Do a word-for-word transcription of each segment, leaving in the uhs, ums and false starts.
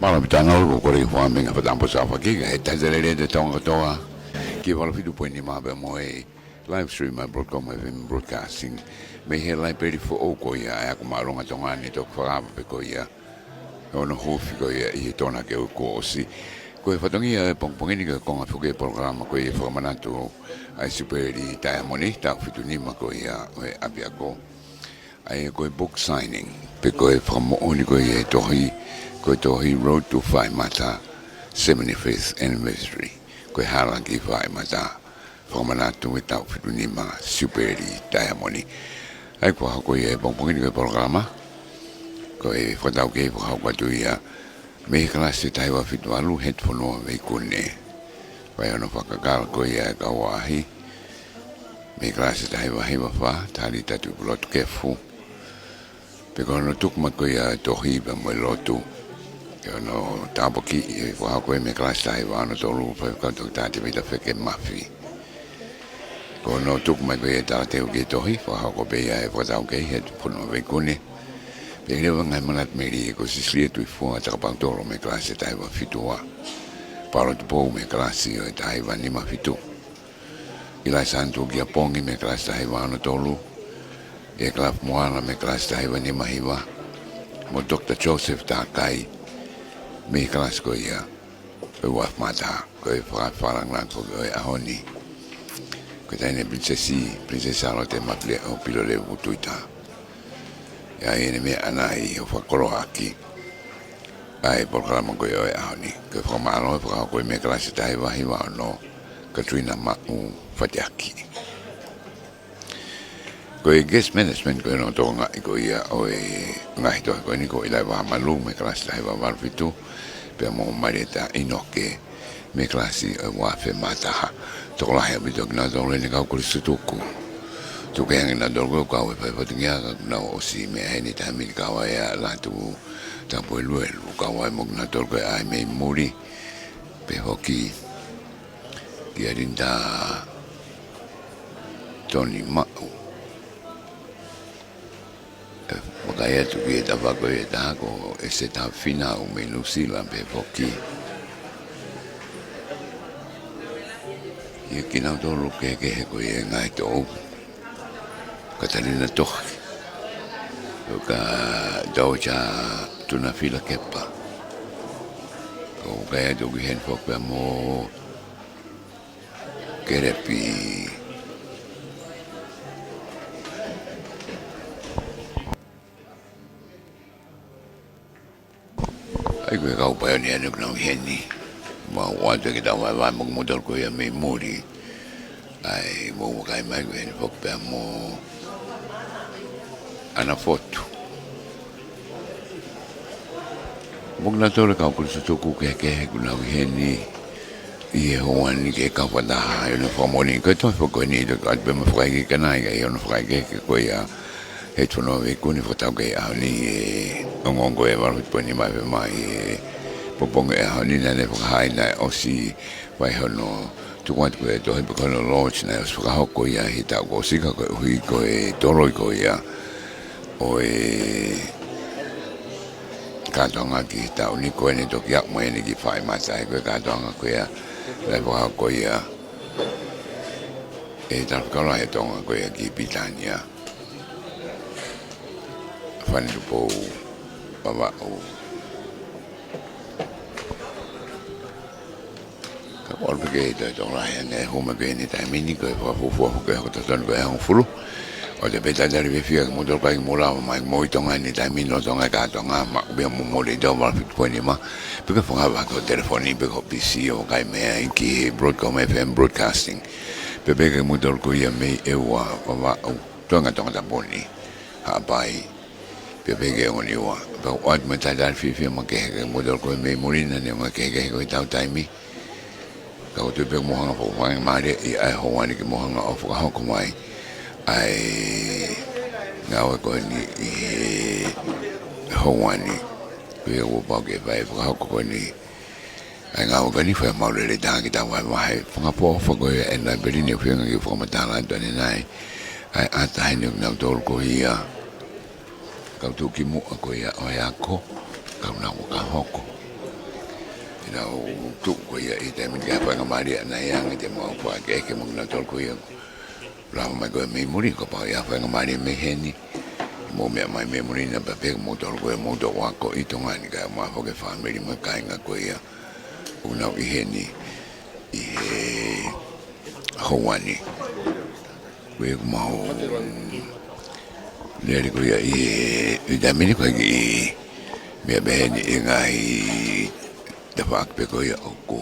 ʻAla pē tānaki, ko e kole ke fakaʻamu e ngaahi fakatamaki ʻa e Sāpate, kae ʻatā e lelei ʻa e Tonga kotoa ki he valu fitu poini nima pea mo e live stream ʻa e Broadcom F M Broadcasting mei he laipeli foʻou ko ia ʻa e Ako Māʻolunga Tonga ni, toki fakaava pē ko ia ʻa hono huufi ko ia ʻi he Tonga ke u kuo ʻosi. Ko e fatongia ʻo e pongipongi ni ko e konga foki e polokalama ko ia ʻa e fakamanatu ʻa e Siupeli Taiamoni taʻu fitu nima ko ia ʻo e ʻapiako. ʻA ia ko e book signing, pe ko e fakamoʻoni ko ia e tohi, ko e tohi Road to Fakaʻimata, seventy-fifth Anniversary. Ko e Hala ki Fakaʻimata, fakamanatu e taʻu fitu nima Siupeli Taiamoni. ʻA ia ko e hoko ia e pongipongi ni ko e polokalama, ko e fakataukei fakahoko atu ia mei he kalasi taha hiva fitu valu, Head Fonua Veikune. Fai hono fakakakala ko ia e kau ʻaʻahi mei he kalasi taha hiva hiva fā, Talita Tuʻipulotu Kefu. Pea ko hono tuku mai ko ia e tohi pea mo e lotu, ke hono tāpuakiʻi e fakahoko ia mei he kalasi taha hiva ono tolu, Faifekau Toketā Tēvita Feke Mafi. Ko hono tuku mai ko ia e talateu ki he tohi, fakahoko pē ia ʻe he fakataukei, Head Fonua Veikune. Pea ʻi he leva e ngaahi manatu melie ko Sisilia Tuʻifua Takapautolo mei he kalasi taha hiva fitu ua, Paula Tupou mei he kalasi ʻo e taha hiva nima fitu, ʻIlaisa Anatuʻu Kiapongi mei he kalasi taha hiva ono tolu, ʻIa Kalafu Moala mei he kalasi taha hiva nima hiva, mo Doctor Joseph Takai mei he kalasi ko ia ʻo e ua afe mā taha. Ko e fakafalanga foki ʻo e ʻaho ni, ko e taʻahine Pilinisesi, Pilinisesi Sālote Mafileʻo Pilolevu Tuita. ʻA ia ʻi heʻene meʻa ʻana ʻi hoʻo fakakoloaʻaki ʻa e polokalama ko ia ʻo e ʻaho ni, ko e fakamālō e fakahoko ia mei he kalasi taha hiva hiva ono, Katrina Maʻu Fatiaki. Ko e guest management ko ia ʻoku tokangaʻi ko ia ʻo e ngaahi tohi ko eni ko ʻIlaiva Malu mei he kalasi taha hiva valu fitu, pea mo Malieta ʻInoke mei he kalasi ʻo e ua afe mā taha. Tokolahi ʻaupito kinautolu ʻeni kau kolisi tutuku. Tuku kehe ange kinautolu ko e kau ʻi he fai fatongia ka kuo nau ʻosi meʻa heni he taimi ni, kau ai ʻa Lātū Tapueluelu, kau ai mo kinautolu ko ē ʻa ia mei muli, pehē foki kia Linda Tonimaʻu. ʻE, vakai atu ki he tafaʻaki ʻe taha ko ʻEseta Finau mei Nuʻusila pehē foki. ʻIa kinautolu kehekehe ko ia e ngaahi toʻu, Katalina Tohi, ʻo ka Dauja Tunafila Kepa. Ko e vakai atu ki heni foki pea mo Kelepi. ʻA ia ko e kau paionia ʻeni ʻoku nau ʻi heni. Mau ʻoatu e kiʻi tau vaevae mo kimoutolu ko ia mei muli. ʻA ia mou vakai mai ko eni foki pea mo ʻAna Fotu. Mo kinautolu e kau kolisi tutuku kehekehe ʻoku nau ʻi heni ʻi he houa ni ke kau fakataha ʻi hono fakamoʻoni. Ko e tohi foki ko eni ʻoku ʻoatu pē mo e fakaikiiki ʻana ʻi hono fakaikiiki ko ia ʻe he Head Fonua Veikune, fakataukei ʻaho ni ʻe he ongoongo ʻe valu fitu poini nima F M ʻi he pongipongi ʻo e ʻaho ni, naʻá ne fakahā naʻe ʻosi fai hono tuku atu ko e tohi pe ko hono launch naʻe ʻosi fakahoko ia he taʻu kuo ʻosi, ka koeʻuhi ko e toloi ko ia ʻo e kātoanga ki he taʻu ni, ko ʻene toki aʻu mai ʻeni ki Fakaʻimata, ʻa ia ko e kātoanga ko ia naʻe fakahoko ia ʻe he Talafekau Lahi ʻo Tonga ko ia ki Pilitānia, Fani Tupou Vavaʻu. Ka ʻoku ʻalu pē ke toe tokolahi ange e hū mai ko eni he taimi ni, ko e fakafuofua foki ʻo e hoko totonu ko e hongofulu. ʻOatu pē e talitali fiefia kiate kimoutolu kae mou lava mai mo e Tonga ʻi he taimi ni, lolotonga e kātoanga, maʻu pē ia mo mou lelei ʻi he valu fitu poini nima, pe ko e fakaava ki hoʻo telefoni pe ko e P C ʻo vakai mai ai ki he Broadcom F M Broadcasting. Pea pehē kiate kimoutolu ko ia mei ʻEua, Vavaʻu, Tonga, Tongatapu ni, Haʻapai, pea pehē ki he Niua. Pea ʻoatu mo e talitali fiefia makehe kiate kimoutolu ko ē mei muli, naʻa ne ongo kehekehe ko ʻetau taimi. Ka ʻoku ou tui pē ʻoku mou hanga ʻo fakafaingamālieʻi ʻa e houa ni ke mou hanga ʻo fakahoko mai ʻa e ngāue ko eni ʻi he houa ni. Ko ia kuo pau ke fai e fakahoko ko eni ʻa e ngāue ko eni, fai homau lelei taha ke tau vahevahe. Fakaʻofoʻofa ko ia ʻe Naipelini ʻoku ou feinga ke u fakamatala atu ʻanenai ʻa e ʻata heni ʻo kinautolu ko ia kau tuʻukimuʻa ko ia ʻo e ako, kau nau ka hoko. Te nau tuʻu ko ia ʻi he taimi ni ki he faingamālie ʻa Naiange, te mau faʻa kehe mo kinautolu ko ia. Lava mai ko ia mei muli, kapau ʻe ʻi ai ha faingamālie mei heni, mou meʻa mai mei muli na pea pehē kimoutolu ko ia mou toʻu ako ʻi Tonga ni, kae ʻumaʻā foki e fāmili mo e kāinga ko ia ʻoku nau ʻi heni ʻi he houa ni. Ko ia ʻoku mau lele ko ia ʻi he, ʻi he taimi ni ko e kiʻi meʻa pehē ni ʻi he ngaahi tafaʻaki pē ko ia ʻoku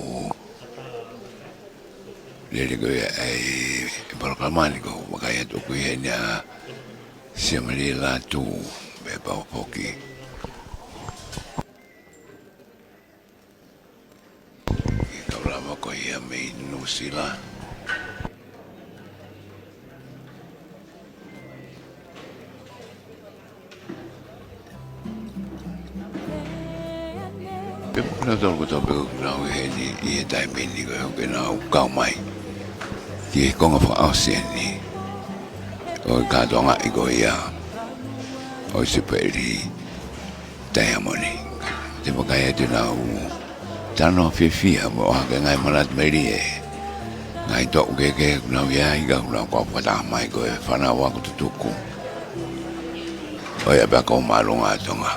lele ko ia ʻa e polokalama ni, ko e vakai atu ʻoku ʻi heni ʻa Siamali Lātū mo Pau Foki. Kau lava ko ia mei Nuʻusila. Pea mo kinautolu kotoa pē ʻoku nau ʻi heni ʻi he taimi ni ko ē ʻoku nau kau mai ki he konga fakaʻosi eni ʻo e kātoangaʻi ko ia ʻo e Sipeli Taiamoni. Te vakai atu nau tano fiefia mo ʻohake ngaahi manatu melie, ngaahi toʻu kehekehe ʻoku nau ʻi ai, ka ʻoku nau kau fakataha mai ko e fānau ako tutuku ʻo e ʻapiako māʻolunga ʻa Tonga.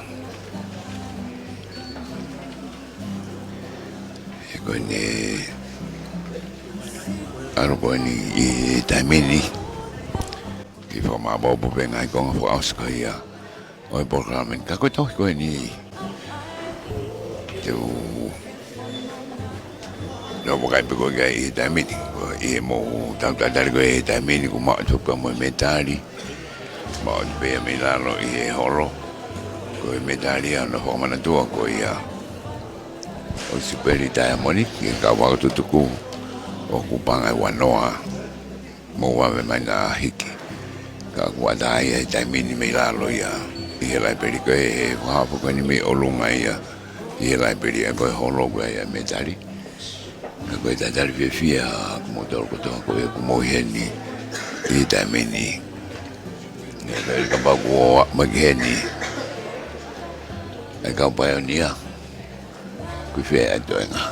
ʻE ko eni, ʻalu ko eni ʻi he taimi ni ke fakamāʻopoʻopo pē ngaahi konga fakaʻosi ko ia ʻo e polokalama ni. Ka ko e tohi ko eni te u nofo vakai pē ko ia ʻi he taimi ni, ko e ʻi he mou tau tatali ko ia ʻi he taimi ni, ʻoku maʻu atu pē mo e mētali, maʻu atu pē ia mei lalo ʻi he holo. Ko e mētali ʻa hono fakamanatua ko ia ʻo e Sipeli Taiamoni ki he kau ako tutuku ʻoku paʻanga ʻe uanoa mo vave mai naʻa hiki. Ka ʻoku ʻatā ia he taimi ni mei lalo ia ʻi he laipeli ko ē, he fakahā foki ko eni mei ʻolunga ia ʻi he laipeli ʻa e ko e holo ko ia mētali. Ka ko e tatali fiefia kimoutolu kotoa ko ē ʻoku mou ʻi heni ʻi he taimi ni. Naʻe ʻikai ke pau kuo ō mai ki heni ʻa e kau paionia. Ko e fē ʻa e toenga?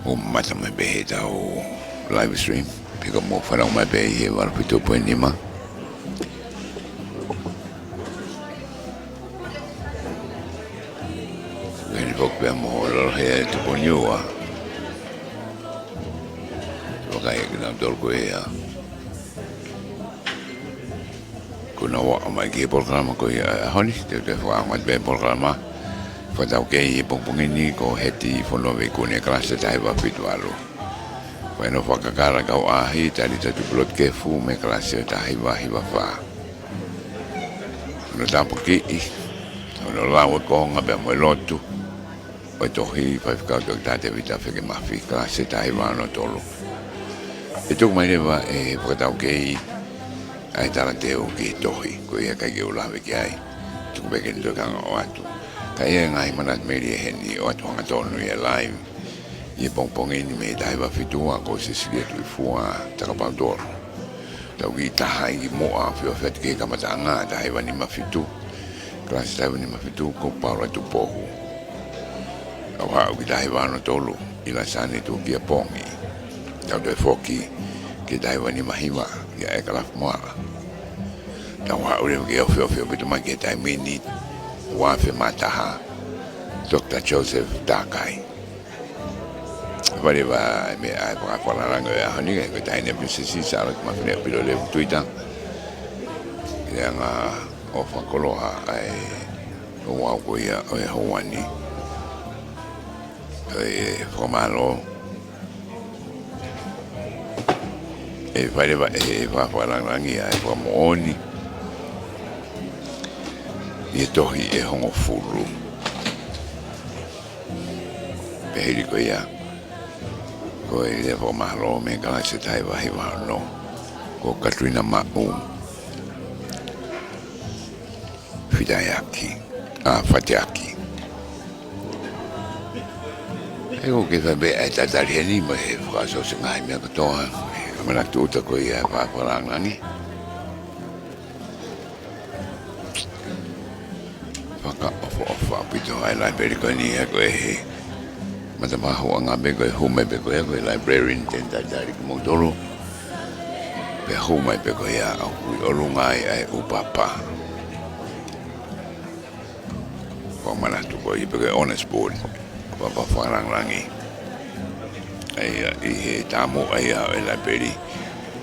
Mou mamata mai pē he tau live stream, pea ka mou fanongo mai pē ʻi he valu fitu poini nima. Ko eni foki pea mo Lalohe Tupuniua. Vakai kinautolu ko ia ʻoku nau ō mai ki he polokalama ko ia ʻo e ʻaho ni. Te u toe fakaʻaonga atu pē polokalama fakataukei ʻi he pongipongi ni ko Heti Fonuaveikune, kalasi taha hiva fitu valu. Fai hono fakakakala e kau ʻaʻahi, Talita Tupulotu Kefu mei he kalasi ʻo e taha hiva hiva fā. Hono tāpuakiʻi, hono lau e konga pea mo e lotu ʻo e tohi Faifekau Toketā Tēvita Fekemafi, kalasi taha hiva ono tolu. ʻE tuku mai leva ʻe he fakataukei ʻa e talateu ki he tohi, ko ia ʻikai ke u lave ki ai. Tuku pē ke ne toe kanga ʻoatu. Ka ʻi ai e ngaahi manatu melie heni ʻoatu hangatonu ʻi he live ʻi he pongipongi ni mei he taha hiva fitu ua, ko Sesilia Tuʻifua Takapautolu. Tau kiʻi taha ʻi muʻa, feohi atu ki he kamataʻanga, taha hiva nima fitu. Kalasi taha hiva nima fitu ko Paula Tupohu. Tau haʻu ki he taha hiva ono tolu, ʻIlasani Tuʻukia Pongi. Tau toe foki ki he taha hiva nima hiva, ʻia ʻEkalafi Moala. Tau haʻu leva ke ofiofi ʻaupito mai ki he taimi ni, ua afe mā taha, Toketā Joseph Takai. Fai leva e meʻa ʻa e fakafalalaʻanga ʻo e ʻaho ni, ko e taʻahine Pilinisesi Sālote Mafileʻo Pilolevu Tuita. ʻI he anga ʻo fakakoloa ʻa e ouau ko ia ʻo e houa ni. ʻOku ou fakamālō. ʻE fai leva ʻe he fakafalalaʻanga ʻa e fakamoʻoni ʻi he tohi ʻe hongofulu. Pea hili ko ia, ko e lea fakamālō mei he kalasi taha hiva hiva ono, ko Katuina Maʻu Fitaiaki, ʻa, Fatiaki. ʻE, ʻoku ou kei fai pē ʻa e tatali heni mo e fakaʻosiʻosi ngaahi meʻa kotoa, ʻa e manatu tūʻuta ko ia ʻa e fakafalalaʻanga ni. Fakaʻofoʻofa ʻaupito ʻa e laipeli ko eni, he ko e he matapā hoʻanga pē ko e hū mai pē ko e, ko e librarian te ne talitali kimoutolu. Pea hū mai pē ko ia ʻoku ʻi ʻolunga ai ʻa e ʻū papa. Fakamanatu ko ia pē ko e honors board, papa fakalāngilangi. ʻA ia ʻi he taumuʻa ia ʻo e laipeli,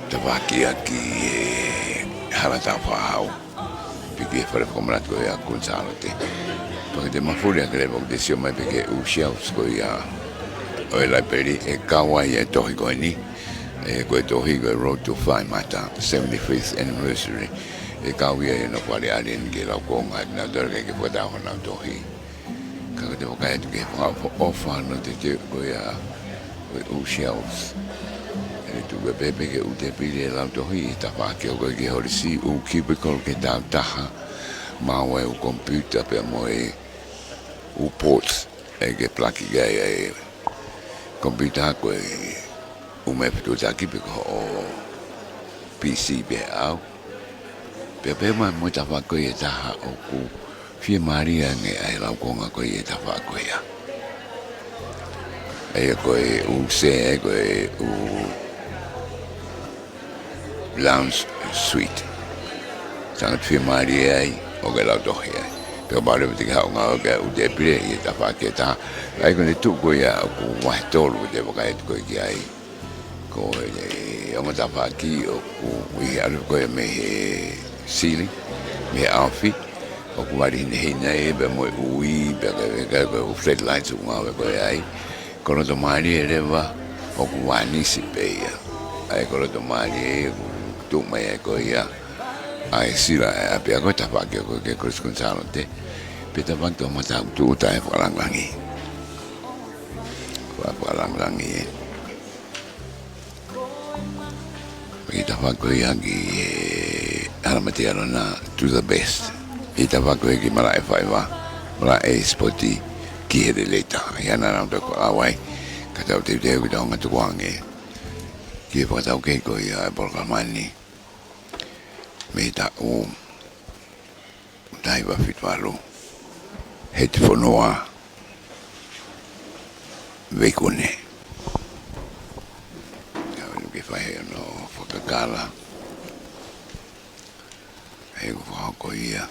tafaʻaki ʻaki ʻi he hala taʻu fā hau. Piki e fale fakamanatu ko ia ʻa Kuini Sālote. Pea ke te mafuli ʻaki leva ʻo te sio mai pē ki he ʻū shelves ko ia ʻo e laipeli ʻe kau ai e tohi ko eni. ʻE, ko e tohi ko e Road to Faʻimata, seventy-fifth Anniversary. ʻE kau ia ʻi he nofo ʻa e ʻAlieni ki he laukonga, naʻa nau tala ke fakatau honau tohi. Ka ko e te vakai atu ki he fakaʻofoʻofa ʻa e teuteu ko ia ʻo e ʻū shelves. ʻE tuku pē pē ki he ʻū tēpile ʻe lau tohi, tafaʻaki hoko ki he holisi, ʻū cubicle ke tau taha, maʻu ai ʻū computer pea mo e ʻū ports ʻe ke plaki ki ai ʻa e computer ko e ʻū meʻa fetuʻutaki pe ko hoʻo P C pe ʻaʻau. Pea pehē mai mo e tafaʻaki ko ia ʻe taha ʻoku fiemālie ange ʻa e laukonga ko ia ʻi he tafaʻaki ko ia. ʻA ia ko e ʻū sea, ko e ʻū lounge suite. Tangata fiemālie ai ʻo ke lau tohi ai. Pea pau leva te ke haʻu ʻo ngāue ki he ʻū tēpile ʻi he tafaʻaki ʻe taha. ʻA ia ko ʻene tuʻu ko ia ʻoku vahe tolu ko e te vakai atu ko ē ki ai. Ko e ongo tafaʻaki ʻoku ʻi he ʻalu ko ia mei he sili, mei he ʻaofi, ʻoku vali hinehina ia pea mo e ui, pea ka, ka, ko e ʻū floodlights ʻoku ngāue ko ia ai. Ko loto mālie leva ʻoku vānisi pē ia. ʻA ia ko loto mālie ʻoku tuʻu mai ai ko ia ʻa e sila ʻa e ʻapiako, tafaʻaki ko ē ki he Kolisi Kuini Sālote. Pea tafaʻaki toʻomataʻu tuʻu taʻe fakalāngilangi. Fakalāngilangi ē. ʻI he tafaʻaki ko ia ki he Hala Mate Alona, to the best. ʻI he tafaʻaki ko ia ki Malaʻe Faiva, Malaʻe Sipoti, ki he lelei taha. ʻI he ʻanau tau ko ʻAvai, ka tau teuteu ke tau ngatu ko ange ki he fakataukei ko ia ʻa e polokalama ni. Mei he taʻu taha hiva fitu valu, Heti Fonua, Veikune. Ka ʻoku ke fai hono fakakala. He ʻoku fakahoko ia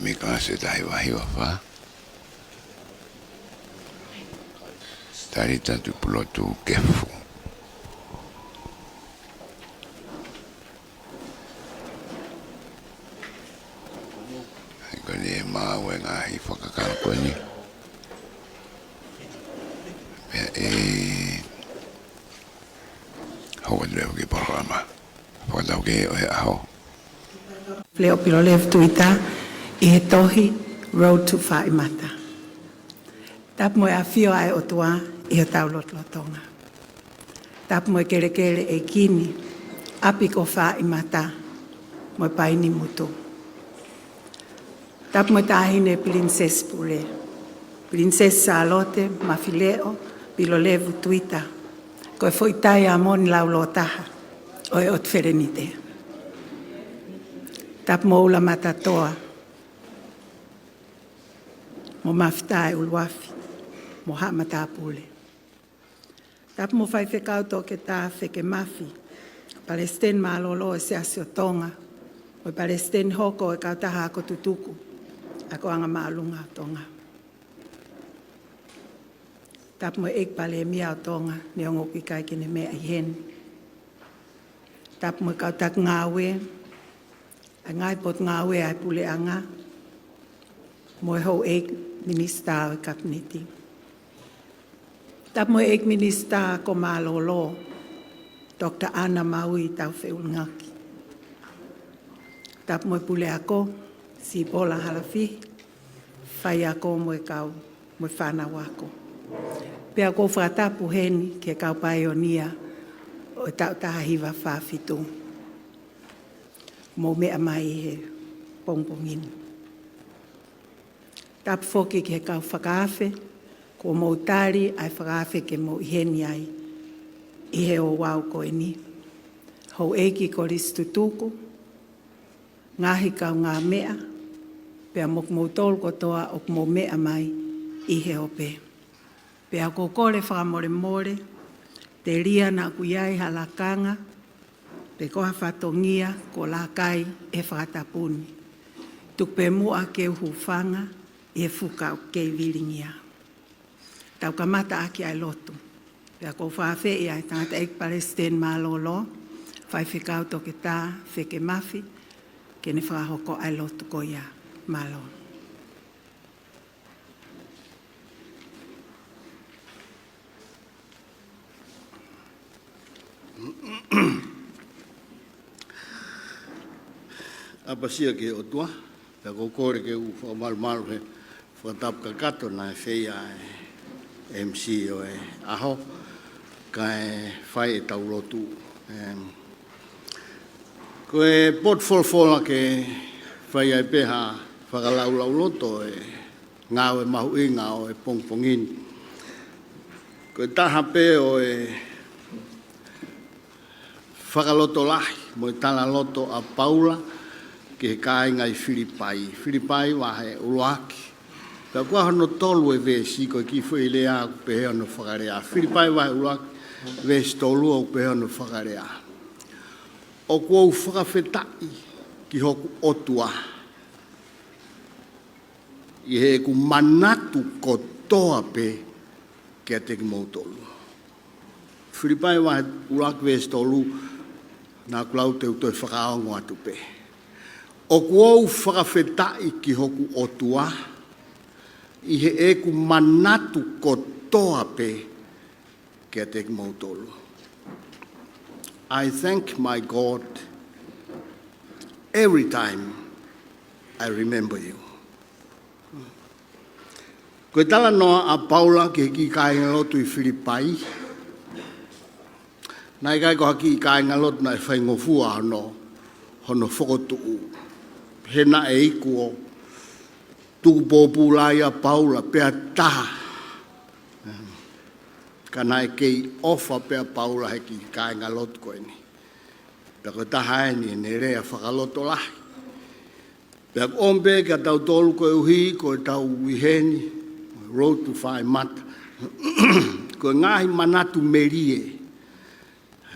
mei he Kangase taha hiva hiva fā. Talita Tupulotu Kefu. He ko eni ʻe maʻu e ngaahi fakakala ko eni. Pea ʻe hoko atu leva ki he polokalama fakataukei ʻo e ʻaho. Leʻo Pilolevu Tuita ʻi he tohi Road to Faʻimata. Tapu mo e ʻafio ʻa e ʻOtua ʻi hotau lotolotonga. Tapu mo e kelekele ʻeiki ni, ʻapi ko Faʻimata mo e Paini Mutu. Tapu mo e Taʻahine Pilinisesi Pule, Pilinisesi Sālote Mafileʻo Pilolevu Tuita, ko e foʻi taiamoni laulōtaha ʻo e ʻOtu Felenite. Tapu mo Ula Matatoa, mo Mafitae ʻUluafi, mo haʻa matāpule. Tapu mo Faifekau Toketā Feke Mafi, Palesiteni Mālōlō ʻo e Siasi ʻo Tonga, mo e Palesiteni hoko ʻo e Kautaha Ako Tutuku ʻa e Akoʻanga Māʻolunga ʻo Tonga. Tapu mo e ʻEiki Palēmia ʻo Tonga, neongo ʻoku ʻikai ke ne meʻa ʻi heni. Tapu mo e kau taki ngāue ʻa e ngaahi potungāue ʻa e puleʻanga, mo e houʻeiki minisitā ʻo e Kapineti. Tapu mo e ʻEiki Minisitā Ako Mālōlō, Doctor ʻAna Maui Taufeʻulungaki. Tapu mo e Puleako, Sipola Halafihi, faiako mo e kau, mo e fānau ako. Pea ʻoku ou fakatapu heni ki he kau paionia ʻo e taʻu taha hiva fā fitu. Mou meʻa mai he pongipongi ni. Tapu foki ki he kau fakaafe, kuo mou tali ʻa e fakaafe ke mou ʻi heni ai ʻi he ouau ko eni. Houʻeiki Kolisi Tutuku, ngaahi kaungāmeʻa, pea mo kimoutolu kotoa ʻoku mou meʻa mai ʻi he ope. Pea ʻoku ou kole fakamolemole, telia naʻa ʻoku ʻi ai ha lakanga, pe ko ha fatongia kuo laka ai e fakatapu ni. Tuku pē muʻa ke u hūfanga ʻi he fuka ʻoku kei vilingia. Tau kamata ʻaki ʻa e lotu. Pea ʻoku ou fakaafeʻi ʻa e tangataʻeiki palesiteni mālōlō, Faifekau Toketā Feke Mafi, ke ne fakahoko ʻa e lotu ko ia. Mālō. ʻApasia ki he ʻOtua, pea ʻoku ou kole ke u fakamalumalu he fakatapu kakato naʻe fai ʻe he M C ʻo e ʻaho, kae fai ʻetau lotu. Em, ko e potu folofola ke fai ai pē ha fakalaulauloto ʻo e ngāue mahuʻinga ʻo e pongipongi ni. Ko e taha pē ʻo e fakalotolahi mo e talaloto ʻa Paula ki he kāinga ʻi Filipai. Filipai vahe ʻuluaki. Pea ko hono tolu e veesi, ko e kiʻi foʻi lea ʻoku pehē hono fakalea. Filipai vahe ʻuluaki, veesi tolu, ʻoku pehē hono fakalea: ʻOku ou fakafetaʻi ki hoku ʻOtua ʻi heʻeku manatu kotoa pē kiate kimoutolu. Filipai vahe ʻuluaki veesi tolu, naʻa ku lau, te u toe fakaongo atu pē. ʻOku ou fakafetaʻi ki hoku ʻOtua ʻi heʻeku manatu kotoa pē kiate kimoutolu. I thank my God every time I remember you. Ko e talanoa ʻa Paula ki he kiʻi kāingalotu ʻi Filipai. Naʻe ʻikai ko ha kiʻi kāingalotu naʻe faingofua hono, hono fokotuʻu. He naʻe iku ʻo tuku pōpula ai ʻa Paula pea taha. Ka naʻe kei ʻofa pē ʻa Paula he kiʻi kāingalotu ko eni. Pea ko e taha eni ʻene lea fakalotolahi. Pea ʻoku ʻomi pē kia tautolu koeʻuhi ko ʻetau ʻi heni, Road to Whaimata. Ko e ngaahi manatu melie,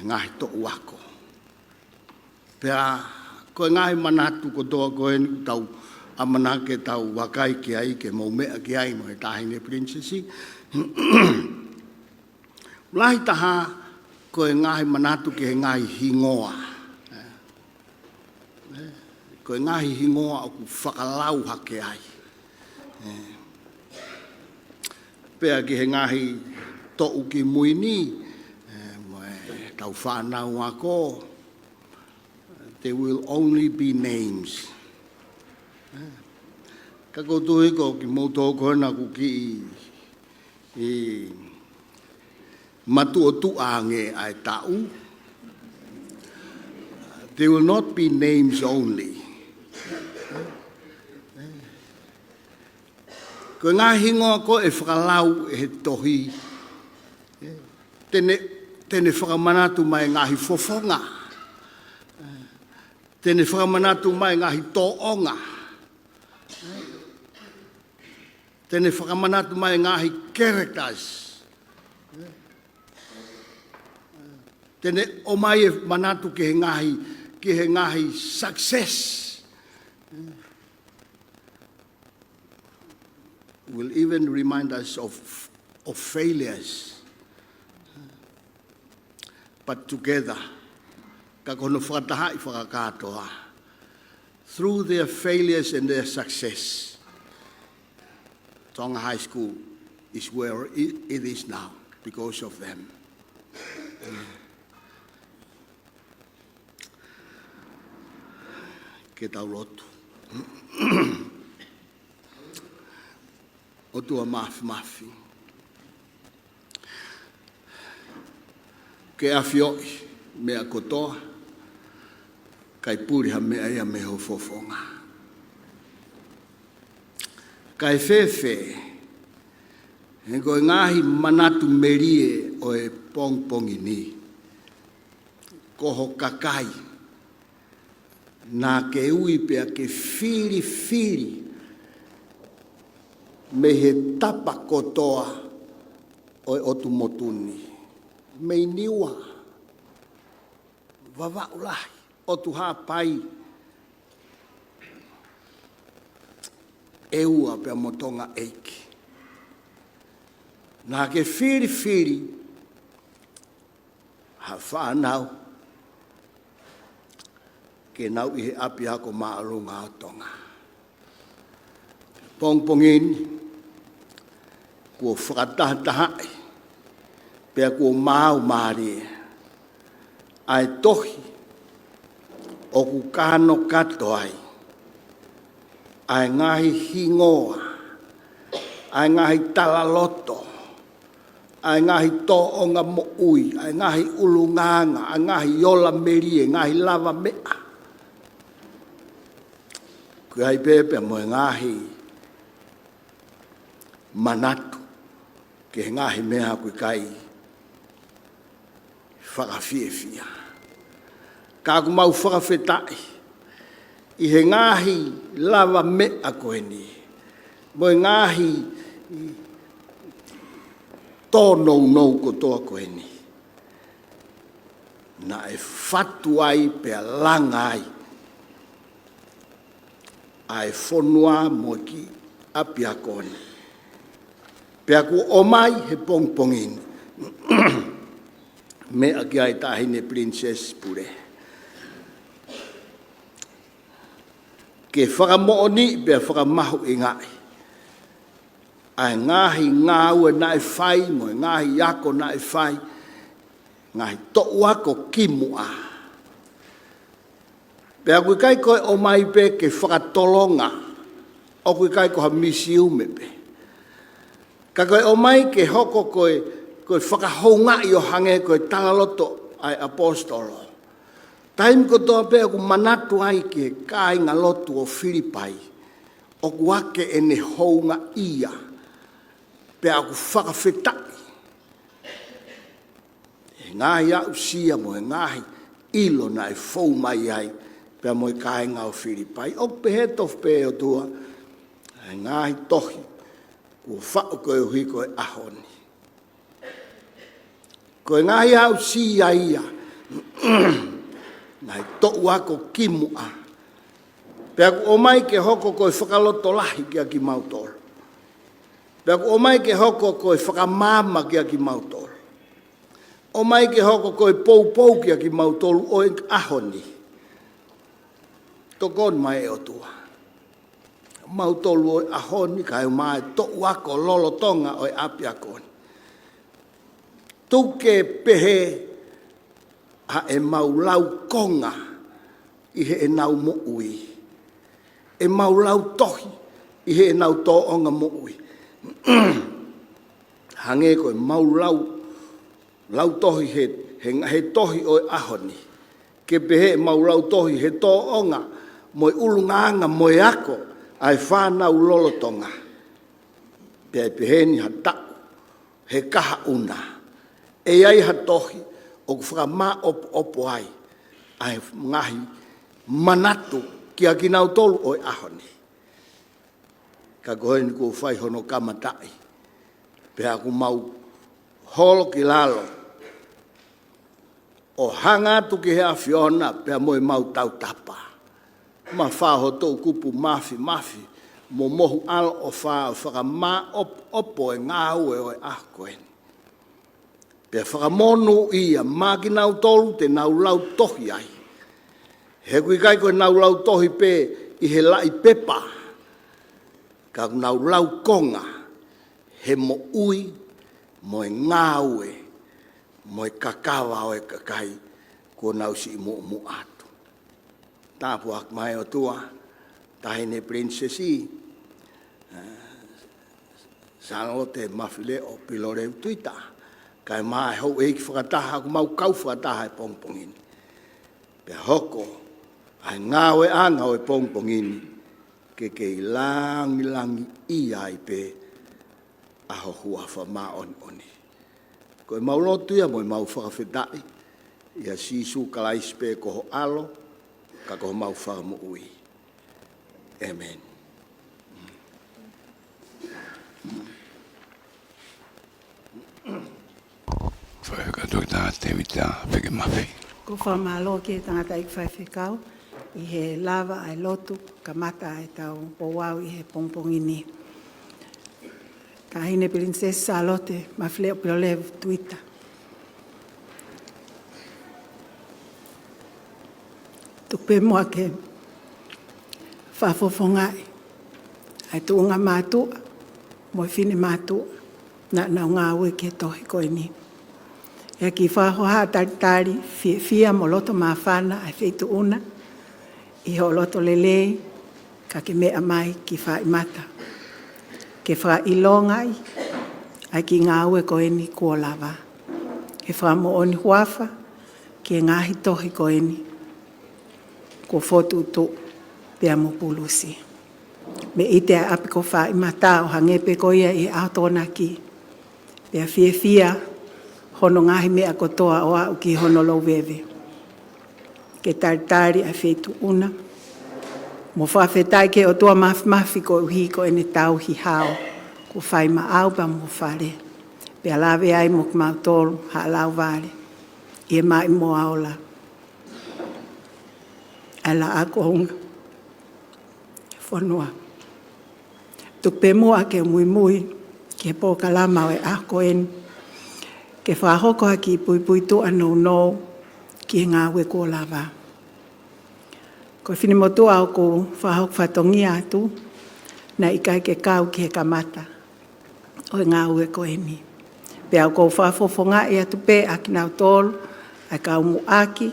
ngaahi toʻu ako. Pea ko e ngaahi manatu kotoa ko eni ʻoku tau ʻamanaki ke tau vakai ki ai, ke mou meʻa ki ai mo e Taʻahine Pilinisesi. Lahi taha ko e ngaahi manatu ki he ngaahi hingoa. Ko e ngaahi hingoa ʻoku fakalau hake ai. Pea ki he ngaahi toʻu kimui ni, mo ʻetau fānau ako, there will only be names. Ka ʻoku ou tui ko kimoutolu ko ena ʻoku kiʻi matuʻotuʻa ange ʻa e taʻu. There will not be names only. Ko e ngaahi hingoa ko ē ʻe fakalau ʻe he tohi, te ne, te ne fakamanatu mai ngaahi fofonga. Te ne fakamanatu mai ngaahi tōʻonga. Te ne fakamanatu mai ngaahi characters. Te ne ʻomai e manatu ki he ngaahi, ki he ngaahi success. Will even remind us of, of failures. But together, ka ko hono fakatahaʻi fakakātoa, through their failures and their success, Tonga High School is where it, it is now because of them. Ke tau lotu. ʻOtua Māfimafi, ke ʻafioʻi meʻa kotoa, ʻikai puli ha meʻa ia mei ho fofonga. Kae fēfē, he ko e ngaahi manatu melie ʻo e pongipongi ni, ko ho kakai, Naʻa ke ui pea ke filifili mei he tapa kotoa ʻo e ʻotu motu ni, mei Niua, Vavaʻu Lahi, ʻOtu Haʻapai, ʻEua pea mo Tonga ʻEiki. Naʻa ke filifili ha fānau ke nau ʻi he ʻapiako māʻolunga ʻo Tonga. Pongipongi ni, kuo fakatahatahaʻi pea kuo maau mālie ʻa e tohi ʻoku kanokato ai ʻa e ngaahi hingoa, ʻa e ngaahi talaloto, ʻa e ngaahi tōʻonga moʻui, ʻa e ngaahi ʻulungaanga, ʻa e ngaahi ola melie, ngaahi lavameʻa. Ko ia ai pē pea mo e ngaahi manatu ki he ngaahi meʻa ʻoku ʻikai fakafiefia. Ka ʻoku mau fakafetaʻi ʻi he ngaahi lavameʻa ko eni, mo e ngaahi tōnounou kotoa ko eni, naʻe fatu ai pea langa ai ʻa e fonua mo e kiʻi ʻapiako ni. Pea kuo ʻomai he pongipongi ni meʻa ki ai Taʻahine Princess Pule, ke fakamoʻoniʻi pea fakamahuʻingaʻi ʻa e ngaahi ngāue naʻe fai mo e ngaahi ako naʻe fai, ngaahi toʻu ako kimuʻa. Pea ʻoku ʻikai ko e ʻomai pē ke fakatolonga, ʻoku ʻikai ko ha misiume pē. Ka ko e ʻomai ke hoko ko e, ko e fakahoungaʻi ʻo hangē ko e talaloto ʻa e ʻaposetolo. Taimi kotoa pē ʻoku manatu ai ki he kāingalotu ʻo Filipai, ʻoku ake ʻene houngaʻia, pea ʻoku fakafetaʻi he ngaahi aʻusia mo e ngaahi ʻilo naʻe fou mai ai pea mo e kāinga ʻo Filipai. ʻOku pehē tofu pē ʻOtua ʻa e ngaahi tohi kuo faʻu koeʻuhi ko e ʻaho ni. Ko e ngaahi aʻusia ia, ngaahi toʻu ako kimuʻa. Pea ʻoku ʻomai ke hoko ko e fakalotolahi kiate kimautolu. Pea ʻoku ʻomai ke hoko ko e fakamaama kiate kimautolu. ʻOmai ke hoko ko e poupou kiate kimautolu ʻo e ʻaho ni. Tokoni mai ʻe ʻOtua. Mautolu ʻo e ʻaho ni, kae ʻumaʻā e toʻu ako lolotonga ʻo e ʻapiako ni. Tuku ke pehē ʻa ʻemau laukonga ʻi heʻenau moʻui, ʻemau lautohi ʻi heʻenau tōʻonga moʻui. Hangē ko ʻemau lau, lautohi he, he, he tohi ʻo e ʻaho ni. Ke pehē ʻemau lautohi he tōʻonga mo e ʻulungaanga mo e ako ʻa e fānau lolotonga. Pea ʻe pehē ni ha taʻu he kahaʻu na, ʻe ʻi ai ha tohi ʻoku fakamāʻopoʻopo ai ʻa e ngaahi manatu kiate kinautolu ʻo e ʻaho ni. Ka ko eni kuo fai hono kamataʻi, pea ʻoku mau holo ki lalo ʻo hanga atu ki he ʻAfiona pea mo ʻemau tautapa. Mafao ho toʻukupu māfimafi mo mohu ʻaloʻofa ʻo fakamāʻopoʻopo e ngāue ʻo e ʻaho ko eni. Pea fakamonūʻia maʻa kinautolu te nau lautohi ai. He ʻoku ʻikai ko ʻenau lautohi pē ʻi he laʻi pepa, ka ʻoku nau laukonga he moʻui mo e ngāue mo e kakava ʻo e kakai kuo nau siʻi muʻomuʻa atu. Tāpuaki mai ʻOtua, Taʻahine Princess, ē, Sālote Mafileʻo Pilolevu Tuita, kae ʻumaʻā e houʻeiki fakataha ʻoku mau kau fakataha he pongipongi ni. Pea hoko ʻa e ngāueʻanga ʻo e pongipongi ni ke kei langilangiʻia ai pē ʻa ho huafa māʻoniʻoni. Ko ʻemau lotu ia mo ʻemau fakafetaʻi ʻia Sīsū Kalaisi pē ko ho ʻAlo, ka ko homau Fakamoʻui. ʻĒmeni. Faifekau Toketā Tēvita Fekemafe. Ko e fakamālō ki he tangataʻeiki faifekau ʻi he lava ʻa e lotu, kamata ʻa e tau pouau ʻi he pongipongi ni. Taʻahine Pilinisesi Sālote Mafileʻo Pilolevu Tuita. Tuku pē muʻa ke fakafofongaʻi ʻa e tuʻunga mātuʻa mo e finemātuʻa naʻa nau ngāue ki he tohi ko eni. ʻI he kiʻi fakahohaʻa talitali, fiefia mo loto māfana ʻa e feituʻu na, ʻi hoʻo loto lelei, ka ke meʻa mai ki Fāʻimata, ke fakaʻilongaʻi ʻa e kiʻi ngāue ko eni kuo lava. Ke fakamoʻoni huafa ki he ngaahi tohi ko eni kuo fokotuʻutuʻu pea mo Pulusi. Mei ʻIte ʻa e ʻapi ko Fāʻimata ʻo hangē pē ko ia ʻi he ʻaho Tokonaki. Pea fiefia hono ngaahi meʻa kotoa ʻo aʻu ki hono louveve. Ke talitali ʻa e feituʻu na. Mo fakafetaʻi ki he ʻOtua Māfimafi koeʻuhi ko ʻene tauhi hao kuo fai maʻau pea mo Fale. Pea lave ai mo kimautolu Haʻa Lauvale ʻi he Maʻimoa Ola ʻa e Laʻā Kuonga Fonua. Tuku pē muʻa ke muimui ki he polokalama ʻo e ʻaho ko eni, ke fakahoko ha kiʻi puipuituʻa nounou ki he ngāue kuo lava. Ko e finemotuʻa ʻoku ou fakahoko fatongia atu, naʻe ʻikai ke kau ki he kamata ʻo e ngāue ko eni. Pea ʻoku ou fakafofongaʻi atu pē ʻa kinautolu, ʻa e kau muʻaki,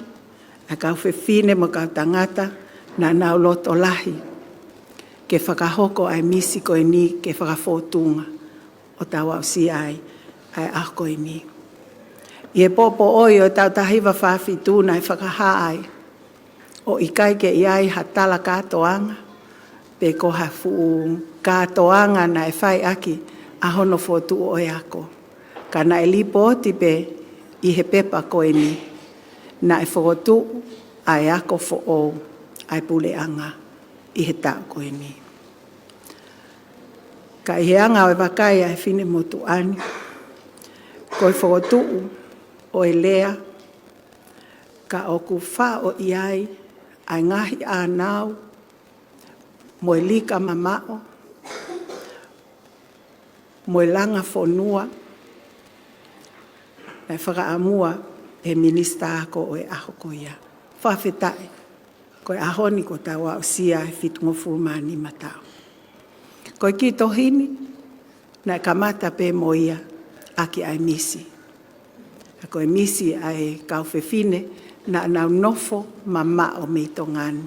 ʻa e kau fefine mo e kau tangata, naʻa nau loto lahi ke fakahoko ʻa e misi ko eni ke fakafōtunga ʻo tau aʻusia ai ʻa e ʻaho ko eni. ʻI he poʻopoʻoi ʻo e taʻu taha hiva fā fitu naʻe fakahā ai ʻo ʻikai ke ʻi ai ha tala kātoanga, pe ko ha fuʻu kātoanga naʻe fai ʻaki ʻa hono fokotuʻu ʻo e ako. Ka naʻe lipooti pē ʻi he pepa ko eni, naʻe fokotuʻu ʻa e ako foʻou ʻa e puleʻanga ʻi he taʻu ko eni. Ka ʻi he anga ʻo e vakai ʻa e finemotuʻa ni, ko e fokotuʻu ʻo e lea, ka ʻoku faʻo ʻi ai ʻa e ngaahi ʻānau mo e lika mamaʻo mo e langa fonua naʻe fakaʻamua ʻe he Minisitā Ako ʻo e ʻaho ko ia. Fakafetaʻi, ko e ʻaho ni kuo tau aʻusia ʻa e fitungofulu mā nima taʻu. Ko e kiʻi tohi ni, naʻe kamata pē mo ia ʻaki ʻa e misi. ʻA ko e misi ʻa e kau fefine naʻa nau nofo mamaʻo mei Tonga ni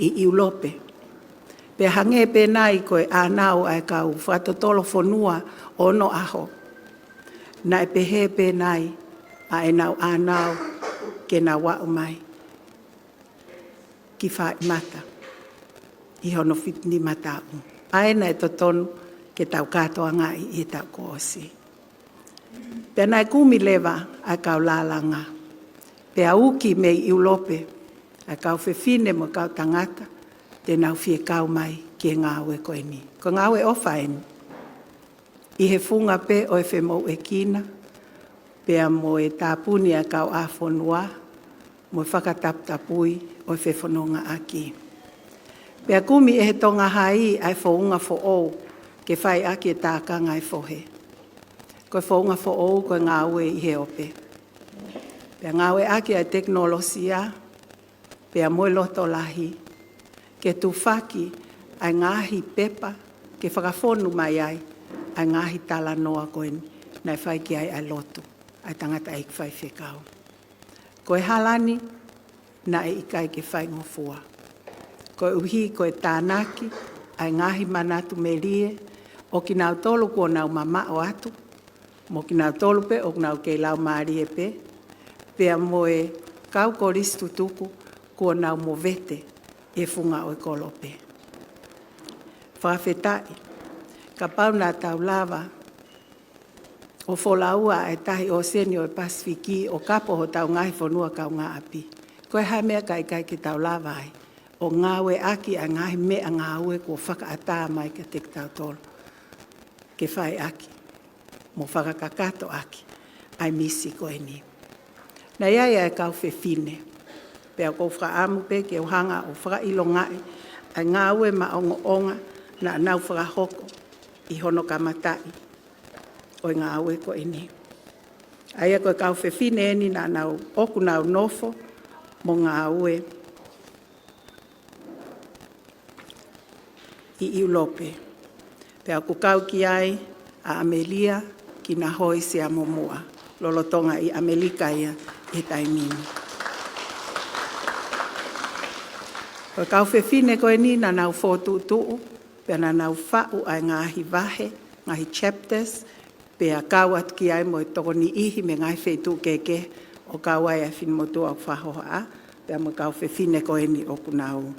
ʻi ʻIulope. Pea hangē pē nai ko e ʻānau ʻa e kau fakatotolo fonua ʻo onoʻaho, naʻe pehē pē nai ʻa ʻenau ʻānau ke nau aʻu mai ki Fāʻimata ʻi hono fitu nima taʻu. ʻA ē naʻe totonu ke tau kātoangaʻi ʻi he taʻu kuo ʻosi. Pea naʻe kumi leva ʻa e kau lālanga, pea uki mei ʻIulope ʻa e kau fefine mo e kau tangata te nau fie kau mai ki he ngāue ko eni. Ko e ngāue ʻofa eni ʻi he funga pē ʻo e femouʻekina, pea mo e tāpuni ʻa e kauʻāfonua, mo e fakataputapui ʻo e fefonongaʻaki. Pea kumi ʻe he Tonga Hai ʻa e founga foʻou ke fai ʻaki e tākanga e fohe. Ko e founga foʻou ko e ngāue ʻi he ope. Pea ngāueʻaki ʻa e tekinolosia, pea mo e loto lahi, ke tufaki ʻa e ngaahi pepa, ke fakafonu mai ai ʻa e ngaahi talanoa ko eni naʻe fai ki ai ʻa e lotu ʻa e tangataʻeiki faifekau. Ko e hala ni, naʻe ʻikai ke faingofua. Koeʻuhi ko e tānaki ʻa e ngaahi manatu melie ʻo kinautolu kuo nau mamaʻo atu, mo kinautolu pē ʻoku nau kei laumālie pē, pea mo e kau kolisi tutuku kuo nau movete ʻi he funga ʻo e kolope. Fakafetaʻi, kapau naʻa tau lava ʻo folaua ʻa e tahi ʻōseni ʻo e Pasifiki ʻo kapo hotau ngaahi fonua kaungāʻapi, Ko e hā e meʻa ʻoku ʻikai ke tau lava ai ʻo ngāueʻaki ʻa e ngaahi meʻangāue kuo fakaʻatā mai kiate kitautolu ke fai ʻaki mo fakakakato ʻaki ʻa e misi ko eni. Naʻe ʻi ai ʻa e kau fefine, pea ʻoku ou fakaʻamu pē ke u hanga ʻo fakaʻilongaʻi ʻa e ngāue maʻongoʻonga naʻa nau fakahoko ʻi hono kamataʻi ʻo e ngāue ko eni. ʻA ia ko e kau fefine eni naʻa nau, ʻoku nau nofo mo ngāue ʻi ʻIulope. Pea ʻoku kau ki ai ʻa ʻAmelia Kinahoi Siamomoʻa, lolotonga ʻi ʻAmelika ia ʻi he taimi ni. Ko e kau fefine ko eni naʻa nau fokotuʻutuʻu, pea naʻa nau faʻu ʻa e ngaahi vahe, ngaahi chapters, pea kau atu ki ai mo e tokoniʻihi mei he ngaahi feituʻu kehekehe ʻo kau ai ʻa e finemotuʻa ʻoku fakahohaʻa, pea mo e kau fefine ko eni ʻoku nau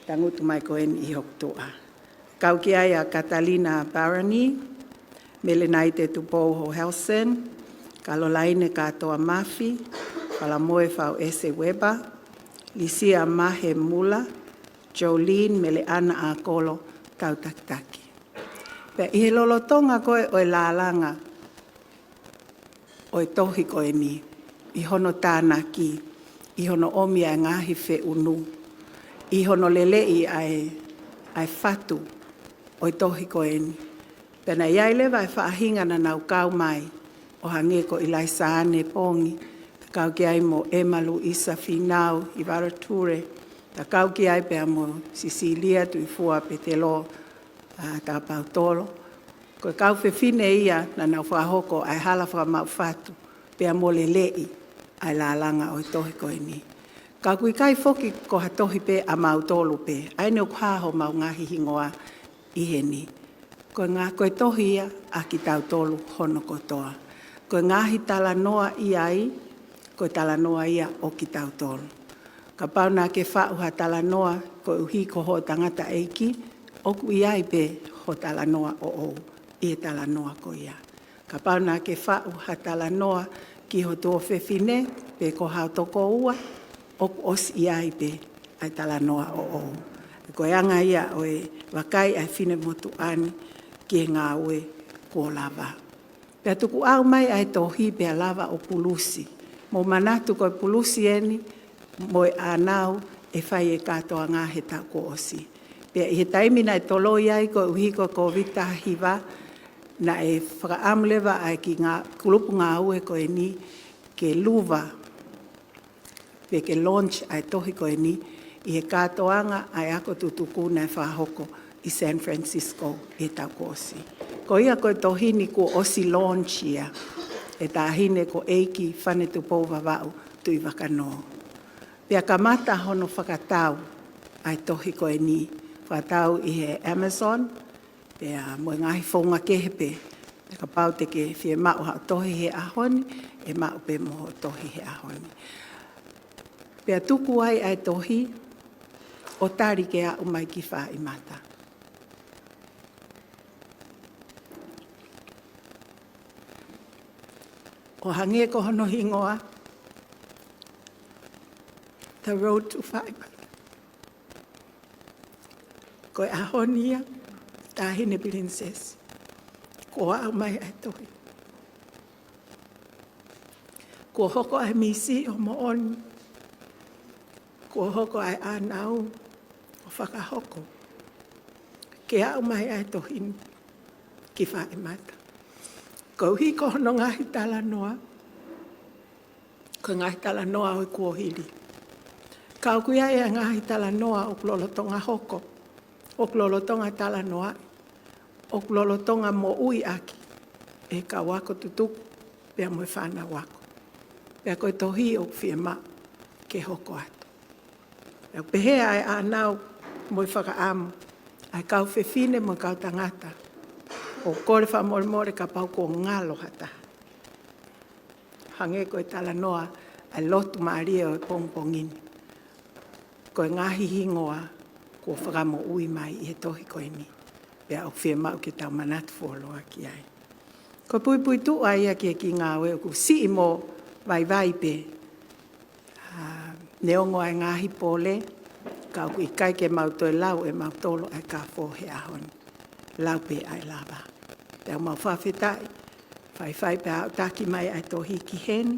tangutu mai ko eni ʻi hoku tuʻa. Kau ki ai ʻa Katalina Barani, Melenaite Tupou Hohelsen, Kalolaine Katoa Mafi, Falamoe Fauese Weber, Lisia Mahe Mula, Jolene Meleʻana ʻAkolo Tautakitaki. Pea ʻi he lolotonga ko ē ʻo e lālanga ʻo e tohi ko eni, ʻi hono tānaki, ʻi hono ʻomi ʻa e ngaahi feʻunu, ʻi hono leleʻi ʻa e, ʻa e fatu ʻo e tohi ko eni. Pea naʻe ʻi ai leva ʻa e faʻahinga naʻa nau kau mai, ʻo hangē ko ʻIlaisa Ane Pongi, pea kau ki ai mo ʻEma Luisa Finau, ʻIvara Ture, pea kau ki ai pea mo Sisilia Tuʻifua Petelo, ʻa, Tapautolo. Ko e kau fefine ia naʻa nau fakahoko ʻa e hala fakamaʻu fatu, pea mo leleʻi ʻa e lālanga ʻo e tohi ko eni. Ka ʻoku ʻikai foki ko ha tohi pē ʻa mautolu pē, ʻa eni ʻoku hā homau ngaahi hingoa ʻi heni. Ko e ngā-, ko e tohi ia ʻa kitautolu hono kotoa. Ko e ngaahi talanoa ʻi ai, ko e talanoa ia ʻo kitautolu. Kapau naʻa ke faʻu ha talanoa koeʻuhi ko hoʻo tangataʻeiki, ʻoku ʻi ai pē ho talanoa ʻoʻou ʻi he talanoa ko ia. Kapau naʻa ke faʻu ha talanoa ki ho tuofefine, pe ko hao tokoua, ʻoku ʻosi ʻi ai pē ʻa e talanoa ʻoʻou. Ko e anga ia ʻo e vakai ʻa e finemotuʻa ni ki he ngāue kuo lava. Pea tukuʻau mai ʻa e tohi pea lava ʻo pulusi. Mou manatu ko e pulusi eni mo e ʻānau ʻe fai e kātoanga he taʻu kuo ʻosi. Pea ʻi he taimi naʻe toloi ai koeʻuhi ko e Kōviti taha hiva, naʻe fakaʻamu leva ʻa e kiʻi ngā-, kulupu ngāue ko eni ke luva pe ke launch ʻa e tohi ko eni ʻi he kātoanga ʻa e ako tutuku naʻe fakahoko ʻi San Francisco ʻi he taʻu kuo ʻosi. Ko ia ko e tohi ni kuo ʻosi launch ia ʻe he Taʻahine ko ʻEiki Fane Tupou Vavaʻu Tuʻivakanō. Pea kamata hono fakatau ʻa e tohi ko eni, fakatau ʻi he Amazon, pea mo e ngaahi founga kehe pē. Pea kapau te ke fiemaʻu haʻo tohi he ʻaho ni, ʻe maʻu pē mo hoʻo tohi he ʻaho ni. Pea tuku ai ʻa e tohi ʻo tali ke aʻu mai ki Fāʻimata. ʻO hangē ko hono hingoa, The Road to Fāʻimata. Ko e ʻaho ni ia, Taʻahine Pilinisesi, kuo aʻu mai ʻa e tohi. Kuo hoko ʻa e misi ʻo moʻoni. Kuo hoko ʻa e ʻānau ʻo fakahoko ke aʻu mai ʻa e tohi ni ki Fāʻimata. Koeʻuhi ko hono ngaahi talanoa, ko e ngaahi talanoa ʻo e kuohili. Ka ʻoku ʻi ai ʻa e ngaahi talanoa ʻoku lolotonga hoko, ʻoku lolotonga talanoaʻi, ʻoku lolotonga moʻui ʻaki ʻe he kau ako tutuku pea mo e fānau ako. Pea ko e tohi ʻoku fiemaʻu ke hoko atu. Pea ʻoku pehē ʻa e ʻānau mo e fakaʻamu ʻa e kau fefine mo e kau tangata, ʻoku kole fakamolemole kapau kuo ngalo ha taha. Hangē ko e talanoa ʻa e lotu mālie ʻo e pongipongi ni, ko e ngaahi hingoa kuo fakamoʻui mai ʻi he tohi ko eni. Pea ʻoku fiemaʻu ke tau manatu fuoloa ki ai. Ko e puipuituʻa ia ki he kiʻi ngāue ʻoku siʻi mo vaivai pē. ʻA, Neongo ʻa e ngaahi pole, ka ʻoku ʻikai ke mau toe lau ʻe mautolu ʻa e kafo he ʻaho ni. Lau pē ʻa e lava. Pea mau fakafetaʻi, faifai pea aʻutaki mai ʻa e tohi ki heni,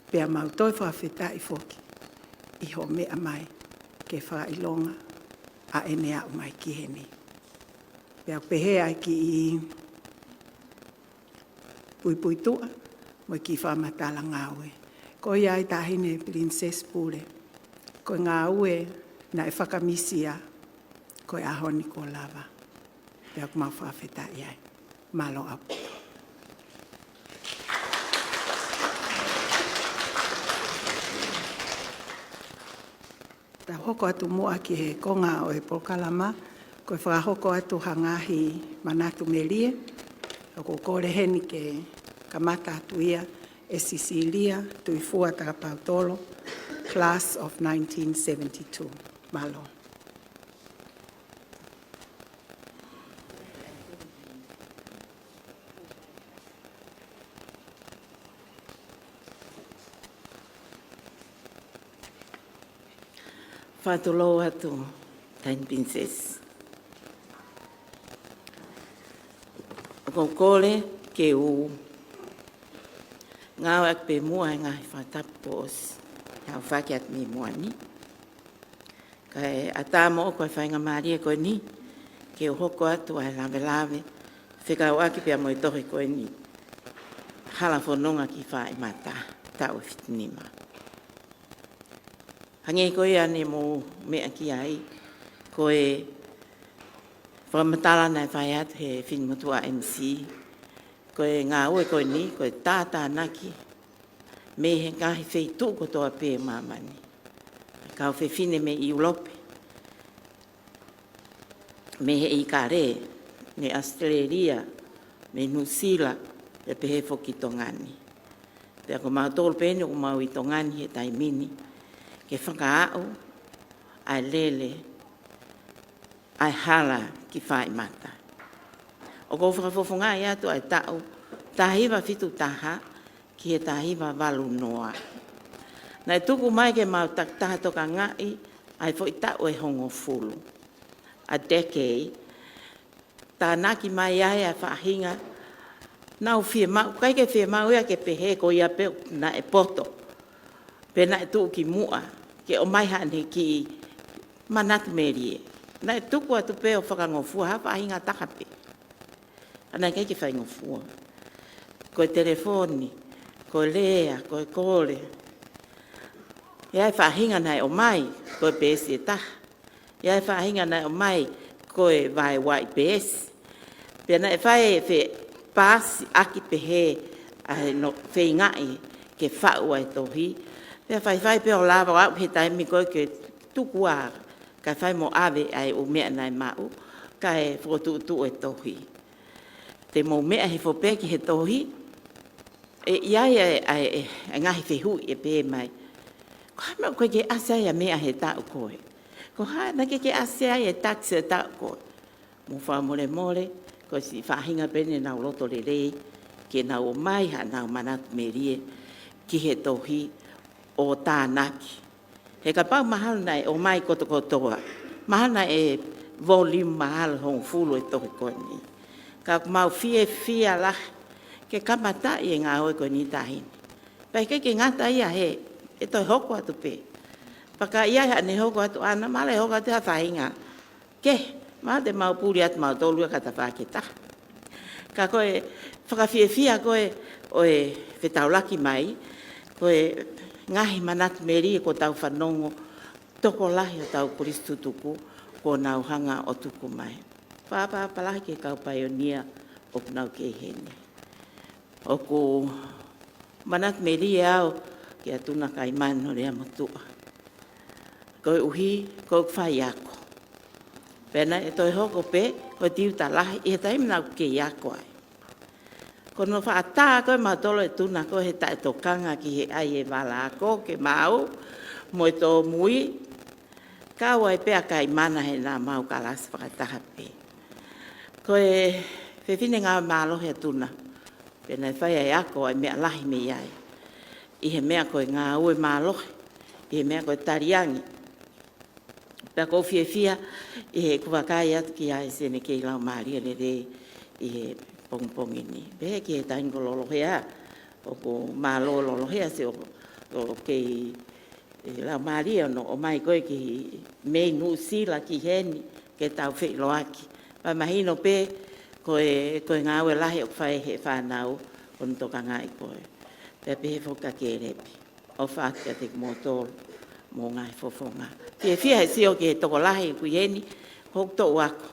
pea mau toe fakafetaʻi foki ʻi hoʻo meʻa mai ke fakaʻilonga ʻa ʻene aʻu mai ki heni. Pea pehē ʻa e kiʻi puipuituʻa mo e kiʻi fakamatala ngāue. Ko ia ai Taʻahine Pilinisesi Pule, ko e ngāue naʻe fakamisi ia ko e ʻaho ni kuo lava. Pea ʻoku mau fakafetaʻi ai. Mālō ʻaupito. Tau hoko atu muʻa ki he konga ʻo e polokalama, ko e fakahoko atu ha ngaahi manatu melie, ʻoku ou kole heni ke kamata atu ia ʻe Sisilia Tuifua Takapautolo, Class of nineteen seventy-two. Mālō. Fakatulou atu, Taʻahine Pilinisesi. ʻOku ou kole ke u ngāueʻaki pē muʻa e ngaahi fakatapu kuo ʻosi aofaki atu mei muʻa ni. Kae ʻatā moʻoku ʻa e faingamālie ko eni ke u hoko atu ʻa e lavelave fekauʻaki pea mo e tohi ko eni, Hala Fononga ki Faaʻi Mata, taʻu ʻe fitu nima. Hangē ko ia ne mou meʻa ki ai, ko e fakamatala naʻe fai atu he finemotuʻa M C, ko e ngāue ko eni, ko e tātānaki mei he ngaahi feituʻu kotoa pē ʻo māmani. Kau fefine mei ʻIulope, mei he ʻIkale, mei ʻAositelēlia, mei Nuʻusila, pea pehē foki Tonga ni. Pea ko mautolu pē eni ʻoku mau ʻi Tonga ni he taimi ni, ke fakaaʻu ʻa e lele ʻa e hala ki Faaʻi Mata. ʻOku ou fakafofongaʻi atu ʻa e taʻu taha hiva fitu taha ki he taha hiva valu noa. Naʻe tuku mai ke mau takitaha tokangaʻi ʻa e foʻi taʻu ʻe hongofulu, a decade, tānaki mai ai ʻa e faʻahinga naʻa nau fiemaʻu, ʻikai ke fiemaʻu ia ke pehē ko ia pē naʻe poto, pe naʻe tuʻu ki muʻa, ke ʻomai haʻane kiʻi manatu melie. Naʻe tuku atu pē ʻo fakangofua ha faʻahinga taha pē. Ka naʻe ʻikai ke faingofua. Ko e telefoni, ko e lea, ko e kole. ʻI ai e faʻahinga naʻe ʻomai, ko e peesi ʻe taha. ʻI ai e faʻahinga naʻe ʻomai, ko e vaeua ʻi peesi. Pea naʻe fai e fe-, paasi ʻaki pehē ʻa e no feingaʻi ke faʻu ʻa e tohi. Pea faifai pē ʻo lava ʻo aʻu he taimi ko ē ke tuku ā, kae fai mo ʻave ʻa e ʻū meʻa naʻe maʻu, kae fokotuʻutuʻu e tohi. Te mou meʻa hifo pē ki he tohi, ʻe ʻi ai e, e, e, e ngaahi fehuʻi ʻe pehē mai, ko e hā e meʻa ʻoku ʻikai ke ʻasi ai ʻa e meʻa he taʻu ko ē? Ko e hā naʻe ʻikai ke ʻasi ai e tax he taʻu ko ē? Mou fakamolemole, ko e siʻi faʻahinga pē eni ʻenau loto lelei, ke nau ʻomai haʻanau manatu melie ki he tohi ʻo tānaki. He kapau mahalo naʻe ʻomai kotokotoa, mahalo naʻe volume mahalo hongofulu e tohi ko eni. Ka ʻoku mau fiefia lahi ke kamataʻi e ngāue ko eni, Taʻahine. Pea ʻikai ke ngata ia, he ʻe toe hoko atu pē. Pea ka ʻi ai haʻane hoko atu ʻana, mahalo ʻe hoko atu ha faʻahinga kehe, mahalo te mau puli atu mautolu ia ka tafaʻaki ʻe taha. Ka ko e fakafiefia ko ē ʻo e fetaulaki mai, ko e ngaahi manatu melie kuo tau fanongo, tokolahi hotau kolisi tutuku kuo nau hanga ʻo tuku mai. Fakaʻapaʻapa lahi ki he kau paionia ʻoku nau kei ʻi heni. ʻOku manatu melie au kia Tuna Kaimano Leamotuʻa, koeʻuhi ko ʻeku faiako. Pea naʻe toe hoko pē ko e tiuta lahi ʻi he taimi naʻa ku kei ako ai. Ko hono fakaʻatā ko ē mautolu ʻe Tuna ko ē he taʻetokanga ki he ʻai e vala ako ke maʻu mo e tōmui, kau ai pē ʻa Kaimana he naʻa mau kalasi fakataha pē. Ko e fefine ngāue mālohi ʻa Tuna, pea naʻe fai ʻa e ako ʻa e meʻa lahi mei ai, ʻi he meʻa ko e ngāue mālohi ʻi he meʻa ko e taliangi. Pea ʻoku ou fiefia ʻi heʻeku vakai atu ki ai, Sēnesi, kei lau mālie lelei ʻi he pongipongi ni. Pehē ki he taimi ko Lolohea, ʻoku mālō Lolohea, sio ʻoku kei lau mālie hono ʻomai ko ē ki mei Nuʻusila ki heni ke tau feʻiloaki. Pea mahino pē ko e, ko e ngāue lahi ʻoku fai he fānau ʻoku ne tokangaʻi ko ē. Pea pehē foki kia Kelepi. ʻOfa atu kiate kimoutolu mo e ngaahi fofonga. Fiefia he sio ki he tokolahi ʻoku ʻi heni, ko hoku toʻu ako.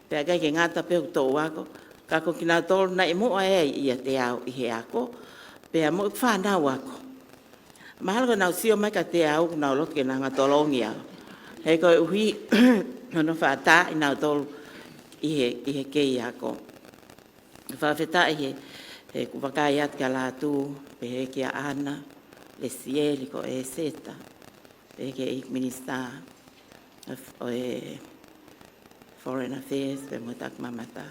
Pea ʻikai ke ngata pē hoku toʻu ako, ka ko kinautolu naʻe muʻa ʻi ai ʻiate au ʻi he ako, pea mo ʻeku fānau ako. Mahalo ko ʻenau sio mai kiate au, ʻoku nau loto ke nau hanga ʻo tolongi au. He koeʻuhi hono fakatātā kinautolu ʻi he, ʻi he kei ako. Fakafetaʻi he, heʻeku vakai atu kia Lātū, pehē kia ʻAna, Lesieli, ko ʻEseta, pehē ki he ʻEiki Minisitā ʻo e Foreign Affairs, pea mo Takimamata.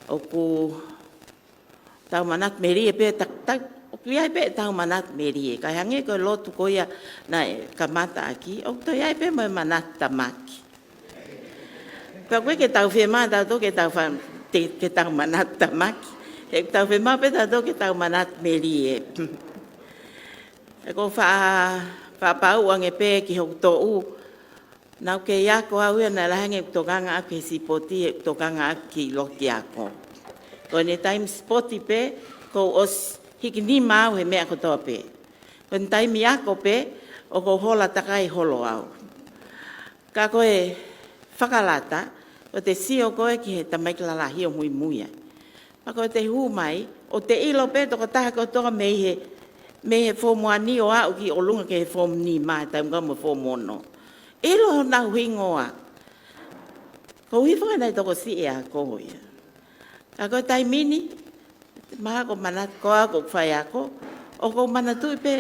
ʻOku tau manatu melie pē, ta, ta, ʻoku ʻi ai pē ʻetau manatu melie. Kae hangē ko e lotu ko ia naʻe kamata ʻaki, ʻoku toe ʻi ai pē mo e manatu tamaki. Pea ʻoku ʻikai ke tau fiemaʻu tautolu ke tau fa-, te, ke tau manatu tamaki. He ʻoku tau fiemaʻu pē tautolu ke tau manatu melie. ʻOku ou fa-, fakapapauʻi ange pē ki hoku toʻu. Naʻa ku kei ako au ia naʻe lahi ange ʻeku tokanga ʻaki he sipoti, ʻeku tokanga ʻaki ki loki ako. Ko ʻene taimi sipoti pē, kuo u ʻosi hiki nima au he meʻa kotoa pē. Ko ʻene taimi ako pē, ʻoku ou hola takai holo au. Ka ko e fakalata, ko ʻete sio ko ē ki he tamaiki lalahi ʻo muimui ai. Pea ko ʻete hū mai, ʻoku te ʻilo pē tokotaha kotoa mei he, mei he form one ʻo aʻu ki ʻolunga ki he form nima, taimi ko ē mo e form ono. ʻIlo honau hingoa. Ko e hifo naʻe tokosiʻi ʻa ko ia. Ka ko e taimi ni, mahalo ko e manatu ko ē ʻoku fai ako, ʻoku ou manatuʻi pē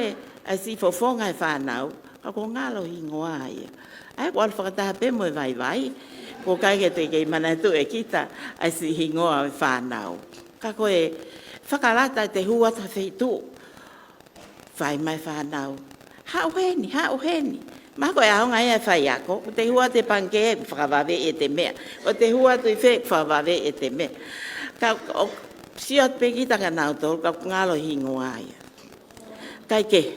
ʻa e siʻi fofonga ʻo e fānau, ka ʻoku ngalo hingoa ia. ʻA ia ʻoku ʻalu fakataha pē mo e vaivai, ʻoku ʻikai ke te kei manatuʻi ʻe kita ʻa e siʻi hingoa ʻo e fānau. Ka ko e fakalata ʻete hū atu ha feituʻu, fai mai fānau. Haʻu heni, haʻu heni. Mahalo ko e ʻaonga ia ʻo e faiako, ʻoku te hū atu he pangikē, ʻoku fakavaveʻi ʻete meʻa. ʻOku te hū atu ʻi fē, ʻoku fakavaveʻi ʻete meʻa. Ka ʻoku sio atu pē kita kia nautolu, ka ʻoku ngalo hingoa ia. Kae kehe,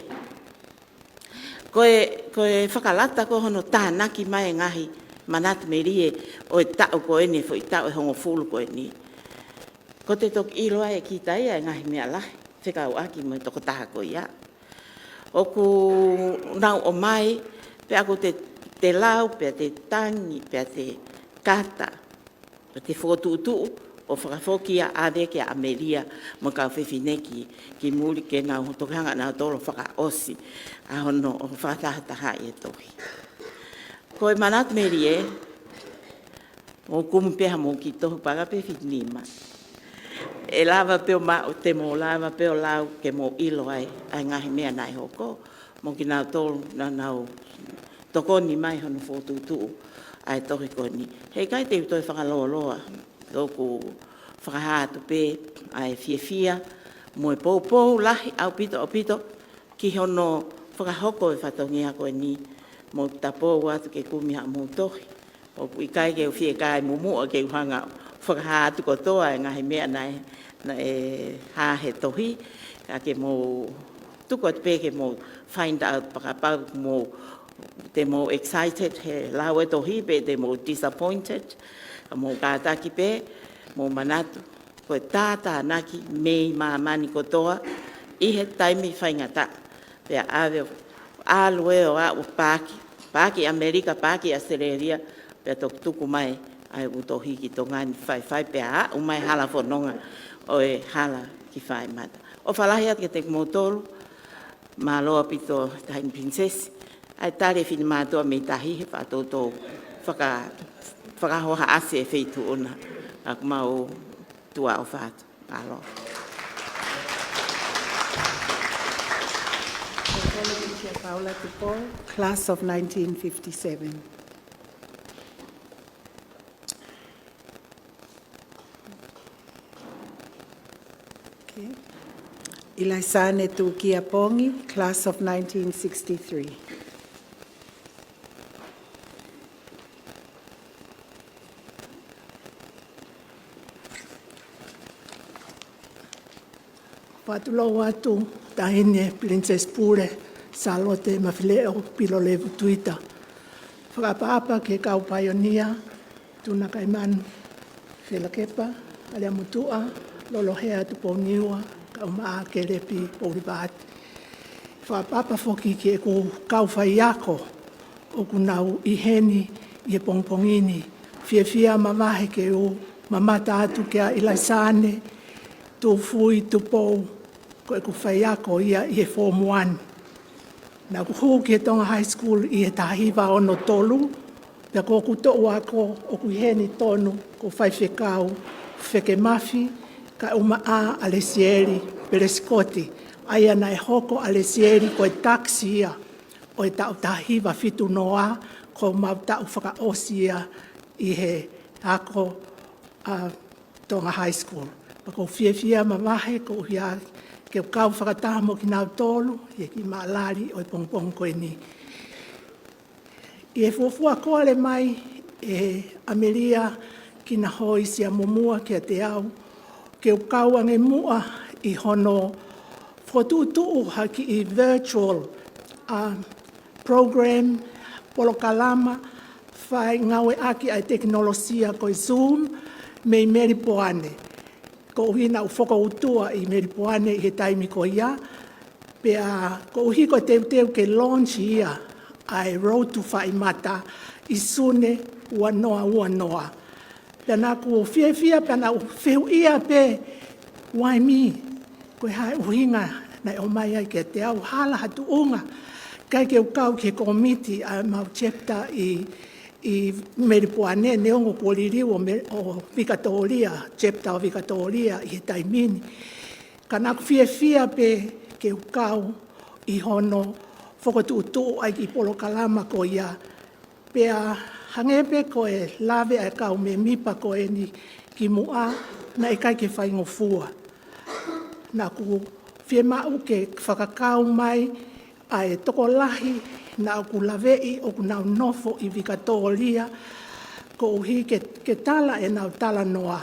ko e, ko e fakalata ko hono tānaki mai e ngaahi manatu melie ʻo e taʻu ko eni, foʻi taʻu ʻe hongofulu ko eni. Ko ʻete toki ʻilo ai ʻe kita ia e ngaahi meʻa lahi fekauʻaki mo e tokotaha ko ia. ʻOku nau ʻomai, pea ʻoku te, te lau, pea te tangi, pea te kata, pea te fokotuʻutuʻu ʻo fakafoki ia ʻo ʻave kia ʻAmelia mo e kau fefine ki, ki muli ke nau toki hanga ʻe nautolu ʻo fakaʻosi ʻa hono, ʻo fakatahatahaʻi e tohi. Ko e manatu melie, mou kumi pē haʻamou kiʻi tohu paka pē fitu nima. ʻE lava pē ʻo maʻu, te mou lava pē ʻo lau ke mou ʻilo ai ʻa e ngaahi meʻa naʻe hoko, mo kinautolu naʻa nau tokoni mai hono fokotuʻutuʻu ʻa e tohi ko eni. He ʻikai te u toe fakalōloa, ʻoku ou fakahā atu pē ʻa e fiefia mo e poupou lahi ʻaupito, ʻaupito, ki hono fakahoko e fatongia ko eni, mou tapou atu ke kumi haʻamou tohi. ʻOku ʻikai ke u fiekaimumuʻa ke u hanga ʻo fakahā atu kotoa e ngaahi meʻa naʻe, naʻe hā he tohi, ka ke mou tuku atu pē ke mou find out, fakapapau mou, te mou excited he lau e tohi pe te mou disappointed, ka mou kātaki pē, mou manatu ko e tātānaki mei māmani kotoa ʻi he taimi faingataʻa. Pea ʻave ʻo ʻalu ē ʻo aʻu ʻo paaki, paaki ʻAmelika, paaki ʻAositelēlia, pea toki tuku mai ʻa e ʻū tohi ki Tonga ni, faifai pea aʻu mai hala fononga ʻo e hala ki Faimata. ʻOfa lahi atu kiate kimoutolu, mālō ʻaupito Taʻahine Pilinisesi, ʻa e tali e finemātuʻa mei tahi he faʻa toutou faka-, fakahohaʻasi e feituʻu na, ʻoku mau tuʻa ʻofa atu. Mālō. Paula Tupou, class of nineteen fifty-seven. Okay. ʻIlaisane Tuʻukia Pongi, class of nineteen sixty-three. Fakatulou atu, Taʻahine Princess Pule Sālote Mafileʻo Pilolevu Tuita. Fakaʻapaʻapa ki he kau paionia, Tuna Kaimanu Felakepa, Aleamotuʻa Lolohea Tupouniua, Kaumaʻa Kelepi Poulivaati. Fakaʻapaʻapa foki ki heʻeku kau faiako ʻoku nau ʻi heni ʻi he pongipongi ni. Fiefia mavahe ke u mamata atu kia ʻIlaisane Tuʻufui Tupou, ko ʻeku faiako ia ʻi he Form One. Naʻá ku hū ki he Tonga High School ʻi he taha hiva ono tolu, pea ko hoku toʻu ako ʻoku ʻi heni tonu ko Faifekau Feke Mafi, Kaumaʻa ʻa Lesieli Pelesikoti, ʻa ia naʻe hoko ʻa Lesieli ko e takisi ia ʻo e taʻu taha hiva fitu noa, ko homau taʻu fakaʻosi ia ʻi he ako ʻa Tonga High School. Pea ʻoku ou fiefia mavahe koeʻuhi ke u kau fakataha mo kinautolu ʻi he kiʻi maʻalali ʻo e pongipongi ko eni. ʻI he fuofua kole mai ʻe ʻAmelia Kinahoi Siamomua kiate au ke u kau ange muʻa ʻi hono fokotuʻutuʻu ha kiʻi virtual, um, program, polokalama, fai ngāueʻaki ʻa e tekinolosia ko e Zoom mei Melipoane. Koeʻuhi naʻá ku fokoutua ʻi Melipoane ʻi he taimi ko ia, pea koeʻuhi ko e teuteu ke launch ia ʻa e Road to Faʻimata ʻi Sune ua noa ua noa. Pea naʻá ku fiefia, pea naʻá ku fehuʻia pē, why me? Ko e hā e ʻuhinga naʻe ʻomai ai kiate au, hala ha tuʻunga ʻikai ke u kau ki he kōmiti ʻa ʻemau chapter ʻi, ʻi Melipoane, neongo kuo liliu ʻo Me-, ʻo Vikatōlia, chapter ʻo Vikatōlia ʻi he taimi ni. Ka naʻá ku fiefia pē ke u kau ʻi hono fokotuʻutuʻu ʻa e kiʻi polokalama ko ia. Pea hangē pē ko e lave ʻa e kau mēmipa ko eni kimuʻa, naʻe ʻikai ke faingofua. Naʻá ku fiemaʻu ke fakakau mai ʻa e tokolahi naʻá ku laveʻi ʻoku nau nofo ʻi Vikatōlia, koeʻuhi ke, ke tala ʻenau talanoa,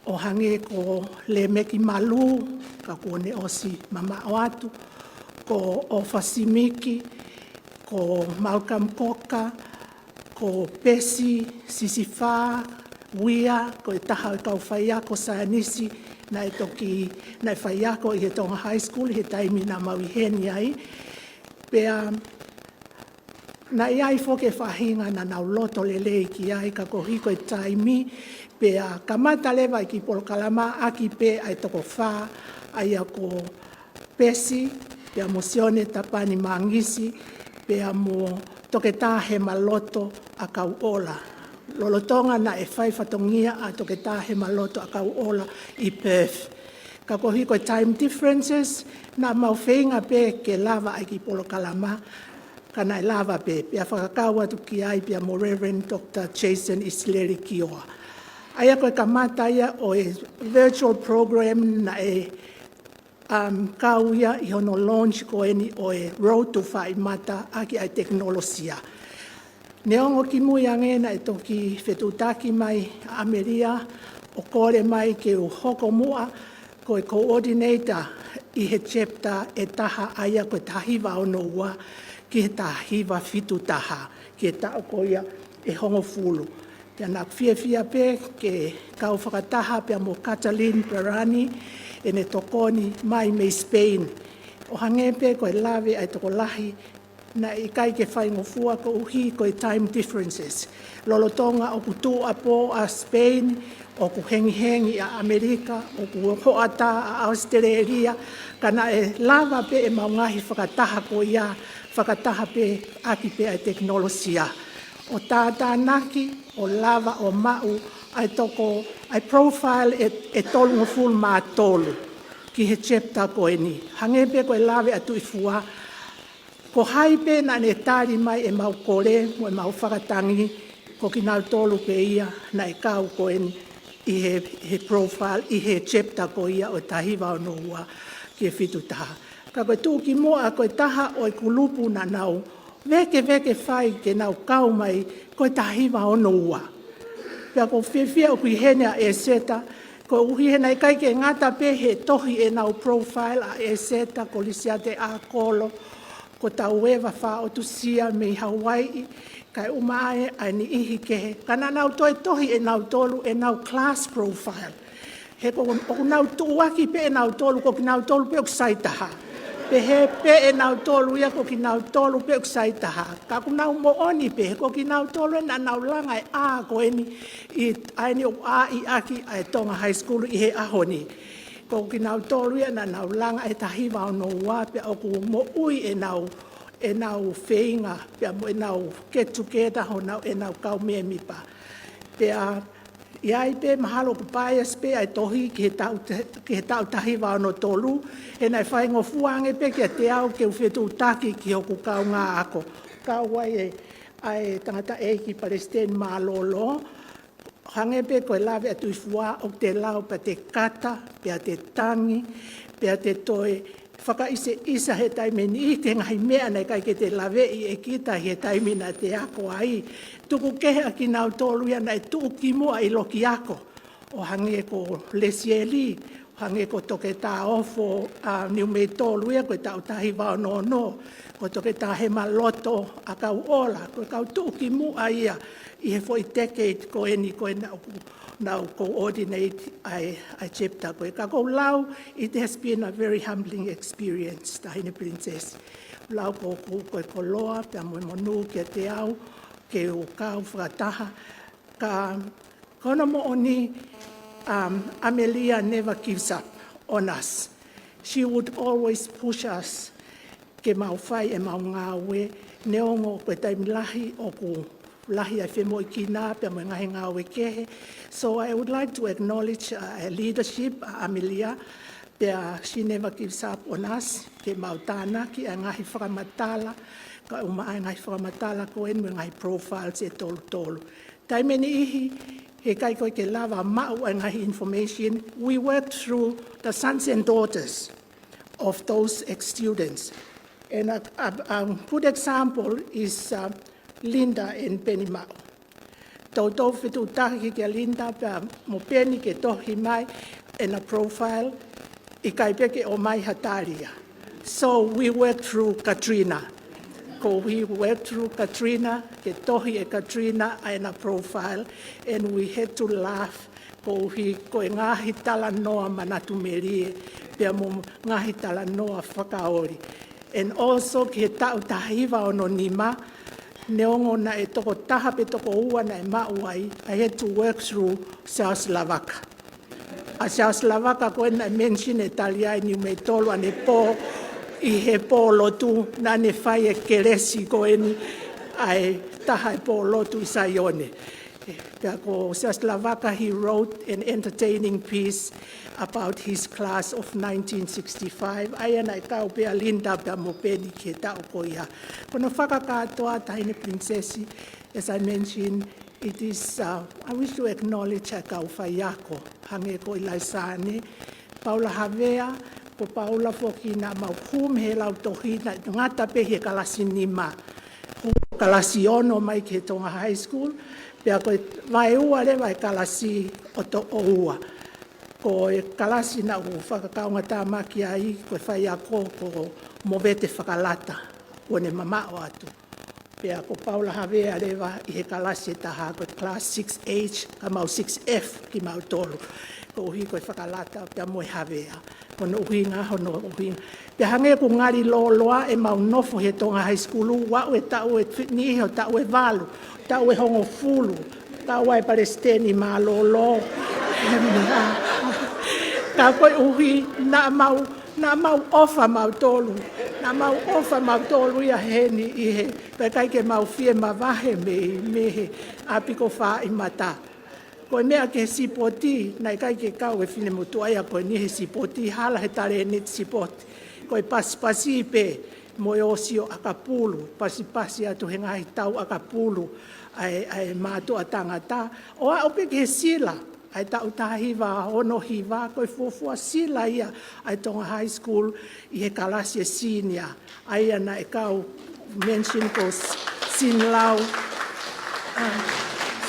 ʻo hangē ko Lēmeki Malū, ka kuo ne ʻosi mamaʻo atu, ko ʻOfa Simiki, ko Malcolm Coker, ko Pesi Sisifā Uia, ko e taha ʻo e kau faiako saienisi naʻe toki, naʻe faiako ʻi he Tonga High School ʻi he taimi naʻa mau ʻi heni ai. Pea naʻe ʻi ai foki e faʻahinga naʻa nau loto lelei ki ai, ka koeʻuhi ko e taimi, pea kamata leva e kiʻi polokalama ʻaki pē ʻa e toko fā, ʻa ia ko Pesi, pea mo Sione Tapani Mangisi, pea mo Toketā Hemaloto ʻAkauʻola. Lolotonga naʻe fai fatongia ʻa Toketā Hemaloto ʻAkauʻola ʻi Perth. Ka koeʻuhi ko e time differences, naʻa mau feinga pē ke lava ʻa e kiʻi polokalama, ka naʻe lava pē, pea fakakau atu ki ai pea mo Reverend Doctor Jason ʻIsileli Kioa. ʻA ia ko e kamata ia ʻo e virtual program naʻe, um, kau ia ʻi hono launch ko eni ʻo e Road to Faʻimata ʻaki ʻa e tekinolosia. Neongo kimui ange naʻe toki fetuʻutaki mai ʻa ʻAmelia ʻo kole mai ke u hoko muʻa ko e coordinator ʻi he chapter ʻe taha, ʻa ia ko e taha hiva ono ua ki he taha hiva fitu taha, ki he taʻu ko ia ʻe hongofulu. Pea naʻá ku fiefia pē ke kau fakataha pea mo Katalin Perani, ʻene tokoni mai mei Spain. ʻO hangē pē ko e lave ʻa e tokolahi, naʻe ʻikai ke faingofua koeʻuhi ko e time differences. Lolotonga ʻoku tuʻuapō ʻa Spain, ʻoku hengihengi ʻa ʻAmelika, ʻoku hoʻatā ʻa ʻAositelēlia, ka naʻe lava pē ʻemau ngaahi fakataha ko ia, fakataha pē ʻaki pē ʻa e tekinolosia. ʻO tātānaki, ʻo lava ʻo maʻu ʻa e toko, ʻa e profile ʻe, ʻe tolungofulu mā tolu ki he chapter ko eni. Hangē pē ko e lave ʻa Tuʻifua, ko hai pē naʻa ne tali mai ʻemau kole mo ʻemau fakatangi, ko kinautolu pē ia naʻe kau ko eni ʻi he, he profile, ʻi he chapter ko ia ʻo e taha hiva ono ua. ki he fitu taha. Ka ko e tuʻukimuʻa ko e taha ʻo e kulupu naʻa nau vekeveke fai ke nau kau mai ko e taha hiva ono ua. Pea ʻoku ou fiefia ʻoku ʻi heni ʻa ʻEseta, koeʻuhi he naʻe ʻikai ke ngata pē he tohi ʻenau profile ʻa ʻEseta, ko Lisiate ʻAkolo, ko Taueva Faʻotusia mei Hawaiʻi, kae ʻumaʻā ʻa e niʻihi kehe. Ka naʻa nau toe tohi ʻe nautolu ʻenau class profile. He ko ʻoku nau tuʻuaki pē ʻe nautolu, ko kinautolu pē ʻoku sai taha. Pehē pē ʻe nautolu ia ko kinautolu pē ʻoku sai taha. Ka ʻoku nau moʻoni pē, ko kinautolu ē naʻa nau langa e A ko eni ʻi ʻa eni ʻoku ʻaʻiʻaki ʻa e Tonga High School ʻi he ʻaho ni. Ko kinautolu ia naʻa nau langa e taha hiva ono ua pea ʻoku moʻui ʻenau, ʻenau feinga, pea mo ʻenau get together honau, ʻenau kau mēmipa. Pea ʻi ai pē mahalo ʻoku bias pē ʻa e tohi ki he taʻu, ki he taʻu taha hiva ono tolu, he naʻe faingofua ange pē kiate au ke u fetuʻutaki ki hoku kaungā ako. Kau ai ʻa e tangataʻeiki palesiteni mālōlō, hangē pē ko e lave ʻa Tuʻifua ʻoku te lau pea te kata, pea te tangi, pea te toe fakaʻiseʻisa he taimi ni ʻi he ngaahi meʻa naʻe ʻikai ke te laveʻi ʻe kita he taimi naʻa te ako ai. Tuku kehe ʻa kinautolu ia naʻe tuʻukimuʻa ʻi loki ako. ʻO hangē ko Lesieli, hangē ko Toketā Ofo, ʻa Niumeitolu ia ko e taʻu taha hiva ono ono, ko Toketā Hemaloto ʻa Kauʻola, ko e kau tuʻukimuʻa ia ʻi he foʻi decade ko eni ko ena ʻoku nau coordinate ʻa e, ʻa e chapter ko ē. Ka ʻoku ou lau, it has been a very humbling experience, Taʻahine Princess. Lau ko, ko, ko e koloa, pea mo e monū kiate au, ke u kau fakataha. Ka ko hono moʻoni, um, Amelia never gives up on us. She would always push us ke mau fai ʻemau ngāue, neongo ko e taimi lahi ʻoku lahi ʻa e femoʻuekina pea mo e ngaahi ngāue kehe. So I would like to acknowledge, uh, her leadership, uh, Amelia, pea she never gives up on us, ke mau tānaki ʻa e ngaahi fakamatala, kae ʻumaʻā ʻa e ngaahi fakamatala ko eni mo e ngaahi profiles ʻe tolu tolu. Taimi ʻe niʻihi, he ʻikai ko ē ke lava maʻu ʻa e ngaahi information, we work through the sons and daughters of those ex-students. And a, a, a good example is, uh, Linda and Peni Maʻu. Toutou fetuʻutaki kia Linda pea mo Peni ke tohi mai ʻena profile, ʻikai pē ke ʻomai ha tali ia. So we work through Katrina. Ko we work through Katrina, ke tohi ʻe Katrina ʻa ʻena profile, and we had to laugh koeʻuhi ko e ngaahi talanoa manatu melie, pea mo ngaahi talanoa fakaoli. And also ki he taʻu taha hiva ono nima, neongo naʻe toko taha pe toko ua naʻe maʻu ai, I had to work through Charles Lavaka. ʻA Charles Lavaka ko ē naʻe mention ʻe Talia ʻi Niumeitolu ʻanepō ʻi he pō lotu naʻa ne fai e kelesi ko eni ʻa e taha e pō lotu ʻi Saione. Pea ko Charles Lavaka, he wrote an entertaining piece about his class of nineteen sixty-five. ʻA ia naʻe kau pē ʻa Linda pea mo Peni ki he taʻu ko ia. Ko hono fakakātoa, Taʻahine Princess, as I mentioned, it is, uh, I wish to acknowledge ʻa e kau faiako, hangē ko ʻIlaisane, Paula Havea, ko Paula foki naʻa mau hū mei he lautohi naʻe ngata pē he kalasi nima. Hū kalasi ono mai ki he Tonga High School, pea ko e vaeua leva e kalasi ʻo Toʻoua. Ko e kalasi naʻa ku fakakaungātāmaki ai, ko e faiako ko Movete Fakalata, kuo ne mamaʻo atu. Pea ko Paula Havea leva ʻi he kalasi ʻe taha, ko e class six H, kae ʻumaʻā six F kimautolu. Koeʻuhi ko e Fakalata pea mo e Havea. Ko hono ʻuhinga, hono ʻuhinga. Pea hangē ʻoku ngali lōloa ʻemau nofo he Tonga High School, ʻoku aʻu e taʻu ʻe fi-, niʻihi ʻo taʻu ʻe valu, taʻu ʻe hongofulu, taʻu ʻa e palesiteni mālōlō. Ka koeʻuhi, naʻa mau Naʻa mau ʻofa mautolu, naʻa mau ʻofa mautolu ia heni ʻi he, pea ʻikai ke mau fie mavahe mei, mei he ʻapi ko Fāʻimata. Ko e meʻa ki he sipoti, naʻe ʻikai ke kau e finemotuʻa ia ko eni he sipoti, hala he talēniti sipoti. Ko e pasipasi pē, mo e ʻosi ʻo ʻakapulu, pasipasi atu he ngaahi tau ʻakapulu, ʻa e, ʻa e mātuʻa tangata, ʻo aʻu pē ki he sila. ʻa e taʻu taha hiva ono hiva, ko e fuofua sila ia ʻa e Tonga High School ʻi he kalasi ʻa e senior. ʻA ia naʻe kau mention ko Sinlau, ʻa,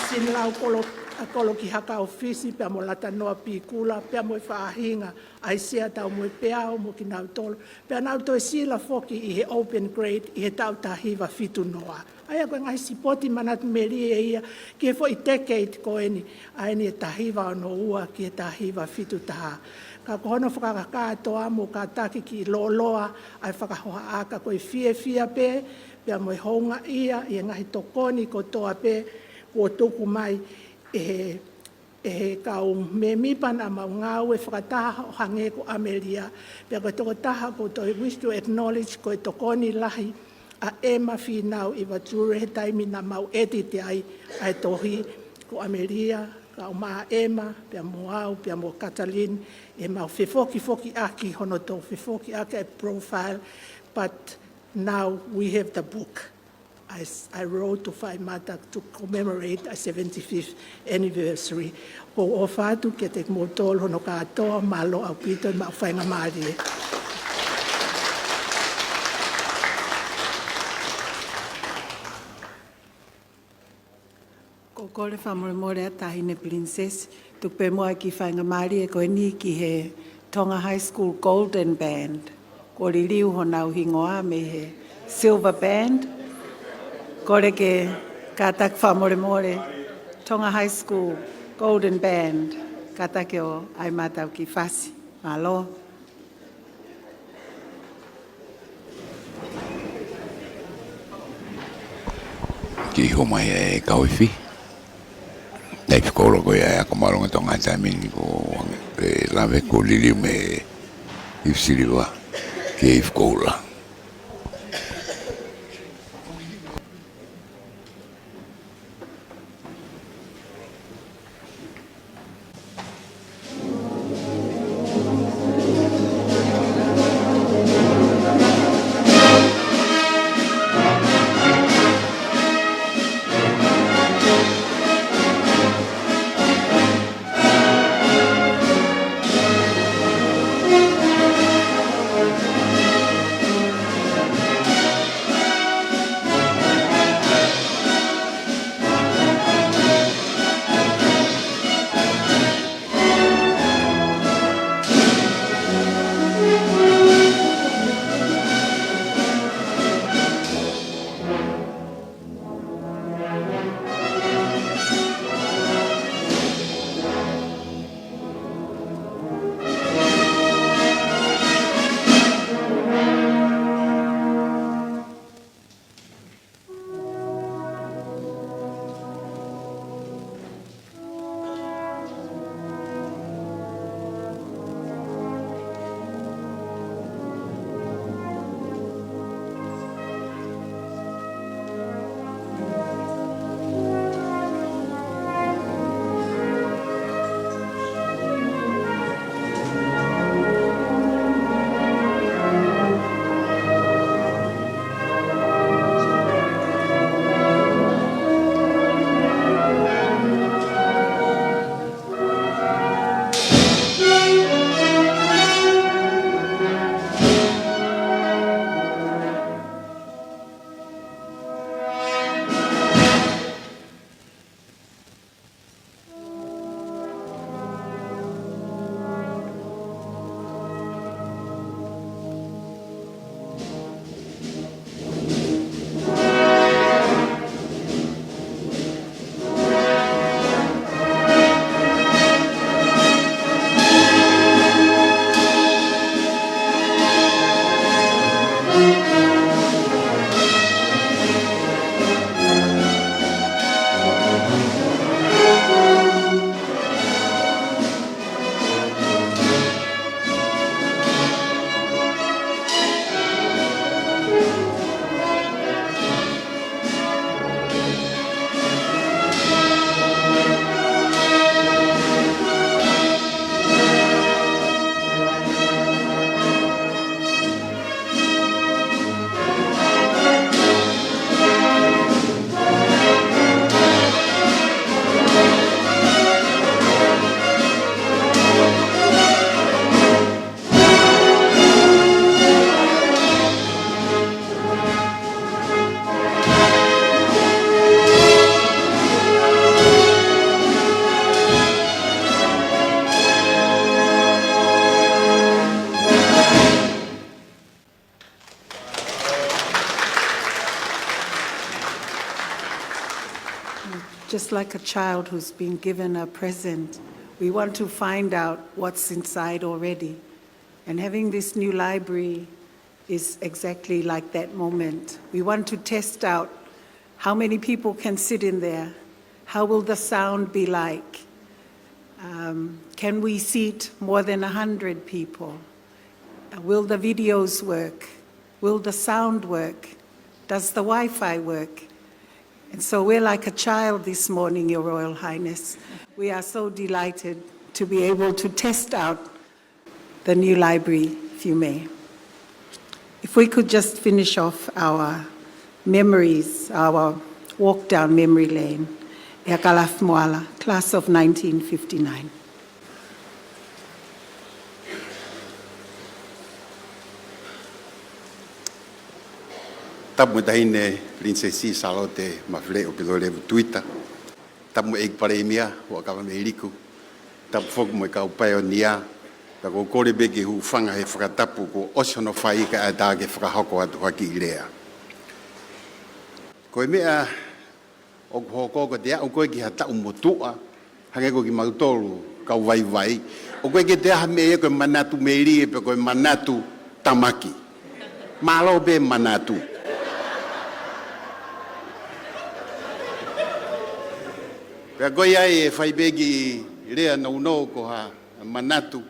Sinlau Kolo, ʻa Koloki Hakaofisi, pea mo Latanoa Pikula, pea mo e faʻahinga ʻa e Sea Taumoepeau mo kinautolu. Pea nau toe sila foki ʻi he open grade ʻi he taʻu taha hiva fitu noa. ʻA ia ko e ngaahi sipoti manatu melie ia ki he foʻi decade ko eni, ʻa eni ʻa e taha hiva ono ua ki he taha hiva fitu taha. Ka ko hono fakakātoa mo kātaki ki loloa ʻa e fakahohaʻa, ka ko e fiefia pē, pea mo e houngaʻia ʻi he ngaahi tokoni kotoa pē kuo tuku mai ʻe he ʻe he kau mēmipa naʻa mau ngāue fakataha ʻo hangē ko ʻAmelia, pea ko e tokotaha ʻoku ou toe wish to acknowledge ko e tokoni lahi ʻa ʻEma Fīnau ʻIvature he taimi naʻa mau edit ai ʻa e tohi, ko ʻAmelia, kau mai ʻEma, pea mo au, pea mo Katalin, ʻemau fefokifokiʻaki hono toe fefokiʻaki ʻa e profile, but now we have the book. I, I wrote to Faimata to commemorate a seventy-fifth anniversary. ʻOku ou ʻofa atu kiate kimoutolu hono kātoa, mālō ʻaupito ʻemau faingamālie. ʻOku ou kole fakamolemole ʻa Taʻahine Pilinisesi, tuku pē muʻa e kiʻi faingamālie ko eni ki he Tonga High School Golden Band. Kuo liliu honau hingoa mei he Silver Band. Kole ke kātaki fakamolemole Tonga High School Golden Band, kātaki ʻo ʻai mai ʻetau kiʻi fasi. Mālō. Kiʻi hū mai e kau ifi. ʻA e ifi koula ko ia ʻa e Ako Māʻolunga Tonga he taimi ni, ko e lave kuo liliu mei he ifi siliva ki he ifi koula. Just like a child who's been given a present, we want to find out what's inside already. And having this new library is exactly like that moment. We want to test out how many people can sit in there. How will the sound be like? Um, can we seat more than a hundred people? Uh, will the videos work? Will the sound work? Does the Wi-Fi work? And so we're like a child this morning, Your Royal Highness. We are so delighted to be able to test out the new library, if you may. If we could just finish off our memories, our walk down memory lane. ʻEa Kalafi Moala, class of nineteen fifty-nine. Tapu mo e Taʻahine Pilinisesi Sālote Mafileʻo Pilolevu Tuita. Tapu mo e ʻEiki Palēmia, Huʻakavameiliku. Tapu foki mo e kau paionia. Ka ʻoku ou kole pē ke u hūfanga he fakatapu kuo ʻosi hono fai kae ʻatā ke fakahoko atu ha kiʻi lea. Ko e meʻa ʻoku hoko ko e te aʻu ko ē ki ha taʻu motuʻa, hangē ko kimautolu kau vaivai. ʻOku ʻikai ke toe ʻi ai ha meʻa ia ko e manatu melie pe ko e manatu tamaki. Mālō pē manatu. Pea ko ia ai ʻe fai pē kiʻi lea nounou ko ha manatu,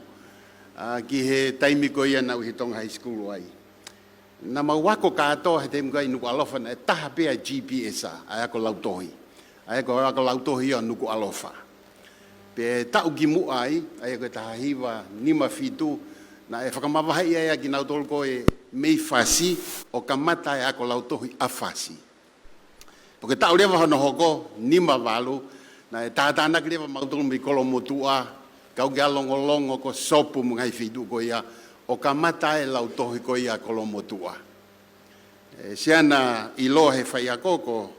ʻa, ki he taimi ko ia naʻá ku ʻi he Tonga High School ai. Naʻa mau ako kātoa he taimi ko ia ʻi Nukuʻalofa, naʻe taha pē ʻa e G P S, ʻa e ako lautohi. ʻA e ako, ako lautohi ʻo Nukuʻalofa. Pea taʻu kimuʻa ai, ʻa ia ko e taha hiva nima fitu, naʻe fakamavaheʻi ai ʻa kinautolu ko ē mei Fasi ʻo kamata e ako lautohi ʻa Fasi. Pea ko e taʻu leva hono hoko, nima valu, naʻe tātānaki leva mautolu mei Kolomotuʻa, kau ki ʻa Longolongo ko Sopu mo e ngaahi feituʻu ko ia, ʻo kamata e lautohi ko ia Kolomotuʻa. ʻE, siana ʻiloa he faiako ko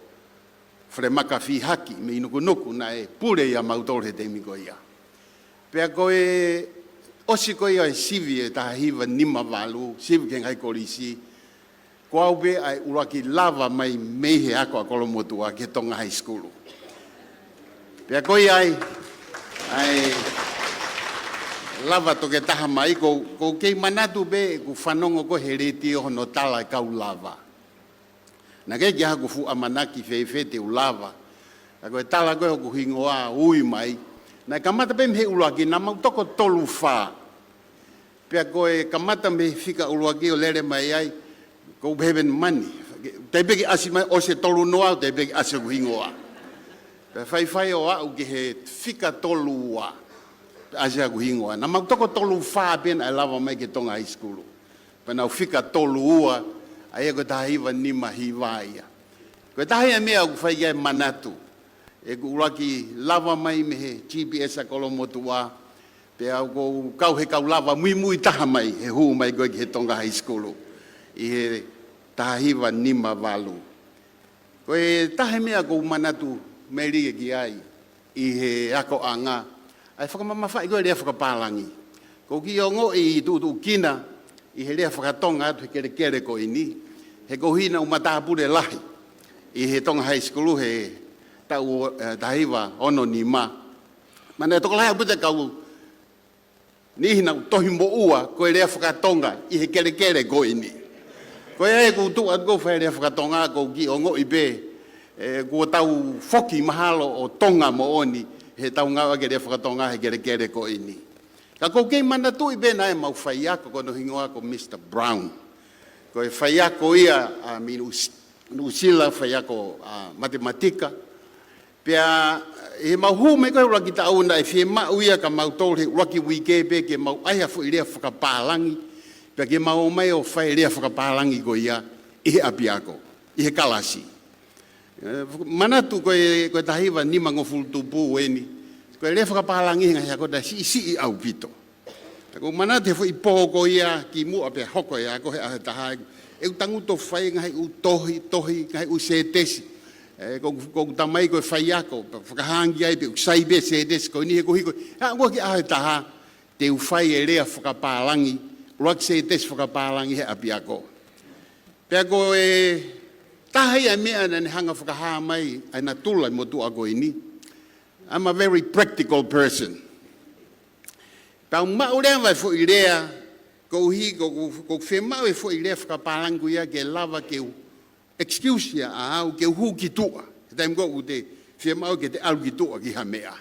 Felemaka Fihaki mei Nukunuku naʻe pule ʻia mautolu he taimi ko ia. Pea ko e ʻosi ko ia e sivi e taha hiva nima valu, sivi ki he ngaahi kolisi, ko au pē ʻa e ʻuluaki lava mai mei he ako ʻa Kolomotuʻa ki he Tonga High School. Pea ko ia ai, ʻa e lava toketaha mai, ko, ʻoku ou kei manatu pē ʻeku fanongo ko ē he letiō hono tala e kau lava. Naʻe ʻikai ke ʻi ai haku fuʻu ʻamanaki fēfē te u lava. Ka ko e tala ko ē hoku hingoa ui mai. Naʻe kamata pē mei he ʻuluaki, naʻa mau toko tolu fā. Pea ko e kamata mei he fika ʻuluaki ʻo lele mai ai, ko u pehē pē ni mani. Teʻeki pē ke ʻasi mai, ʻosi e tolu noa, teʻeki pē ke ʻasi hoku hingoa. Pea faifai ʻo aʻu ki he fika tolu ua, ʻasi hoku hingoa. Naʻa mau toko tolu fā pē naʻe lava mai ki he Tonga High School. Pea naʻa ku fika tolu ua, ʻa ia ko e taha hiva nima hiva ia. Ko e taha ia e meʻa ʻoku fai ki ai e manatu. ʻEku ʻuluaki lava mai mei he G P S ʻa Kolomotuʻa, pea ʻoku ou kau he kau lava muimui taha mai, he hū mai ko ē ki he Tonga High School, ʻi he taha hiva nima valu. Ko e taha e meʻa ʻoku ou manatu melie ki ai, ʻi he akoʻanga, ʻa e fakamamafaʻi ko ē lea fakapālangi. ʻOku ou kiʻi ongoʻi tuʻutuʻukina ʻi he lea fakatonga atu he kelekele ko eni, he ko u hina u matāpule lahi ʻi he Tonga High School he taʻu, ʻe, taha hiva ono nima. Mana e tokolahi ʻaupito e kau niʻihi naʻa ku tohi moʻua ko e lea fakatonga ʻi he kelekele ko eni. Ko ia ʻeku tuʻu atu ko u fai lea fakatonga ʻoku ou kiʻi ongoʻi pē, ʻe, kuo tau foki mahalo ʻo Tonga moʻoni he tau ngāueʻaki e lea fakatonga he kelekele ko eni. Ka ʻoku ou kei manatuʻi pē naʻe mau faiako ko hono hingoa ko Mr Brown. Ko e faiako ia ʻa mei Nuʻu-, Nuʻusila, faiako ʻa matematika. Pea ʻi he mau hū mai ko ē he ʻuluaki taʻu naʻe fiemaʻu ia kia mautolu he ʻuluaki uike pē ke mau ʻai ha foʻi lea fakapālangi, pea ke mau ō mai ʻo fai e lea fakapālangi ko ia ʻi he ʻapiako, ʻi he kalasi. ʻE, manatu ko e, ko e taha hiva nimangofulu tupu eni, ko e lea fakapālangi he ngaahi ako naʻe siʻisiʻi ʻaupito. Ka ʻoku ou manatu he foʻi pō ko ia kimuʻa pea hoko e ako he ʻaho ʻe taha, ʻeku tangutu ʻo fai e ngaahi ʻū tohi, tohi, ngaahi ʻū sētesi. ʻE, ko, ko ʻeku tamai ko e faiako, pea fakahā ange ai pē ʻoku sai pē sētesi ko eni he ko hiko, ʻa, ʻoku ʻi ai e ʻaho ʻe taha, te u fai e lea fakapālangi, ʻuluaki sētesi fakapālangi he ʻapiako. Pea ko e Taha ia e meʻa naʻa ne hanga fakahā mai ai natula mo tuʻa ko eni. I'm a very practical person. Pea u maʻu leva e foʻi lea, koeʻuhi ko, ko, ko fiemaʻu e foʻi lea fakapālangi ko ia ke lava ke u excuse ia ʻaʻau ke u hū ki tuʻa. He taimi ko ē ʻoku te fiemaʻu ke te ʻalu ki tuʻa ki ha meʻa.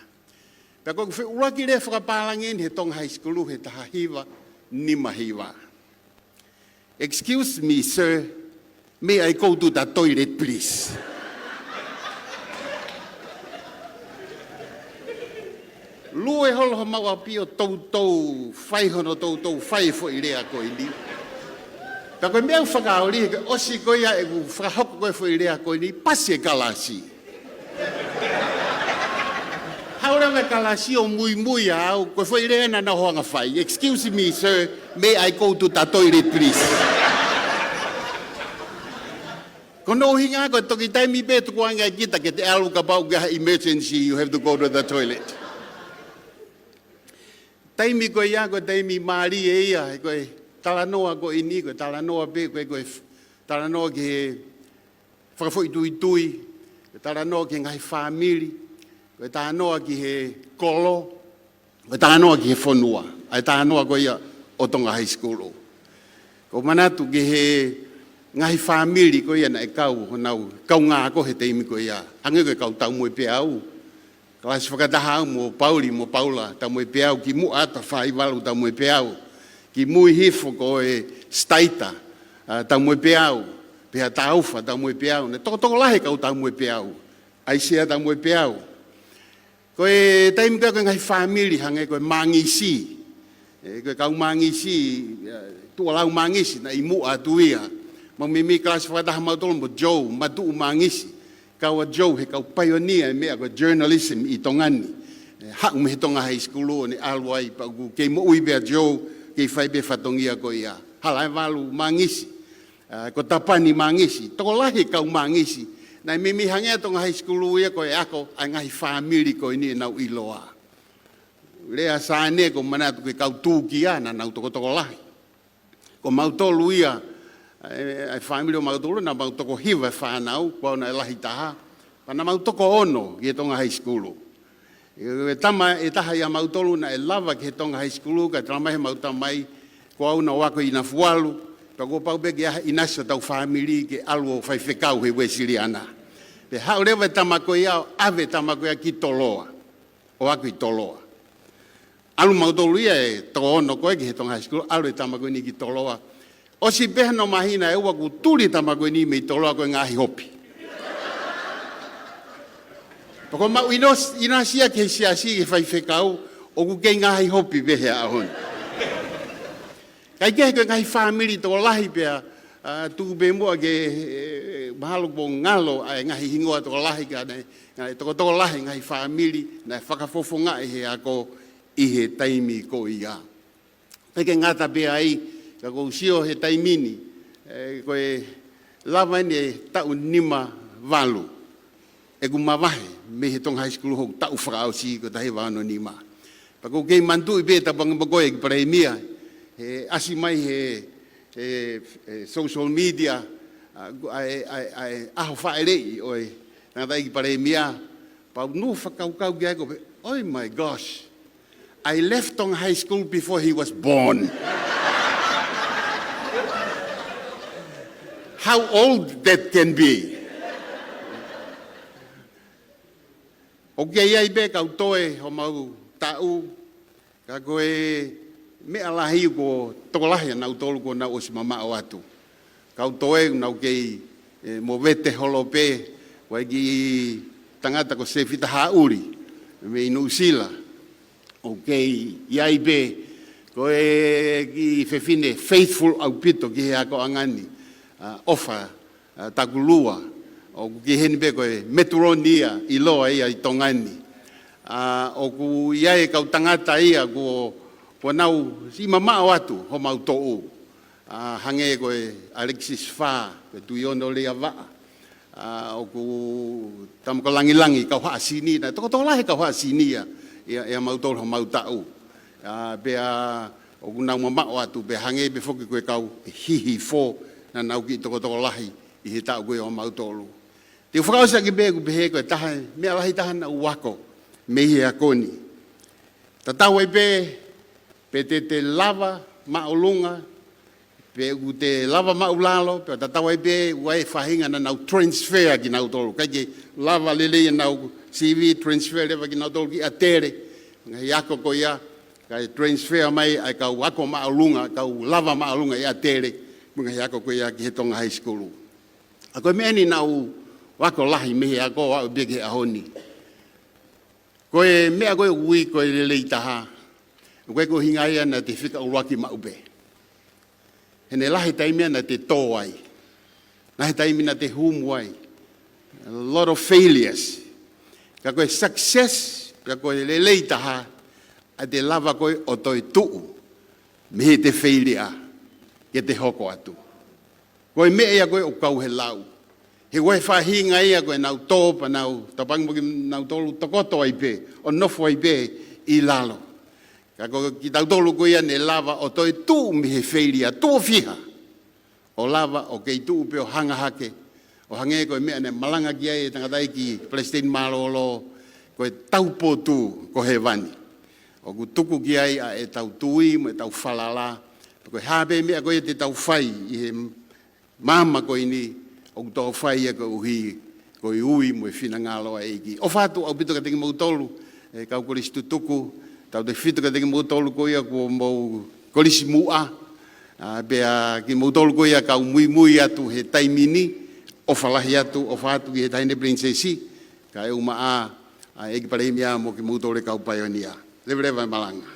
Pea ko e feʻuluaki lea fakapālangi eni he Tonga High School he taha hiva nima hiva. "Excuse me, sir. May I go to the toilet, please?" Lue holo homau ʻapi ʻo toutou fai hono toutou fai e foʻi lea ko eni. Pea ko e meʻa ʻoku fakaoli, he ko e ʻosi ko ia ʻeku fakahoko ko ē foʻi lea ko eni, pasi e kalasi. Haʻu leva e kalasi ʻo muimui ʻaʻau, ko e foʻi lea naʻa nau hanga fai. "Excuse me, sir, may I go to the toilet, please?" Ko hono ʻuhinga ko e toki taimi pē tukuange ai kita ke te ʻalu kapau ʻoku ʻi ai ha emergency, you have to go to the toilet. Taimi ko ia, ko e taimi mālie ia, he ko e talanoa ko eni, ko e talanoa pē, ko e, ko e f-, talanoa ki he fakafoʻituitui, ko e talanoa ki he ngaahi fāmili, ko e talanoa ki he kolo, ko e talanoa ki he fonua, ʻa e talanoa ko ia ʻo Tonga High School. Ko u manatu ki he ngaahi fāmili ko ia naʻe kau, honau kaungā ako he taimi ko ia, hangē ko e kau Taumuepeau, kalasi fakataha au mo Pauli mo Paula Taumuepeau, kimuʻa atu Faivalu Taumuepeau, kimui hifo ko e Staita, ʻa, Taumuepeau, pea Taufa Taumuepeau, naʻe tokotokolahi e kau Taumuepeau, ʻAisea Taumuepeau. Ko e taimi ko ē ko e ngaahi fāmili hangē ko e Mangisi, ē, ko e kau Mangisi, ē, Tuʻalau Mangisi, naʻe ʻi muʻa atu ia. Mau meimei kalasi fakataha mautolu mo Joe Matuʻu Mangisi. Kau ʻa Joe he kau paionia e meʻa ko e journalism ʻi Tonga ni. Ē, haʻu mei he Tonga High School ʻo ne ʻalu ai, pea ʻoku kei moʻui pē ʻa Joe, kei fai pē fatongia ko ia. Halaevalu Mangisi, ā, ko Tapani Mangisi, tokolahi e kau Mangisi. Naʻe meimei hangē ʻa Tonga High School ia ko e ako ʻa e ngaahi fāmili ko eni ʻenau ʻiloa. Lea ʻa Sane, ko u manatu ko e kau Tūkia naʻa nau tokotokolahi. Ko mautolu ia, ē, ʻa e fāmili ʻo mautolu, naʻa mau toko hiva e fānau, ko au naʻe lahi taha, pea naʻa mau toko ono ki he Tonga High School. ʻE, e tama ʻe taha ia ʻa mautolu naʻe lava ki he Tonga High School, kae talamai ʻe heʻemau tamai, ko au naʻa ku ako ʻi Nafualu, pea kuo pau pē ke ʻi ai ha ʻinasi ʻo hotau fāmili ke ʻalu ʻo faifekau he Uēsiliana. Pea haʻu leva e tama ko ia ʻo ʻave e tama ko ia ki Toloa, ʻo ako ʻi Toloa. ʻAlu mautolu ia ʻe toko ono ko ē ki he Tonga High School, ʻalu e tama ko eni ki Toloa. ʻOsi pē hano māhina ʻe ua kuo tuli e tama ko eni mei Toloa ko e ngaahi hopi. Pea ko ʻemau ʻinos-, ʻinasi ia ki he siasi ke faifekau, ʻoku kei ngaahi hopi pē he ʻaho ni. Kae kehe ko e ngaahi fāmili tokolahi pea, ā, tuku pē muʻa ke, ē, mahalo kuo ngalo ʻa e ngaahi hingoa tokolahi ka naʻe, naʻe tokotokolahi e ngaahi fāmili naʻe fakafofongaʻi he ako ʻi he taimi ko ia. ʻIkai ke ngata pē ai, ka ʻoku ou sio he taimi ni, ē, ko e lava eni e taʻu nima valu ʻeku mavahe mei he Tonga High School hoku taʻu fakaʻosi ko e taha hiva ono nima. Pea ʻoku ou kei manatuʻi pē tapu ange mo koe ʻEiki Palēmia, he ʻasi mai he, he, he social media, ʻa, ʻa e, ʻa e, ʻa e ʻaho fāʻeleʻi ʻo e tangataʻeiki Palēmia, pea u nofo fakakaukau ki ai ko e pehē, "Oh my gosh, I left Tonga High School before he was born." How old that can be? ʻOku kei ʻi ai pē kau toe homau taʻu, ka ko e meʻa lahi kuo tokolahi ʻa nautolu kuo nau ʻosi mamaʻo atu. Kau toe ʻoku nau kei, ē, movete holo pē, ko e kiʻi tangata ko Sefita Haʻuli, mei Nuʻusila. ʻOku kei ʻi ai pē, ko e kiʻi fefine faithful ʻaupito ki he akoʻanga ni, ʻa, ʻOfa, ʻa, Takulua, ʻoku kei ʻi heni pē ko e metiloni ia ʻiloa ia ʻi Tonga ni. ʻA, ʻoku ʻi ai e kau tangata ia kuo, kuo nau siʻi mamaʻo atu homau toʻu. ʻA, hangē ko e Alexis Fā, ko e Tuʻiono Leiavaʻa. ʻA, ʻoku tama ko Langilangi, kau Haʻa Sini, naʻe tokotokolahi e kau Haʻa Sini ia, ia, ia mautolu homau taʻu. ʻA, pea ʻoku nau mamaʻo atu, pea hangē pē foki ko e kau Hihifo, naʻa nau kiʻi tokotokolahi ʻi he taʻu ko ia ʻo mautolu. Te u fakaʻosi ʻaki pē ʻeku pehē ko e taha e meʻa lahi taha naʻá ku ako mei he ako ni. Tatau ai pē pe te te lava māʻolunga, pe ʻoku te lava māʻulalo, pea tatau ai pē ʻoku ʻi ai e faʻahinga naʻa nau transfer kinautolu. ʻIkai ke lava lelei ʻenau C V, transfer leva kinautolu ki ʻAtele. Ngaahi ako ko ia, kae transfer mai ʻa e kau ako māʻolunga, kau lava māʻolunga ʻi ʻAtele, mo e ngaahi ako ko ia ki he Tonga High School. ʻA ko e meʻa eni naʻá ku ako lahi mei he ako ʻo aʻu pē ki he ʻaho ni. Ko e meʻa ko ē ʻoku ui ko e lelei taha, ʻoku ʻikai ko e ʻuhinga ia naʻá te fika ʻuluaki maʻu pē. He naʻe lahi e taimi ia naʻá te tō ai. Lahi e taimi naʻá te humu ai. A lot of failures. Ka ko e success, ka ko e lelei taha, ʻa e te lava ko ē ʻo toe tuʻu mei heʻete failure ke te hoko atu. Ko e meʻa ia ko ē ʻoku kau he lau. He ko e faʻahinga ia ko ē naʻá ku tō pea naʻá ku tapangi mo kinautolu tokoto ai pē, ʻo nofo ai pē ʻi lalo. Ka ko kitautolu ko ia naʻe lava ʻo toe tuʻu mei he failure, tuʻo fiha. ʻO lava ʻo kei tuʻu pē ʻo hanga hake. ʻO hangē ko e meʻa naʻe malanga ki ai e tangataʻeiki Palesiteni Mālōlō, ko e taupotu ko hēvani. ʻOku tuku ki ai ʻa ʻetau tui mo ʻetau falala. Ko e hā pē meʻa ko ia te tau fai ʻi he māmani ko eni, ʻoku tau fai ia koeʻuhi ko e ui mo e finangalo ʻa e ʻEiki. ʻOfa atu ʻaupito kiate kimoutolu, e kau kolisi tutuku, tautautefito kiate kimoutolu ko ia kuo mou kolisi muʻa, ʻa, pea kimoutolu ko ia kau muimui atu he taimi ni, ʻofa lahi atu, ʻofa atu ki he Taʻahine Pilinisesi, kae ʻumaʻā ʻa e ʻEiki Palēmia mo kimoutolu e kau paionia. Leveleva e malanga.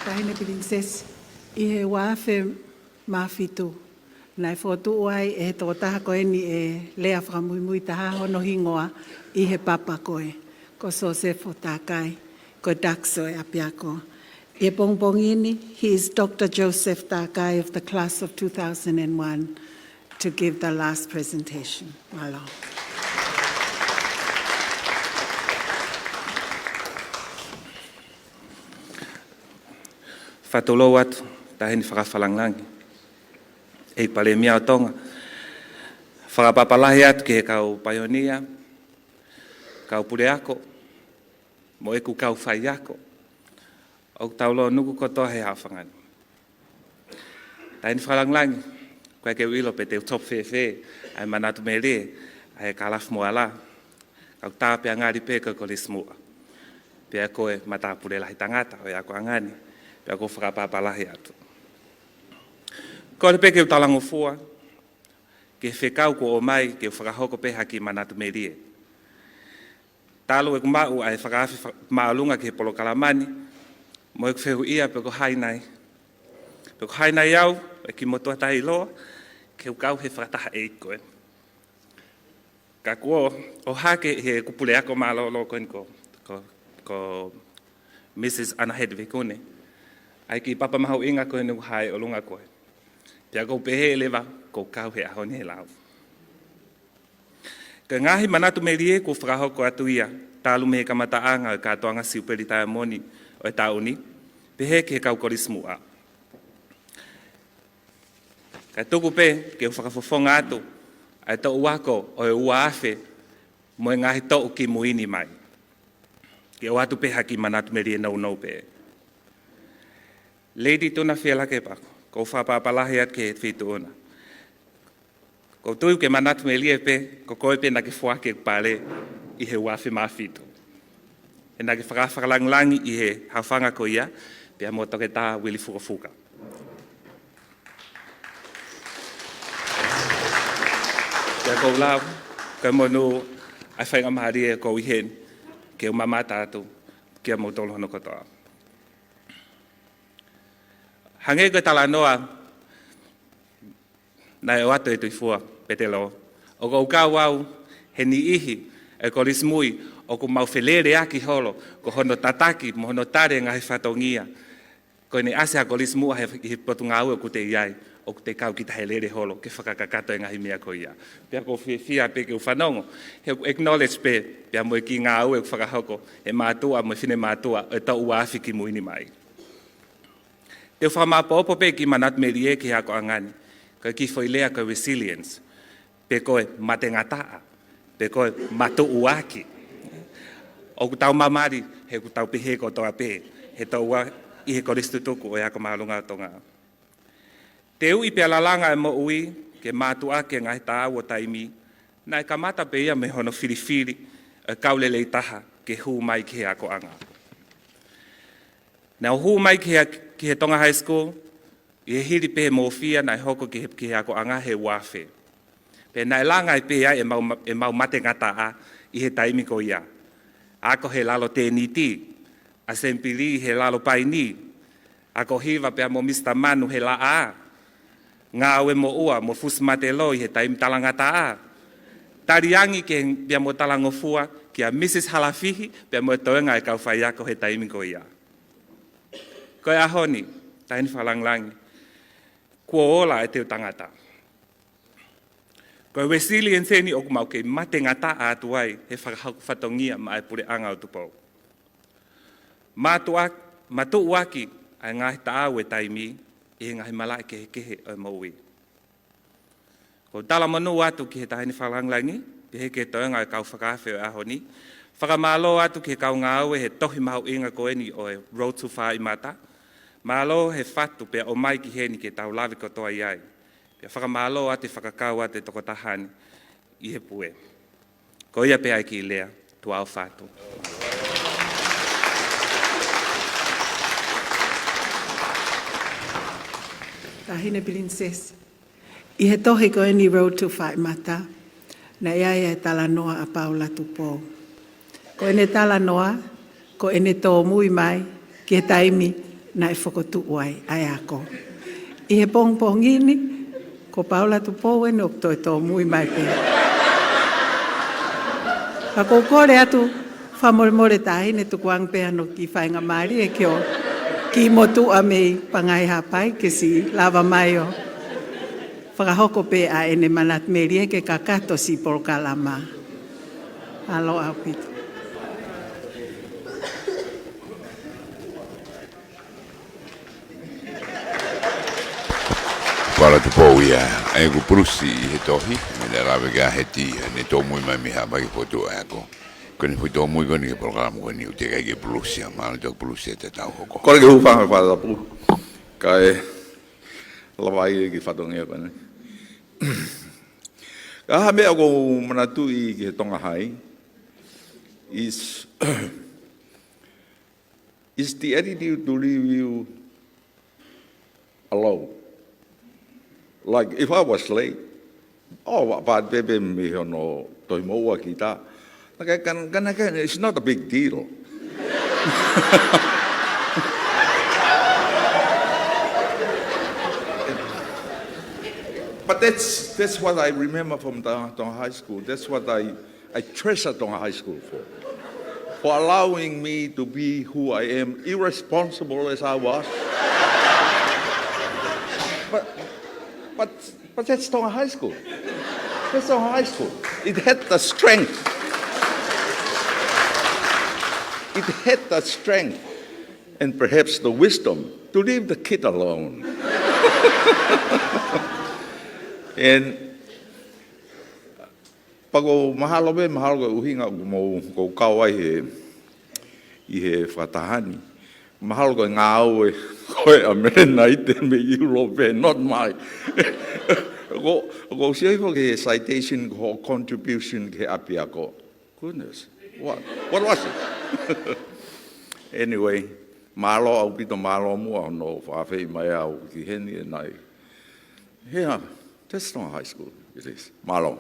Taʻahine Pilinisesi, ʻi he ua afe mā fitu, naʻe fokotuʻu ai ʻe he tokotaha ko eni e lea fakamuimui taha hono hingoa ʻi he papa ko ē, ko Sosefo Takai, ko e Dux ʻo e ʻapiako. ʻI he pongipongi ni, he is Doctor Joseph Takai of the class of two thousand and one to give the last presentation. Mālō. Fakatulou atu, Taʻahine Fakaʻofoʻofa Langilangi, ʻEiki Palēmia ʻo Tonga. Fakapapālangi atu ki he kau paionia, kau puleako, mo ʻeku kau faiako ʻoku tau lōnuku kotoa he haʻofanga ni. Taʻahine Fakalangilangi, ʻoku ʻikai ke u ʻilo pe te u top fēfē ʻa e manatu melie ʻa e Kalafi Moala, ka ʻoku tā pē ʻa ngali pē ko e Kolisi Muʻa, pea ko e matāpule lahi tangata ʻo e akoʻanga ni, pea ʻoku ou fakapapālangi atu. Kole pē ke u talangofua ki he fekau kuo ʻomai ke u fakahoko pē ha kiʻi manatu melie. Talu ʻeku maʻu ʻa e fakaafe fa-, māʻolunga ki he polokalama ni, mo ʻeku fehuʻia pe ko hai nai. Pe ko hai nai au, ʻe kimoutolu ʻe ʻiloa, ke u kau he fakataha ʻeiki ko ē. Ka kuo ʻohake ʻe heʻeku puleako mālōlō ko eni ko, ko, ko Mrs Ana Hedvig Une ʻa e kiʻi papa mahuʻinga ko eni ʻoku hā ʻi ʻolunga ko ē. Pea ʻoku ou pehē leva ʻoku ou kau he ʻaho ni he lau. Ko e ngaahi manatu melie kuo fakahoko atu ia, talu mei he kamataʻanga ʻo e kātoanga Siupeli Taiamoni ʻo e taʻu ni, pehē ki he kau Kolisi Muʻa. Kae tuku pē ke u fakafofonga atu ʻa e toʻu ako ʻo e ua afe mo e ngaahi toʻu kimui ni mai, ke ʻoatu pē ha kiʻi manatu melie nounou pē. Lady Tuʻunafielakepa, ʻoku ou fakapapālangi atu ki he Feituʻu na. ʻOku ou tui ʻoku ke manatu melie pē, ko koe pē naʻá ke foaki ʻeku pale ʻi he ua afe mā fitu. He naʻá ke faka-, fakalangilangi ʻi he haʻofanga ko ia, pea mo Toketā Vili Fukofuka. Pea ʻoku ou lau, ko e monū ʻa e faingamālie ʻoku ou ʻi heni, ke u mamata atu kia moutolu hono kotoa. Hangē ko e talanoa naʻe ʻoatu ʻe Tuʻifua Petelo, ʻoku ou kau au he niʻihi ʻo e Kolisi Mui ʻoku mau feleleʻaki holo, ko hono tataki mo hono tali e ngaahi fatongia. Ko ʻene ʻasi ha Kolisi Muʻa he, he Potungāue ʻoku te ʻi ai, ʻoku te kau kita he lele holo ke fakakakato e ngaahi meʻa ko ia. Pea ʻoku ou fiefia pē ke u fanongo, he ʻoku acknowledge pē, pea mo e kiʻi ngāue ʻoku fakahoko ʻe he mātuʻa mo e finemātuʻa ʻo e toʻu ua afe kimui ni mai. Te u fakamāʻopoʻopo pē e kiʻi manatu melie ki he akoʻanga ni, ko e kiʻi foʻi lea ko e resilience, pe ko e matengataʻa, pe ko e matuʻuaki. ʻOku tau mamali, he ʻoku tau pehē kotoa pē, he tau ʻi he kolisi tutuku ʻo e ako māʻolunga ʻo Tonga. Te u ʻi pea lalanga e moʻui ke mātuʻaki e ngaahi taʻau ʻo taimi, naʻe kamata pē ia mei hono filifili e kau lelei taha ke hū mai ki he akoʻanga. Naʻe hū mai ki he, ki he Tonga High School, ʻi he hili pē mōfia naʻe hoko ki he, ki he akoʻanga he uafe. Pea naʻe langa ai pē ai ʻemau ma-, ʻemau matengataʻa ʻi he taimi ko ia. Ako he lalo tēniti, ʻasempili he lalo paini, ako hiva pea mo Misa Manu he laʻā, ngāue moʻua mo Fusi Matelō ʻi he taimi talangataʻa, taliangi ke pea mo talangofua kia Mrs Halafihi pea mo e toenga e kau faiako he taimi ko ia. Ko e ʻaho ni, Taʻahine Fakalangilangi, kuo ola e teu tangata. Ko e resilience eni ʻoku mau kei matengataʻa atu ai he fakahoko fatongia maʻa e puleʻanga ʻo Tupou. Mātuʻa-, matuʻuaki ʻa e ngaahi taʻau ʻo e taimi ʻi he ngaahi malaʻe kehekehe ʻo e moʻui. ʻOku ou talamonū atu ki he Taʻahine Fakalangilangi, pehē ki he toenga e kau fakaafe ʻo e ʻaho ni. Fakamālō atu ki he kau ngāue he tohi mahuʻinga ko eni ʻo e Road to Fāʻimata. Mālō he fatu pea ʻomai ki heni ke tau lave kotoa ai. Pea fakamālō atu e fakakau atu e tokotaha ni ʻi he pue. Ko ia pē ʻa e kiʻi lea, tuʻa ʻofa atu. Taʻahine Pilinisesi. ʻI he tohi ko eni Road to Fāʻimata, naʻe ʻi ai e talanoa ʻa Paula Tupou. Ko ʻene talanoa, ko ʻene tōmui mai ki he taimi naʻe fokotuʻu ai ʻa e ako. ʻI he pongipongi ni, ko Paula Tupou eni ʻoku toe tōmui mai pē. Ka ʻoku ou kole atu, fakamolemole Taʻahine, tukuange pē hano kiʻi faingamālie ke ō ki motuʻa mei Pangai Haʻapai ke siʻi lava mai ʻo fakahoko pē ʻa ʻene manatu melie ke kakato siʻi polokalama. Mālō ʻaupito. Paula Tupou ia, ʻa ia ʻoku pulusi ʻi he tohi, ʻa ia naʻe lave ki ai he tī, ʻene tōmui mai mei Haʻapai ke fokotuʻu e ako. Ko ʻene foʻi tōmui ko eni ki he polokalama ko eni, ʻoku teʻeki ai ke pulusi ia, mālō e toki pulusi ʻi he taʻu hoko. Kole ke u hūfanga he fakatapu, kae lava ai e kiʻi fatongia ko eni. Ka ha meʻa ʻoku ou manatuʻi ki he Tonga High is is the attitude to leave you alone. Like, if I was late, oh, wa-, but baby, mei hono tohi moʻua kita. Like, can, can, can, it's not a big deal. But that's, that's what I remember from the, the high school. That's what I I treasure Tonga High School for, for allowing me to be who I am, irresponsible as I was. But, but, but that's Tonga High School. That's Tonga High School. It had the strength. It had the strength and perhaps the wisdom to leave the kid alone. And pea ʻoku mahalo pē, mahalo ko e ʻuhinga ʻoku mou, ʻoku ou kau ai he, ʻi he fakataha ni. Mahalo ko e ngāue ko ē ʻa Mele Naite mei ʻIulope, not mine. ʻOku, ʻoku ou sio hifo ki he citation, ko hoʻo contribution ki he ʻapiako. Goodness, what, what was it? Anyway, mālō ʻaupito, mālō muʻa hono fakaafeʻi mai au ki heni ʻanenai. Yeah, that's not high school. It is. Mālō.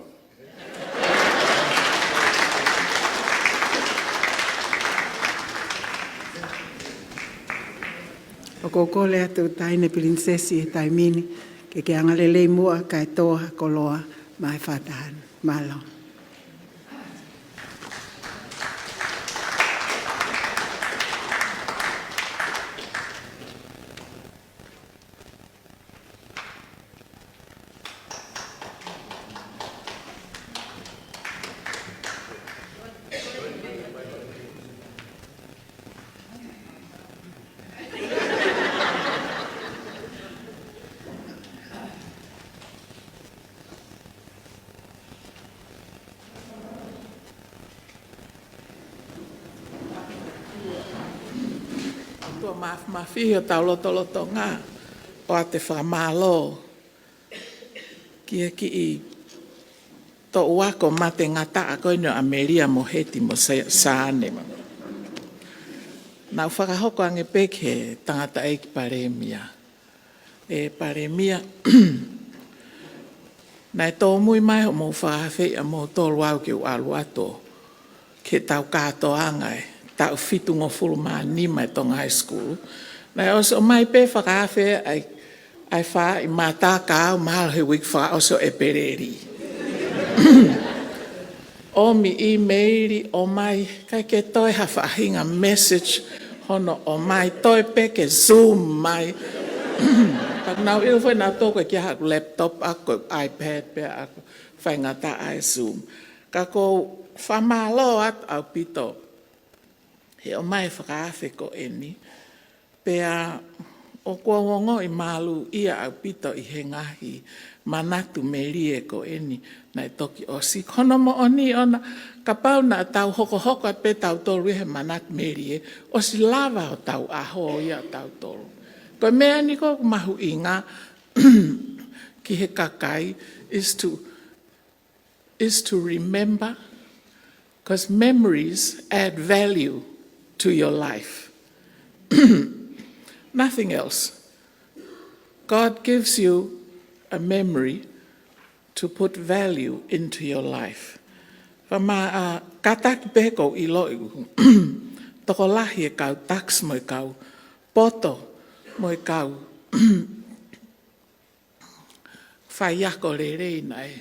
ʻOku ou kole atu Taʻahine Pilinisesi he taimi ni, ke ke angalelei muʻa kae tō ha koloa maʻa e fakataha ni. Mālō. Ko e mafimafi hotau lotolotonga ʻo ʻoatu e fakamālō ki he kiʻi toʻu ako mate ngataʻa ko eni ʻo ʻAmelia mo Heti mo Sa-, Sane. Naʻa ku fakahoko ange pē ki he tangataʻeiki palēmia. ʻE palēmia, naʻe tōmui mai hoʻomou fakaafeʻi ʻa moutolu au ke u ʻalu atu ki heʻetau kātoanga ʻi he taʻu fitungofulu mā nima ʻi Tonga High School. Naʻe ʻosi ʻomai pē fakaafe ʻa e, ʻa e faaʻi mata ka au mahalo he uike fakaʻosi ʻo ʻEpeleli. ʻOmi ʻīmeili, ʻomai, ʻikai ke toe ha faʻahinga message hono ʻomai, toe pē ke Zoom mai. Ka naʻa ku ʻilo foki naʻa tō ko e kia haku laptop, ʻaku ko e iPad pē ʻaku, faingataʻa e Zoom. Ka ʻoku ou fakamālō atu ʻaupito he ʻomai e fakaafe ko eni. Pea ʻoku ou ongoʻi mālōlō ʻaupito ʻi he ngaahi manatu melie ko eni naʻe toki ʻosi. Ko hono moʻoni ʻona, kapau naʻa tau hokohoko atu pē tautolu ʻi he manatu melie, ʻosi lava hotau ʻaho ia ʻo tautolu. Ko e meʻa eni ʻoku mahuʻinga ki he kakai is to is to remember, 'cause memories add value to your life. Nothing else. God gives you a memory to put value into your life. Fama a kataki pē ʻoku ou ʻiloʻi ʻoku tokolahi e kau tax mo e kau poto mo e kau faiako lelei naʻe,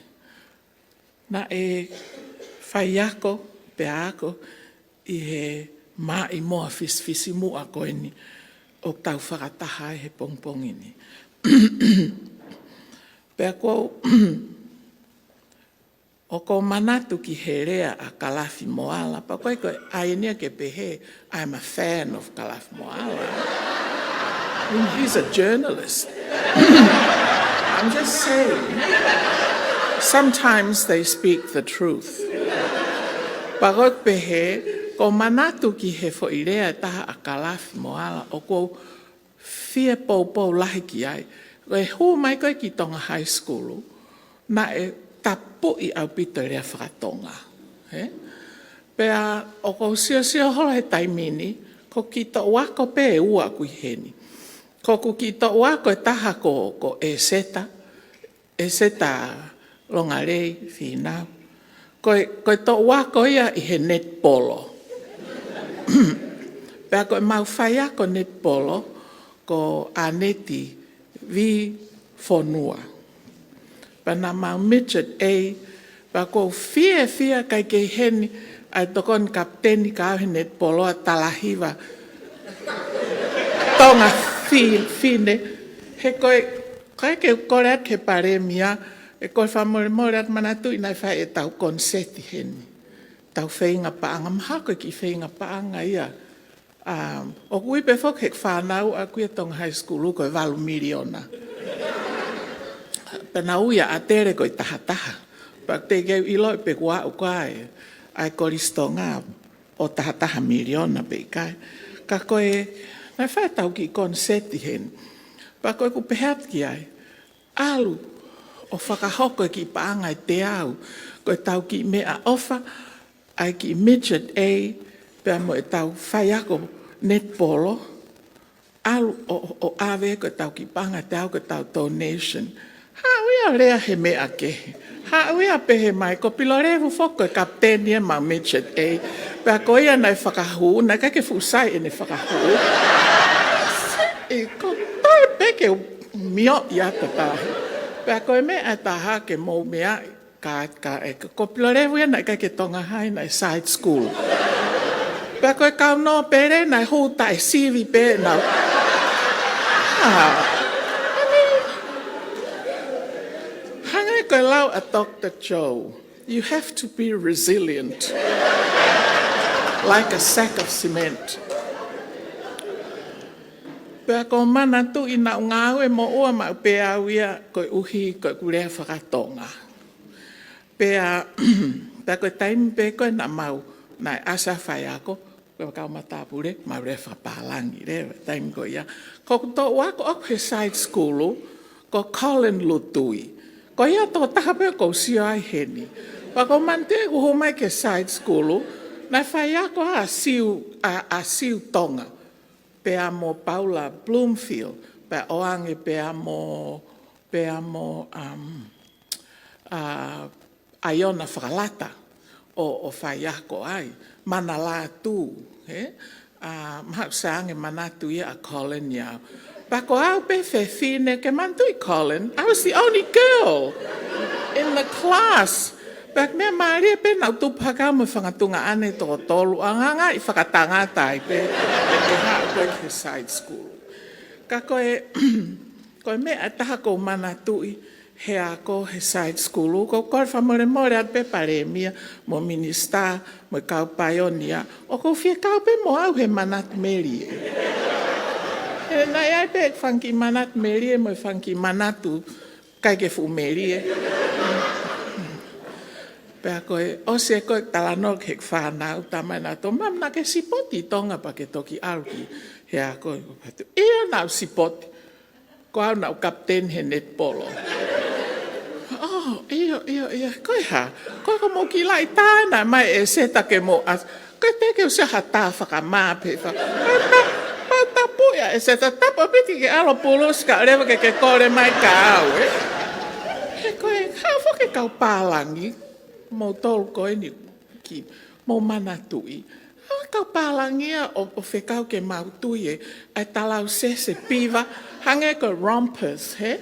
naʻe faiako pea ako ʻi he maʻimoa fisifisimuʻa ko eni ʻoku tau fakataha ai he pongipongi ni. Pea ʻoku ou ʻoku ou manatu ki he lea ʻa Kalafi Moala, pea ʻoku ʻikai ko e ʻai eni ia ke pehē, I'm a fan of Kalafi Moala. I mean, he's a journalist. I'm just saying, sometimes they speak the truth. Pea ʻoku ou pehē, ʻoku ou manatu ki he foʻi lea ʻe taha ʻa Kalafi Moala, ʻoku ou fie poupou lahi ki ai. Ko e hū mai ko ē ki Tonga High School, naʻe tapuʻi ʻaupito e lea fakatonga. He? Pea ʻoku ou siosio holo he taimi ni, ko e kiʻi toʻu ako pē ʻe ua ʻoku ʻi heni. Ko e kiʻi toʻu ako ʻe taha ko, ko ʻEseta, ʻEseta Longalei Fīnau. Ko e, ko e toʻu ako ia ʻi he netipolo. Pea ko ʻemau faiako netipolo ko ʻAneti Vīfonua. Pea naʻa mau midget A, pea ʻoku ou fiefia ʻikai ke ʻi heni ʻa e tokoni kapiteni ka au he netipolo ʻa Talahiva Tonga Fi-, Fine. He ko e, ʻikai ke u kole atu ki he palēmia, ʻe kole fakamolemole atu, manatuʻi naʻe fai ʻetau koniseti heni. Tau feinga paʻanga, mahalo ko e kiʻi feinga paʻanga ia. ʻA, ʻoku ui pē foki he fānau ʻaku ia Tonga High School ko e valu miliona. Pea naʻa ku ui ʻa ʻAtele ko e tahataha. Pea teʻeki ke u ʻiloʻi pe kuo aʻu ki ai ʻa e Kolisi Tonga ʻo tahataha miliona pe ʻikai. Ka ko e, naʻe fai ʻetau kiʻi koniseti heni. Pea ko ʻeku pehē atu ki ai, ʻalu ʻo fakahoko e kiʻi paʻanga ʻe teau, ko ʻetau kiʻi meʻaʻofa, ʻa e kiʻi midget A, pea mo ʻetau faiako netipolo, ʻalu ʻo, ʻo, ʻo ʻave ko ʻetau kiʻi paʻanga ʻe teau ko ʻetau donation. Haʻu ia ʻo lea he meʻa kehe. Haʻu ia ʻo pehē mai, ko Pilolevu foki ko e kapiteni ʻemau midget A. Pea ko ia naʻe fakahū, naʻe ʻikai ke fuʻu sai ʻene fakahū. Siʻi, ʻoku ou toe pē ke u mioʻi atu tahi. Pea ko e meʻa ʻe taha ke mou meaʻi, ka, ka, ʻe, ko Pilolevu ia naʻe ʻikai ke Tonga High, naʻe side school. Pea ko e kau nōpele naʻe hū taʻesivi pē nau. Ah, I mean, hangē ko e lau ʻa Doctor Joe, you have to be resilient, like a sack of cement. Pea ʻoku ou manatuʻi naʻa ku ngāue moʻua maʻu pē au ia koeʻuhi ko ʻeku lea fakatonga. Pea, pea ko e taimi pē ko ē naʻa mau, naʻe ʻasi ʻa e faiako, Ko e kau matāpule, mau lea fakapālangi, lea, taimi ko ia. Ko ʻeku toʻu ako ʻoku he side school, ko Colin Lutui. Ko ia tokotaha pē ʻoku ou sio ai heni. Pea ʻoku ou manatuʻi ʻeku hū mai ki he side school, naʻe faiako ʻa Siu, ʻa, ʻa Siu Tonga. Pea mo Paula Bloomfield, pea ʻoange pea mo, pea mo, um, ʻa, ʻa Iona Fakalata ʻo, ʻo faiako ai, Mana Lātū, he? ʻA, mahalo ʻoku sai ange manatu ia ʻa Colin ia. Pea ko au pē fefine, ke manatuʻi Colin, I was the only girl in the class. Pea meʻa mālie pē naʻa ku tupu hake mo e fanga tuongaʻane toko tolu, ʻa nganga ʻi fakatangata ai pē, ʻe haʻu ko ē ki he side school. Ka ko e, ko e meʻa ʻe taha ʻoku ou manatuʻi, he ako he side school, ʻoku ou kole fakamolemole atu pē Palēmia, mo Minisitā, mo e kau paionia, ʻoku ou fie kau pē mo au he manatu melie. He naʻe ʻi ai pē fanga kiʻi manatu melie, mo e fanga kiʻi manatu ʻikai ke fuʻu melie. Pea ko e, ʻosi ē ko e talanoa ki he fānau, talamai naʻa tō mama naʻa ke sipoti ʻi Tonga pea ke toki ʻalu ki he ako, ʻio naʻa ku sipoti. Ko au naʻa ku kapiteni he netipolo. Oh, ʻio, ʻio, ʻio, ko e hā? Ko e ko mo ki lai tā naʻe ʻomai ʻe ʻEseta ke mo ʻasi. Ko e teʻeki ke u sio ha tā fakamā pē fa. Pea ta-, pea tapu ia ʻEseta, tapu ʻaupito ke ʻalu pulusi kae ʻoua leva ke ke kole mai kia au, ē? He ko e, hā foki e kau pālangi, moutolu ko eni ki, mou manatuʻi. ʻA e kau pālangi ia ʻo, ʻo fekau ke mau tui ē, ʻa e talausese piva, hangē ko e rompers, he?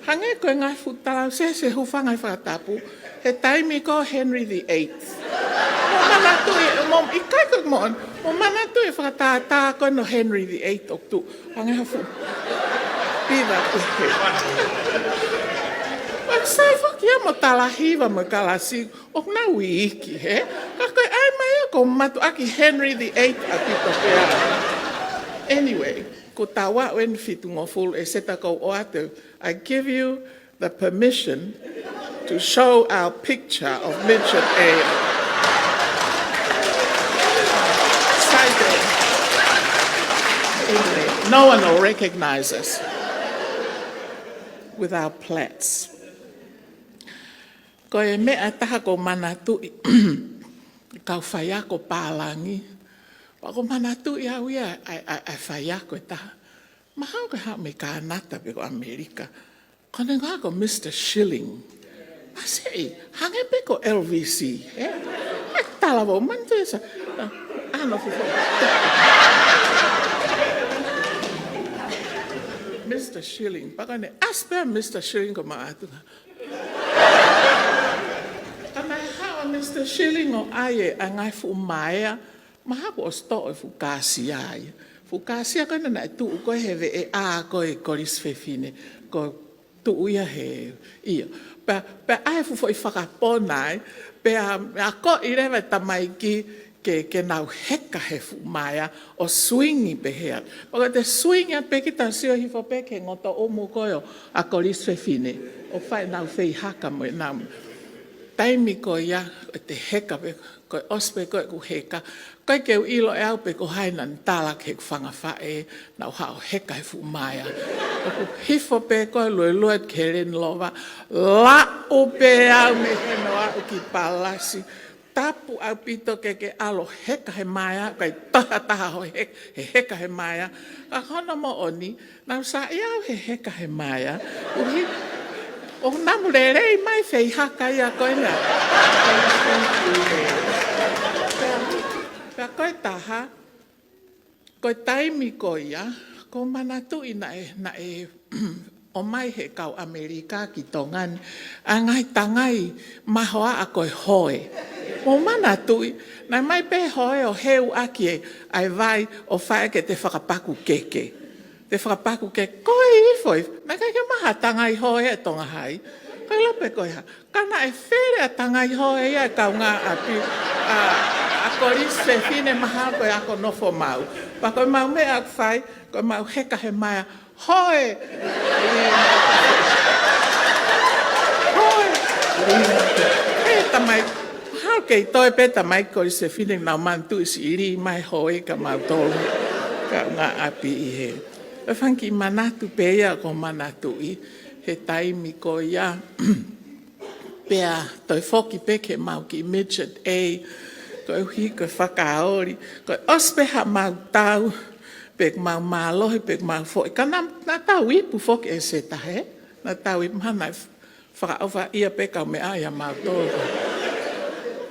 Hangē ko e ngaahi fuʻu talausese hūfanga he fakatapu, he taimi ko Henry the eighth. Mou manatuʻi, mou, ʻikai ko e mo, mou manatuʻi e fakatātā ko ē ʻo Henry the eighth ʻoku tuʻu, hangē ha fuʻu piva pē he. Pea sai foki ia mo Talahiva mo e kalasi, ʻoku nau iiki, he? Ka ko e ʻai mai ia ʻoku ou mātuʻaki Henry the eighth ʻaupito pē au. Anyway, ko e taʻu ʻeni fitungofulu, ʻEseta, ʻoku ou ʻoatu, I give you the permission to show our picture of Midget Air. Side there. Anyway, no one will recognize us with our plaits. Ko e meʻa ʻe taha ʻoku ou manatuʻi, kau faiako pālangi. Pea ʻoku ou manatuʻi au ia, ʻa e, ʻa e, ʻa e faiako ʻe taha. Mahalo ko e haʻu mei Kānata pe ko ʻAmelika. Ko ʻene hingoa ko Mister Schilling. Masiʻi, hangē pē ko Elvis, ē? ʻE talavou, manatuʻi ʻe sa. ʻA, ʻa, no fifo. Mister Schilling, pea ko ʻene ʻasi pē Mister Schilling ko maʻa atu. Ka naʻe haʻu ʻa Mister Schilling ʻo ʻai e ngaahi fuʻu maea, mahalo kuo ʻosi toʻo e fuʻu kāsia ia. Fuʻu kāsia ko ena naʻe tuʻu ko ē he veʻe ʻā ko ē Kolisi Fefine, ko e tuʻu ia he, ʻio. Pea, pea ʻai e fuʻu foʻi fakapona ai, pea akoʻi leva e tamaiki ke, ke nau heka he fuʻu maea ʻo suingi pē hea. Pea ko ʻete suingi atu pē kita, sio hifo pē ki he ngotoʻumu ko ē ʻa Kolisi Fefine, ʻo fai ʻenau feihaka mo ʻenau. Taimi ko ia, ʻete heka pē, ko e ʻosi pē ko ē ʻeku heka, ʻikai ke u ʻilo ʻe au pe ko hai naʻa ne tala ki heʻeku fanga faʻē naʻa ku haʻu ʻo heka he fuʻu maea. ʻOku hifo pē ko ē, luelue ki he Land Rover, laʻu pē au mei heni ʻo aʻu ki Palasi. Tapu ʻaupito ke ke ʻalu ʻo heka he maea, ʻikai toe ha taha ʻi he, he heka he maea. Ka ko hono moʻoni, naʻa ku saiʻia au he heka he maea. ʻUhi, ʻoku namu lelei mai e feihaka ia ko ena. Pea, pea ko e taha, ko e taimi ko ia, ʻoku ou manatuʻi naʻe, naʻe ʻomai he kau ʻAmelika ki Tonga ni ʻa e ngaahi tangai mahoaʻa ko e hoe. Mou manatuʻi, naʻe ʻomai pē hoe ʻo heu ʻaki e, ʻa e vai ʻo fai ʻaki ʻete fakapaku keke. Te fakapaku keke, ko e hifo, naʻe ʻikai ke maʻu ha tangai hoe ʻi Tonga Hai. Ka ʻilo pē ko e hā, ka naʻe fele ʻa e tangai hoe ia ʻa e kaungāʻapi, ʻa, ʻa Kolisi Fefine, mahalo ko e ako nofo maʻu. Pea ko ʻemau meʻa ʻoku fai, ko ʻemau heka he maea, hoe! Hoe! He tamai, ha Kei toe pē tamai ko e sefine nau manatuʻi siʻi lī mai hoe kia mautolu. Ka ngā ʻapi ʻi he. E fanga kiʻi manatu pē ia ʻoku ou manatuʻi he taimi ko ia. Pea toe foki pē ke mau kiʻi midget ʻei. Koeʻuhi ko e fakaoli. Ko e ʻosi pē haʻamau tau. Pe mau mālohi, pe mau foʻi. Ka na, na tau ipu foki ʻEseta he. Na tau ipu mahana fakaʻofa ia pē kau meʻa ia mautolu.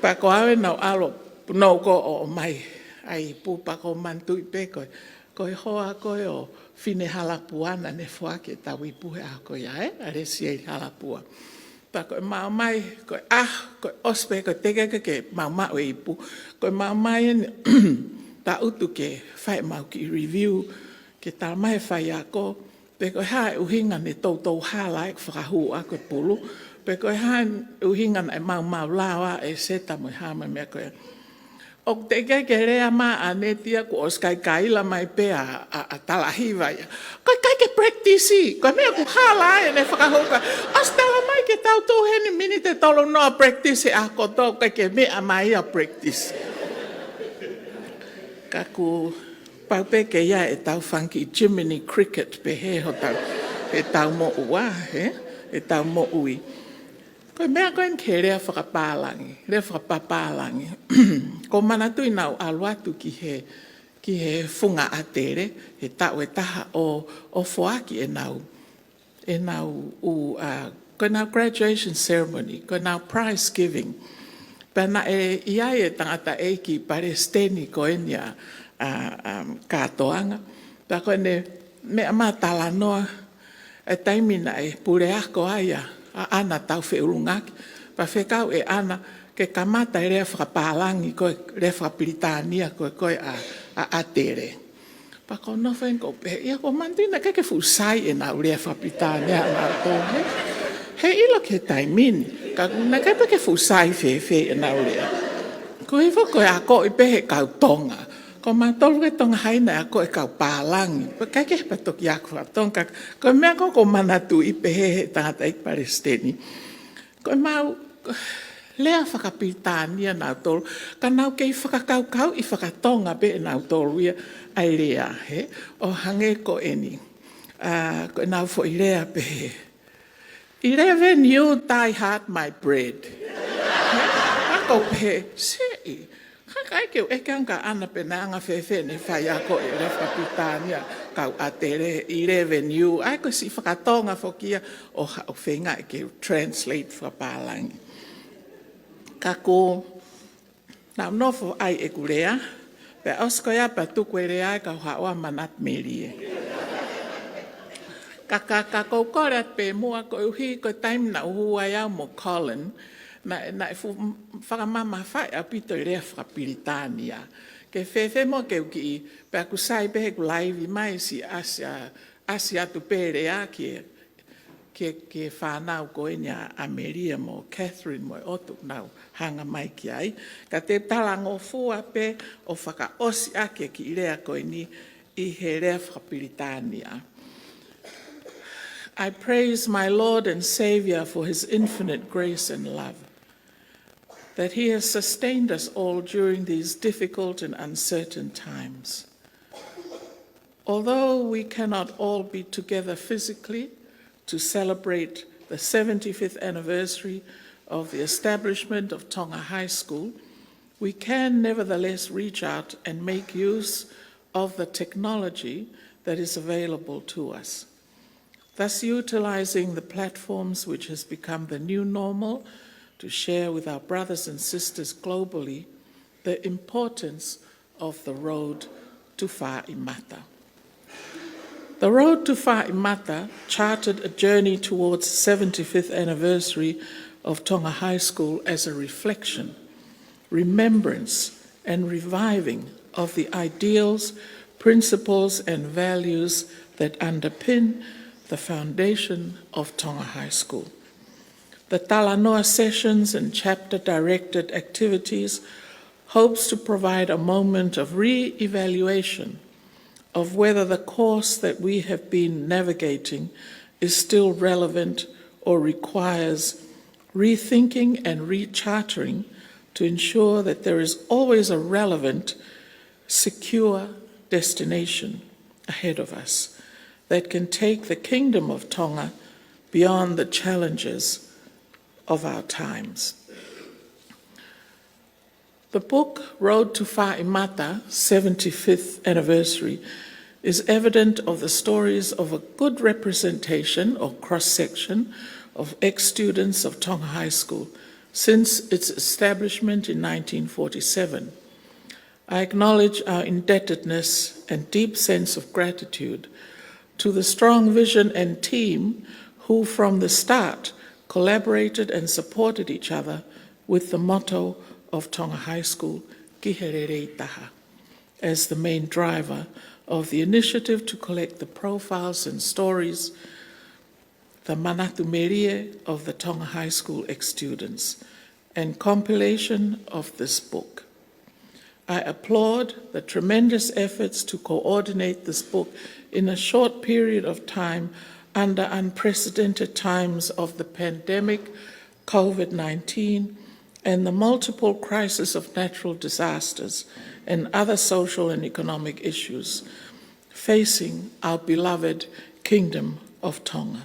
Pea ko au ʻe nau ʻalu, nau ko ʻo mai ʻai ipu pea ʻoku ou manatuʻi pē ko e, ko e hoa ko ē ʻo Fine Halapua naʻa ne foaki e tau ipu he ʻaho ko ia ē, ʻa Lesieli Halapua. Pea ko e mau mai, ko e ʻaho, ko e ʻosi pē ko e teʻeki ke mau maʻu e ipu. Ko e mau mai eni, ta utu ke fai mau kiʻi review, ke tala mai e faiako, pe ko e hā e ʻuhinga ne toutou hala ai ʻeku fakahū ʻa ko e pulu. Pe ko e hā e ʻuhinga naʻe maumau lao ai ʻEseta mo e hā mai meʻa ko ē. ʻOku teʻeki ke lea mai ʻa ʻAneti ia kuo ʻosi kaikaila mai pē ʻa, ʻa, ʻa Talahiva ia. Ko e ʻikai ke practice, ko e meʻa ʻoku hala ai ʻene fakahū ka. ʻOsi tala mai ke tau tuʻu heni miniti ʻe tolu noa practice ʻa koto ʻikai ke meʻa mai ia practice. Ka kuo pau pē ke ʻi ai e tau fanga kiʻi Jiminy Cricket pē he hotau, he tau moʻua, he, he tau moʻui. Ko e meʻa ko eni ki he lea fakapālangi, lea fakapapālangi. ʻOku ou manatuʻi naʻa ku ʻalu atu ki he, ki he funga ʻatele, he taʻu ʻe taha ʻo, ʻo foaki ʻenau ʻenau ʻū, ʻa, ko ʻenau graduation ceremony, ko ʻenau prize giving. Pea naʻe ʻi ai e tangataʻeiki palesiteni ko eni ʻa, ʻa, ʻa, kātoanga. Pea ko ʻene meʻa mai talanoa, e taimi naʻe puleako ai ʻa, ʻa ʻAna Taufeʻulungaki. Pea fekau ʻe ʻAna ke kamata e lea fakapālangi ko e lea fakapilitānia ko e, ko e ʻa, ʻa, ʻatele. Pea ʻoku ou nofo eni ʻoku ou pehē, ia ʻoku ou manatuʻi naʻe ʻikai ke fuʻu sai ʻenau lea fakapilitānia ʻanautolu he. He ʻilo ki he taimi ni, ka naʻe ʻikai pē ke fuʻu sai fēfē ʻenau lea. Ko e foʻi ko e akoʻi pē he kau Tonga. Ko mautolu ko e Tonga haina ʻa ko e kau pālangi. Pea ʻikai ke he patoki aku fakatonga, ka ko e meʻa ko ē ʻoku ou manatuʻi pehē he tangataʻeiki palesiteni. Ko e mau lea fakapilitānia nautolu, ka nau kei fakakaukauʻi fakatonga pē nautolu ia ʻa e lea he, ʻo hangē ko eni. ʻA, ko ʻenau foʻi lea pē he. Eleven you die hard my bread. ʻA ko pē, seʻi. Ka ʻikai ke u ʻeke ange kia ʻAna pe naʻe anga fēfē ʻene faiako e lea fakapilitānia kau ʻatele eleven you. ʻAi ko e siʻi fakatonga foki ia ʻo ha, ʻo feinga ke translate fakapālangi. Ka ko, naʻa ku nofo ʻai ʻeku lea, pea ʻosi ko ia pea tuku e lea ʻe kau haʻu ʻa Manatu Melie. Ka, ka, ka ʻoku ou kole atu pē muʻa koeʻuhi ko e taimi naʻa ku hū ai au mo Colin, naʻe, naʻe fuʻu fakamamafaʻi ʻaupito e lea fakapilitānia. Ke fēfē mo ke u kiʻi, pea ʻoku sai pē heʻeku laivi mai siʻi ʻasi ʻa, ʻasi atu pē lea ki he, ki he, ki he fānau ko eni ʻa, ʻa Melia mo Catherine mo e ʻotu naʻa nau hanga mai ki ai. Ka te u talangofua pē ʻo fakaʻosi ʻaki e kiʻi lea ko eni ʻi he lea fakapilitānia. I praise my Lord and Saviour for his infinite grace and love, that he has sustained us all during these difficult and uncertain times. Although we cannot all be together physically to celebrate the seventy-fifth anniversary of the establishment of Tonga High School, we can nevertheless reach out and make use of the technology that is available to us, thus utilizing the platforms which has become the new normal to share with our brothers and sisters globally the importance of the road to Fāʻimata. The road to Fāʻimata charted a journey towards the seventy-fifth anniversary of Tonga High School as a reflection, remembrance, and reviving of the ideals, principles, and values that underpin the foundation of Tonga High School. The Talanoa sessions and chapter-directed activities hopes to provide a moment of re-evaluation of whether the course that we have been navigating is still relevant or requires rethinking and rechartering to ensure that there is always a relevant, secure destination ahead of us that can take the Kingdom of Tonga beyond the challenges of our times. The book, Road to Fāʻimata, seventy-fifth Anniversary, is evident of the stories of a good representation or cross-section of ex-students of Tonga High School since its establishment in nineteen forty-seven. I acknowledge our indebtedness and deep sense of gratitude to the strong vision and team who from the start collaborated and supported each other with the motto of Tonga High School, Ki he Lelei Taha, as the main driver of the initiative to collect the profiles and stories, the manatu melie of the Tonga High School ex-students, and compilation of this book. I applaud the tremendous efforts to coordinate this book in a short period of time under unprecedented times of the pandemic, COVID nineteen, and the multiple crises of natural disasters and other social and economic issues facing our beloved Kingdom of Tonga.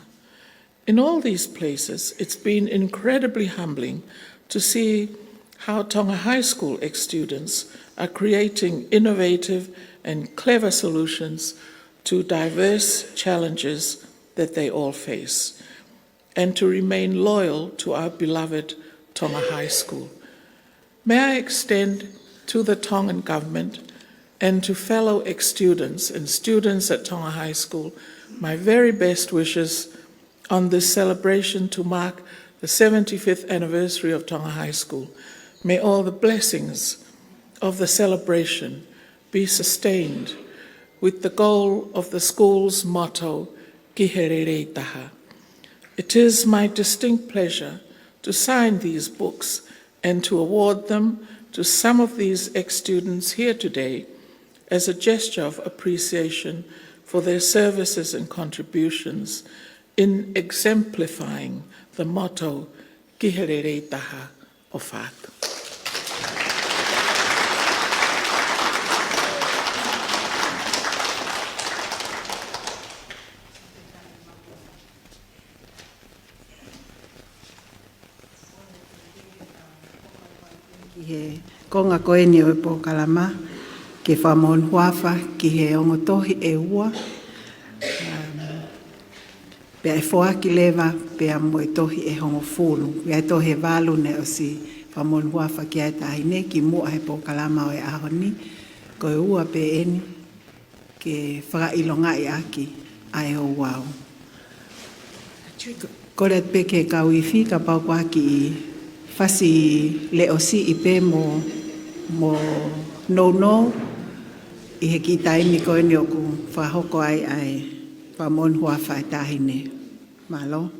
In all these places, it's been incredibly humbling to see how Tonga High School ex-students are creating innovative and clever solutions to diverse challenges that they all face, and to remain loyal to our beloved Tonga High School. May I extend to the Tongan government and to fellow ex-students and students at Tonga High School my very best wishes on this celebration to mark the seventy-fifth anniversary of Tonga High School. May all the blessings of the celebration be sustained with the goal of the school's motto, Ki he Lelei Taha. It is my distinct pleasure to sign these books and to award them to some of these ex-students here today as a gesture of appreciation for their services and contributions in exemplifying the motto, Ki he Lelei Taha. ʻOfa atu. Ki he konga ko eni ʻo e polokalama, ke fakamoʻoni huafa ki he ongo tohi ʻe ua, um, pea ʻe foaki leva pea mo e tohi ʻe hongofulu. ʻI he tohi ʻe valu ne ʻosi fakamoʻoni huafa ki ai e taʻahine kimuʻa he polokalama ʻo e ʻaho ni, ko e ua pē eni, ke fakaʻilongaʻi ʻaki ʻa e ouau. Kole atu pē ki he kau ifi kapau ʻoku ʻi ai ha kiʻi fasi leʻo siʻi pē mo, mo nounou ʻi he kiʻi taimi ko eni ʻoku fakahoko ai ʻa e fakamoʻoni huafa ʻa e taʻahine. Mālō.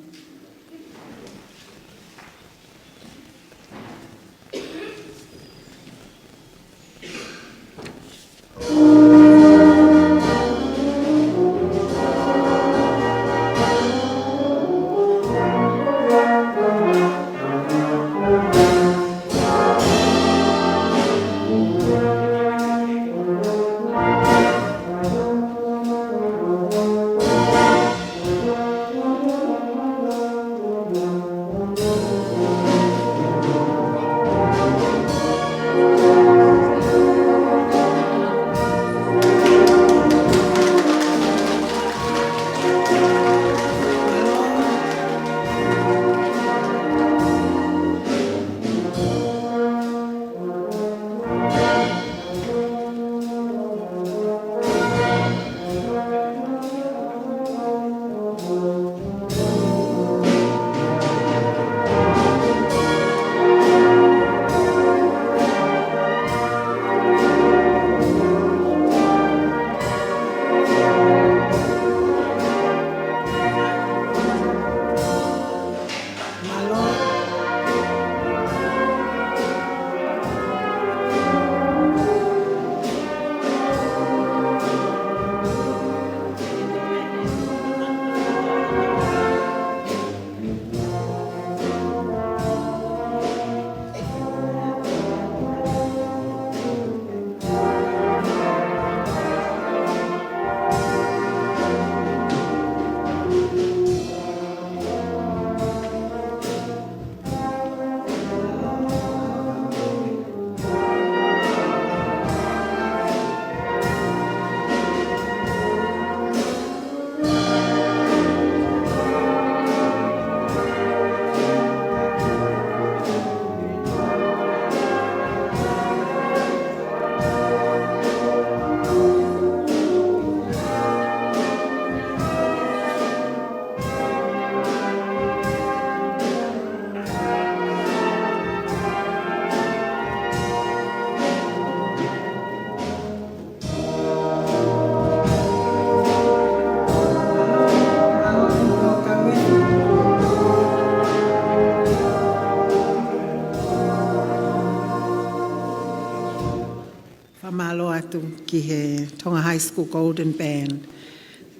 Mālō atu ki he Tonga High School Golden Band.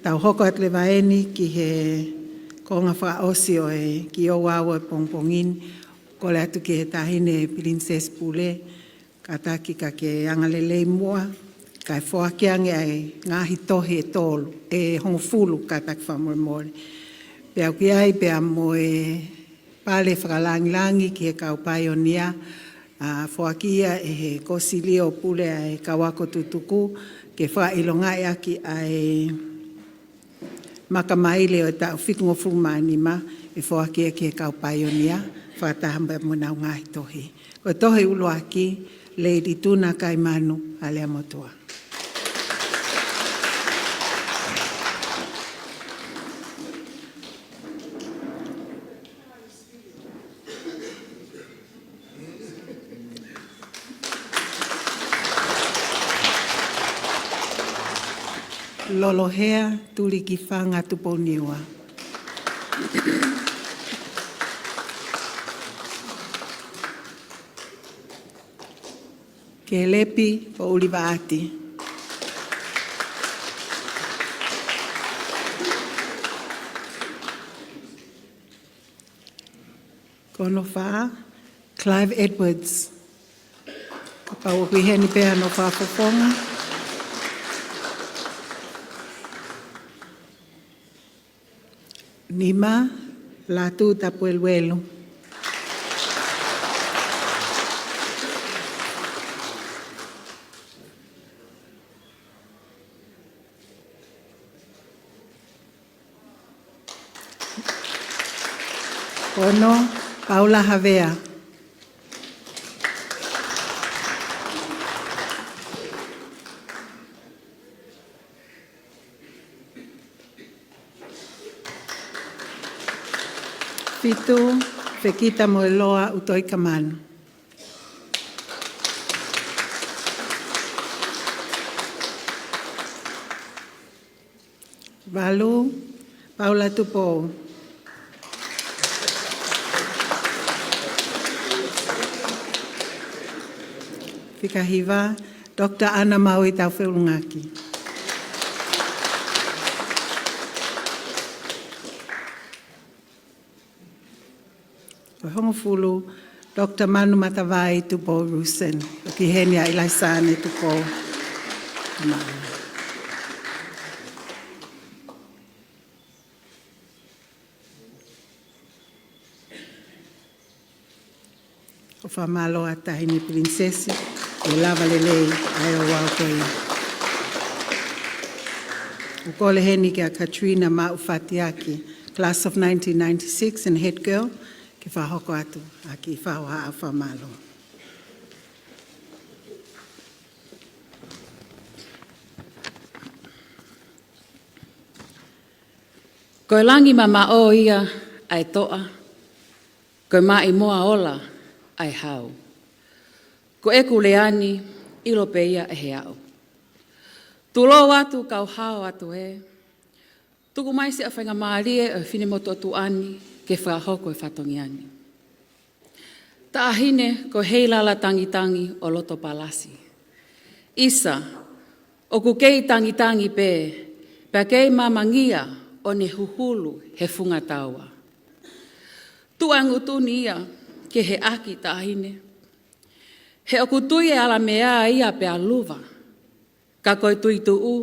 Tau hoko atu leva eni ki he konga fakaʻosi ʻo e kiʻi ouau ʻo e pongipongi ni. Kole atu ki he Taʻahine Pilinisesi Pule, kātaki ka ke angalelei muʻa, kae foaki ange ʻa e ngaahi tohi ʻe tolu, ʻe hongofulu kātaki fakamolemole. Pea ʻoku ʻi ai pea mo e pale fakalangilangi ki he kau paionia, ʻa, foaki ia ʻe he Kosilio Pule ʻa e Kau Ako Tutuku, ke fakaʻilongaʻi ʻaki ʻa e Maka Maile ʻo e taʻu fitungofulu mā nima, ʻe foaki ia ki he kau paionia, fakataha mo ʻenau ngaahi tohi. Ko e tohi ʻuluaki, Lady Tuna Kaimanu, Aleamotuʻa. Lolohea Tulikifanga Tupouniua. Kelepi Poʻuli Vaʻati. Ko hono fā, Clive Edwards. Kapau ʻoku ʻi heni pē hono fakafofonga. Nima, Latu Tapueluelu. Ono, Paula Havea. Fitu, Fekita Moeloa ʻUtoikamanu. Valu, Paula Tupou. Fika hiva, Doctor Ana Maui Taufeʻulungaki. Ko e hongofulu, Doctor Manu Matavai Tupou Rusen. ʻOku ʻi heni ʻa ʻIlaisane Tupou. ʻOku fakamālō atu Taʻahine Pilinisesi, ʻe lava lelei ʻa e ouau ko ia. ʻOku kole heni kia Katrina Maʻu Fatiaki, class of nineteen ninety-six and head girl, ke fakahoko atu ʻa e kiʻi fakahohaʻa fakamālō. Ko e langi mamaʻo ia ʻa e toʻa, ko e maʻimoa ola ʻa e hau. Ko ʻeku lea ni, ʻilo pē ia ʻe he aʻu. Tulou atu kau hao atu ē, tuku mai siʻa faingamālie ʻo e finemotuʻa tuʻa ni ke fakahoko e fatongia ni. Taʻahine ko Heilala Tangitangi ʻo Lotopalasi. ʻIsa, ʻoku kei tangitangi pē, pea kei mamangia ʻo ne huhulu he funga taua. Tuʻa e ngutu ni ia ke heʻaki Taʻahine. He ʻoku tui e ala meʻa ia pea luva. Ka ko e tuituʻu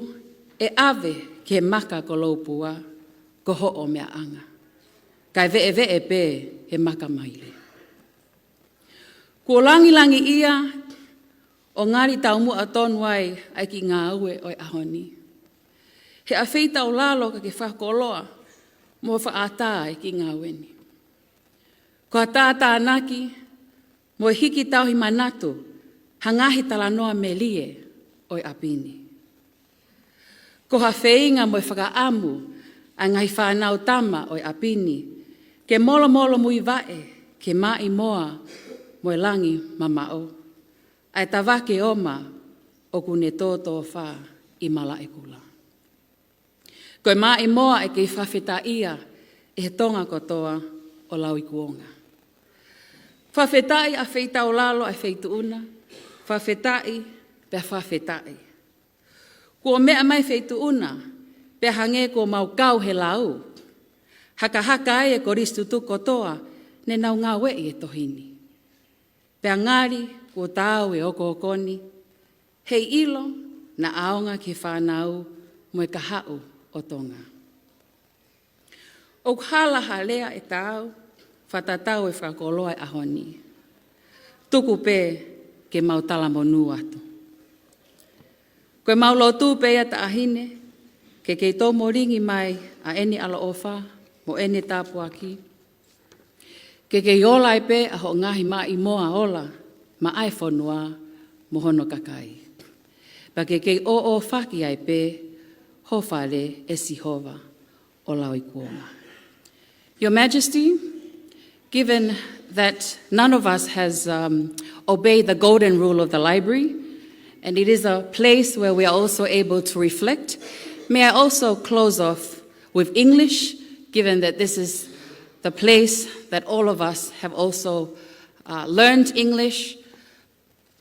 ʻe ʻave ki he maka ko Loupua, ko hoʻo meʻaʻanga. Kae veʻeveʻe pē he Maka Maile. Kuo langilangiʻia ʻo ngali taumuʻa tonu ai ʻa e kiʻi ngāue ʻo e ʻaho ni. He ʻafeitaulalo ka ke fakakoloa mo fakaʻatā e kiʻi ngāue ni. Ko ha tātānaki mo e hiki tauhi manatu ha ngaahi talanoa melie ʻo e ʻapi ni. Ko ha feinga mo e fakaʻamu ʻa e ngaahi fānau tama ʻo e ʻapi ni ke molomolomuivaʻe ki he maʻimoa mo e langi mamaʻo, ʻa e tavake oma ʻoku ne tōtōfā ʻi Malaʻekula. Ko e maʻimoa ʻe kei fakafetaʻia ʻe he Tonga kotoa ʻo lauikuonga. Fakafetaʻi ʻafeitaulalo ʻa e feituʻu na, fakafetaʻi pea fakafetaʻi. Kuo meʻa mai feituʻu na, pea hangē kuo mau kau he lau. Hakahaka ai e kolisi tutuku kotoa ne nau ngāueʻi e tohi ni. Pea ngali kuo taau e okooko ni, heiʻilo naʻa ʻaonga ki he fānau mo e kahaʻu ʻo Tonga. ʻOku hala ha lea ʻe taau, fakatatau e fakakoloa e ʻaho ni. Tuku pē ke mau talamonū atu. Ko ʻemau lotu pē ia, Taʻahine, ke kei tō molingi mai ʻa ʻene ʻaloʻofa mo ʻene tāpuaki. Ke kei ola ai pē ʻa hoʻo ngaahi maʻimoa ola maʻa e fonua mo hono kakai. Pea ke kei ʻōʻōfaki ai pē ho fale, ʻe Sihova ʻo lauikuonga. Your Majesty, given that none of us has, um, obeyed the golden rule of the library, and it is a place where we are also able to reflect, may I also close off with English, given that this is the place that all of us have also, uh, learned English.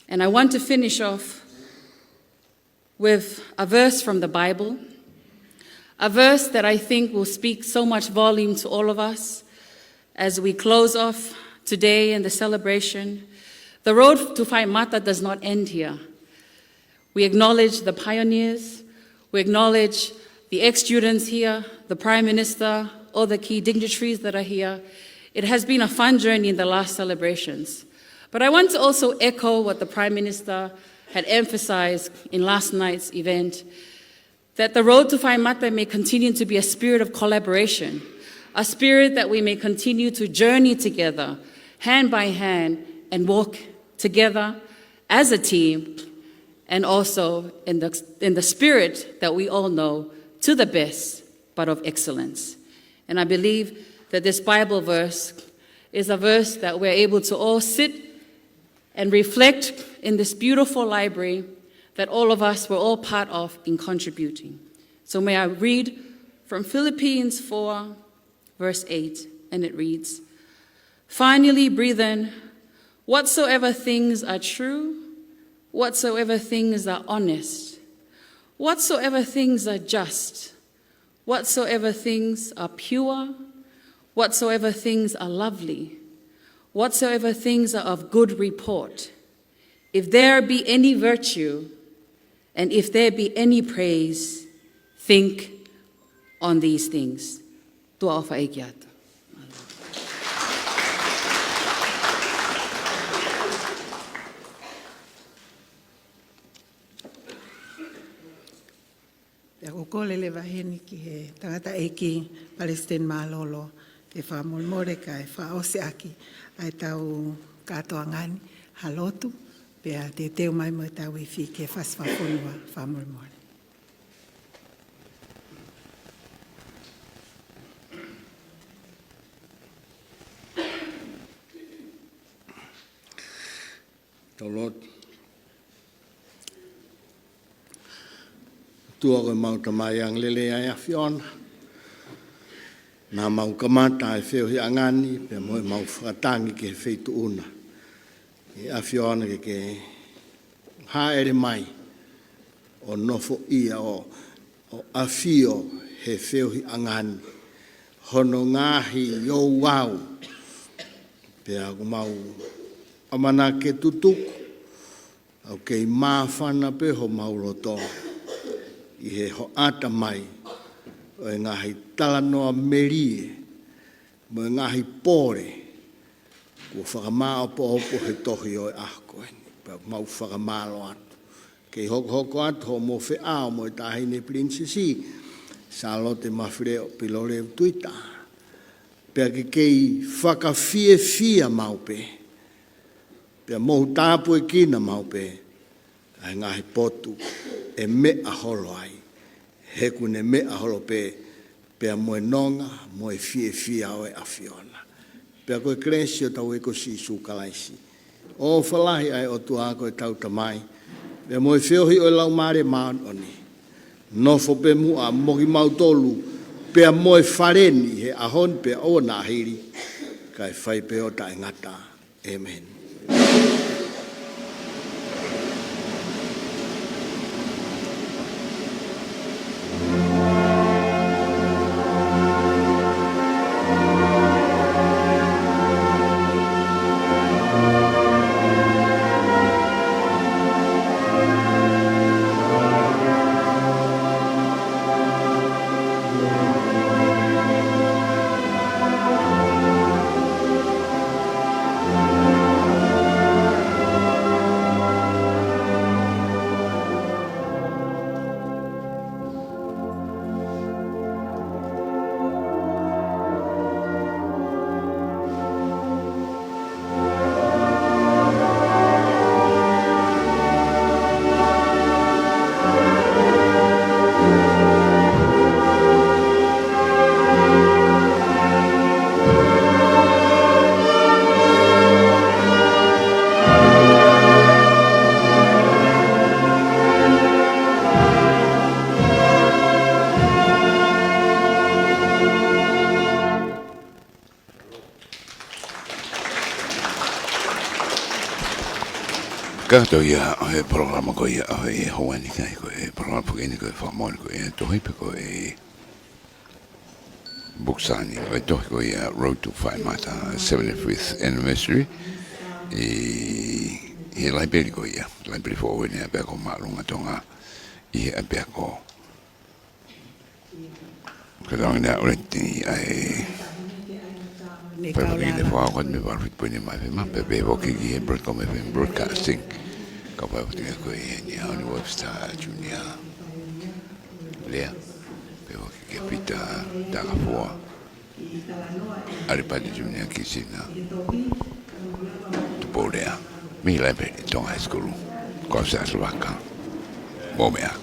And I want to finish off with a verse from the Bible, a verse that I think will speak so much volume to all of us as we close off today in the celebration. The road to Whai Mata does not end here. We acknowledge the pioneers, we acknowledge the ex-students here, the Prime Minister, all the key dignitaries that are here. It has been a fun journey in the last celebrations. But I want to also echo what the Prime Minister had emphasized in last night's event, that the road to Whai Mata may continue to be a spirit of collaboration, a spirit that we may continue to journey together, hand by hand, and walk together as a team, and also in the, in the spirit that we all know, to the best, but of excellence. And I believe that this Bible verse is a verse that we're able to all sit and reflect in this beautiful library that all of us were all part of in contributing. So may I read from Philippians four, verse eight, and it reads, "Finally, brethren, whatsoever things are true, whatsoever things are honest, whatsoever things are just, whatsoever things are pure, whatsoever things are lovely, whatsoever things are of good report, if there be any virtue, and if there be any praise, think on these things." Tuʻa ʻofa ʻeiki atu. Pea ʻoku ou kole leva heni ki he tangataʻeiki Palesiteni Mālōlō ke fakamolemole kae fakaʻosi ʻaki ʻa e tau kātoanga ni ha lotu, pea teuteu mai mo e tau ifi ke fasi fakafonua. Fakamolemole. Tau lotu. ʻOtua ko ʻemau Tamai angalelei ʻa e ʻAfiona, naʻa mau kamata e feohiʻanga ni pea mo ʻemau fakatangi ki he feituʻu na. ʻE ʻAfiona, ke ke hāʻele mai ʻo nofoʻia ʻo, ʻo ʻafio he feohiʻanga ni, hono ngaahi ouau. Pea ʻoku mau ʻamanaki ke tutuku, ʻoku kei māfana pē homau loto ʻi he hoʻata mai ʻo e ngaahi talanoa melie mo e ngaahi pole kuo fakamāʻopoʻopo he tohi ʻo e ʻaho ko eni. Pea mau fakamālō atu. Kei hokohoko atu hoʻomou feʻao mo e Taʻahine Pilinisesi Sālote Mafileʻo Pilolevu Tuʻitaʻa. Pea ke kei fakafiefia maʻu pē, pea mou tāpuekina maʻu pē ʻa e ngaahi potu ʻe meʻa holo ai, he ʻoku ne meʻa holo pē pea mo e nonga mo e fiefia ʻo e ʻAfiona. Pea ko e kelesi ʻo hotau ʻEiki ko Sīsū Kalaisi, ʻofa lahi ʻa e ʻOtua ko ʻetau Tamai, pea mo e feohi ʻo e Laumālie Māʻoniʻoni, nofo pē muʻa mo kimautolu pea mo e fale ni he ʻaho ni pea ʻo nāhili, kae fai pē ʻo taʻengata. ʻĒmeni. Ka to ia ʻo e polokalama ko ia ʻo e houa ni, ʻa ia ko e polokalama foki eni ko e fakamoʻoni ko ia ʻo e tohi pe ko e book signing ʻo e tohi ko ia Road to Whakaemata seventy-fifth Anniversary ʻi he laipeli ko ia, laipeli foʻou eni ʻa e ʻApiako Māʻolunga Tonga ʻi he ʻApiako Katonga ni a ʻoleti ʻa e Fai foki ki he fakaʻosi me valu fitu poini nima F M, pea pehē foki ki he Broadcom F M Broadcasting. Ka fai foki ko e ni a Oni Webster Junior Lea, pehē foki ki he Peter Takafua, ʻAlipati Junior Kisina, Tupou Lea, mei he laipeli Tonga High School, ko Siaʻasuvaka, mou meʻa.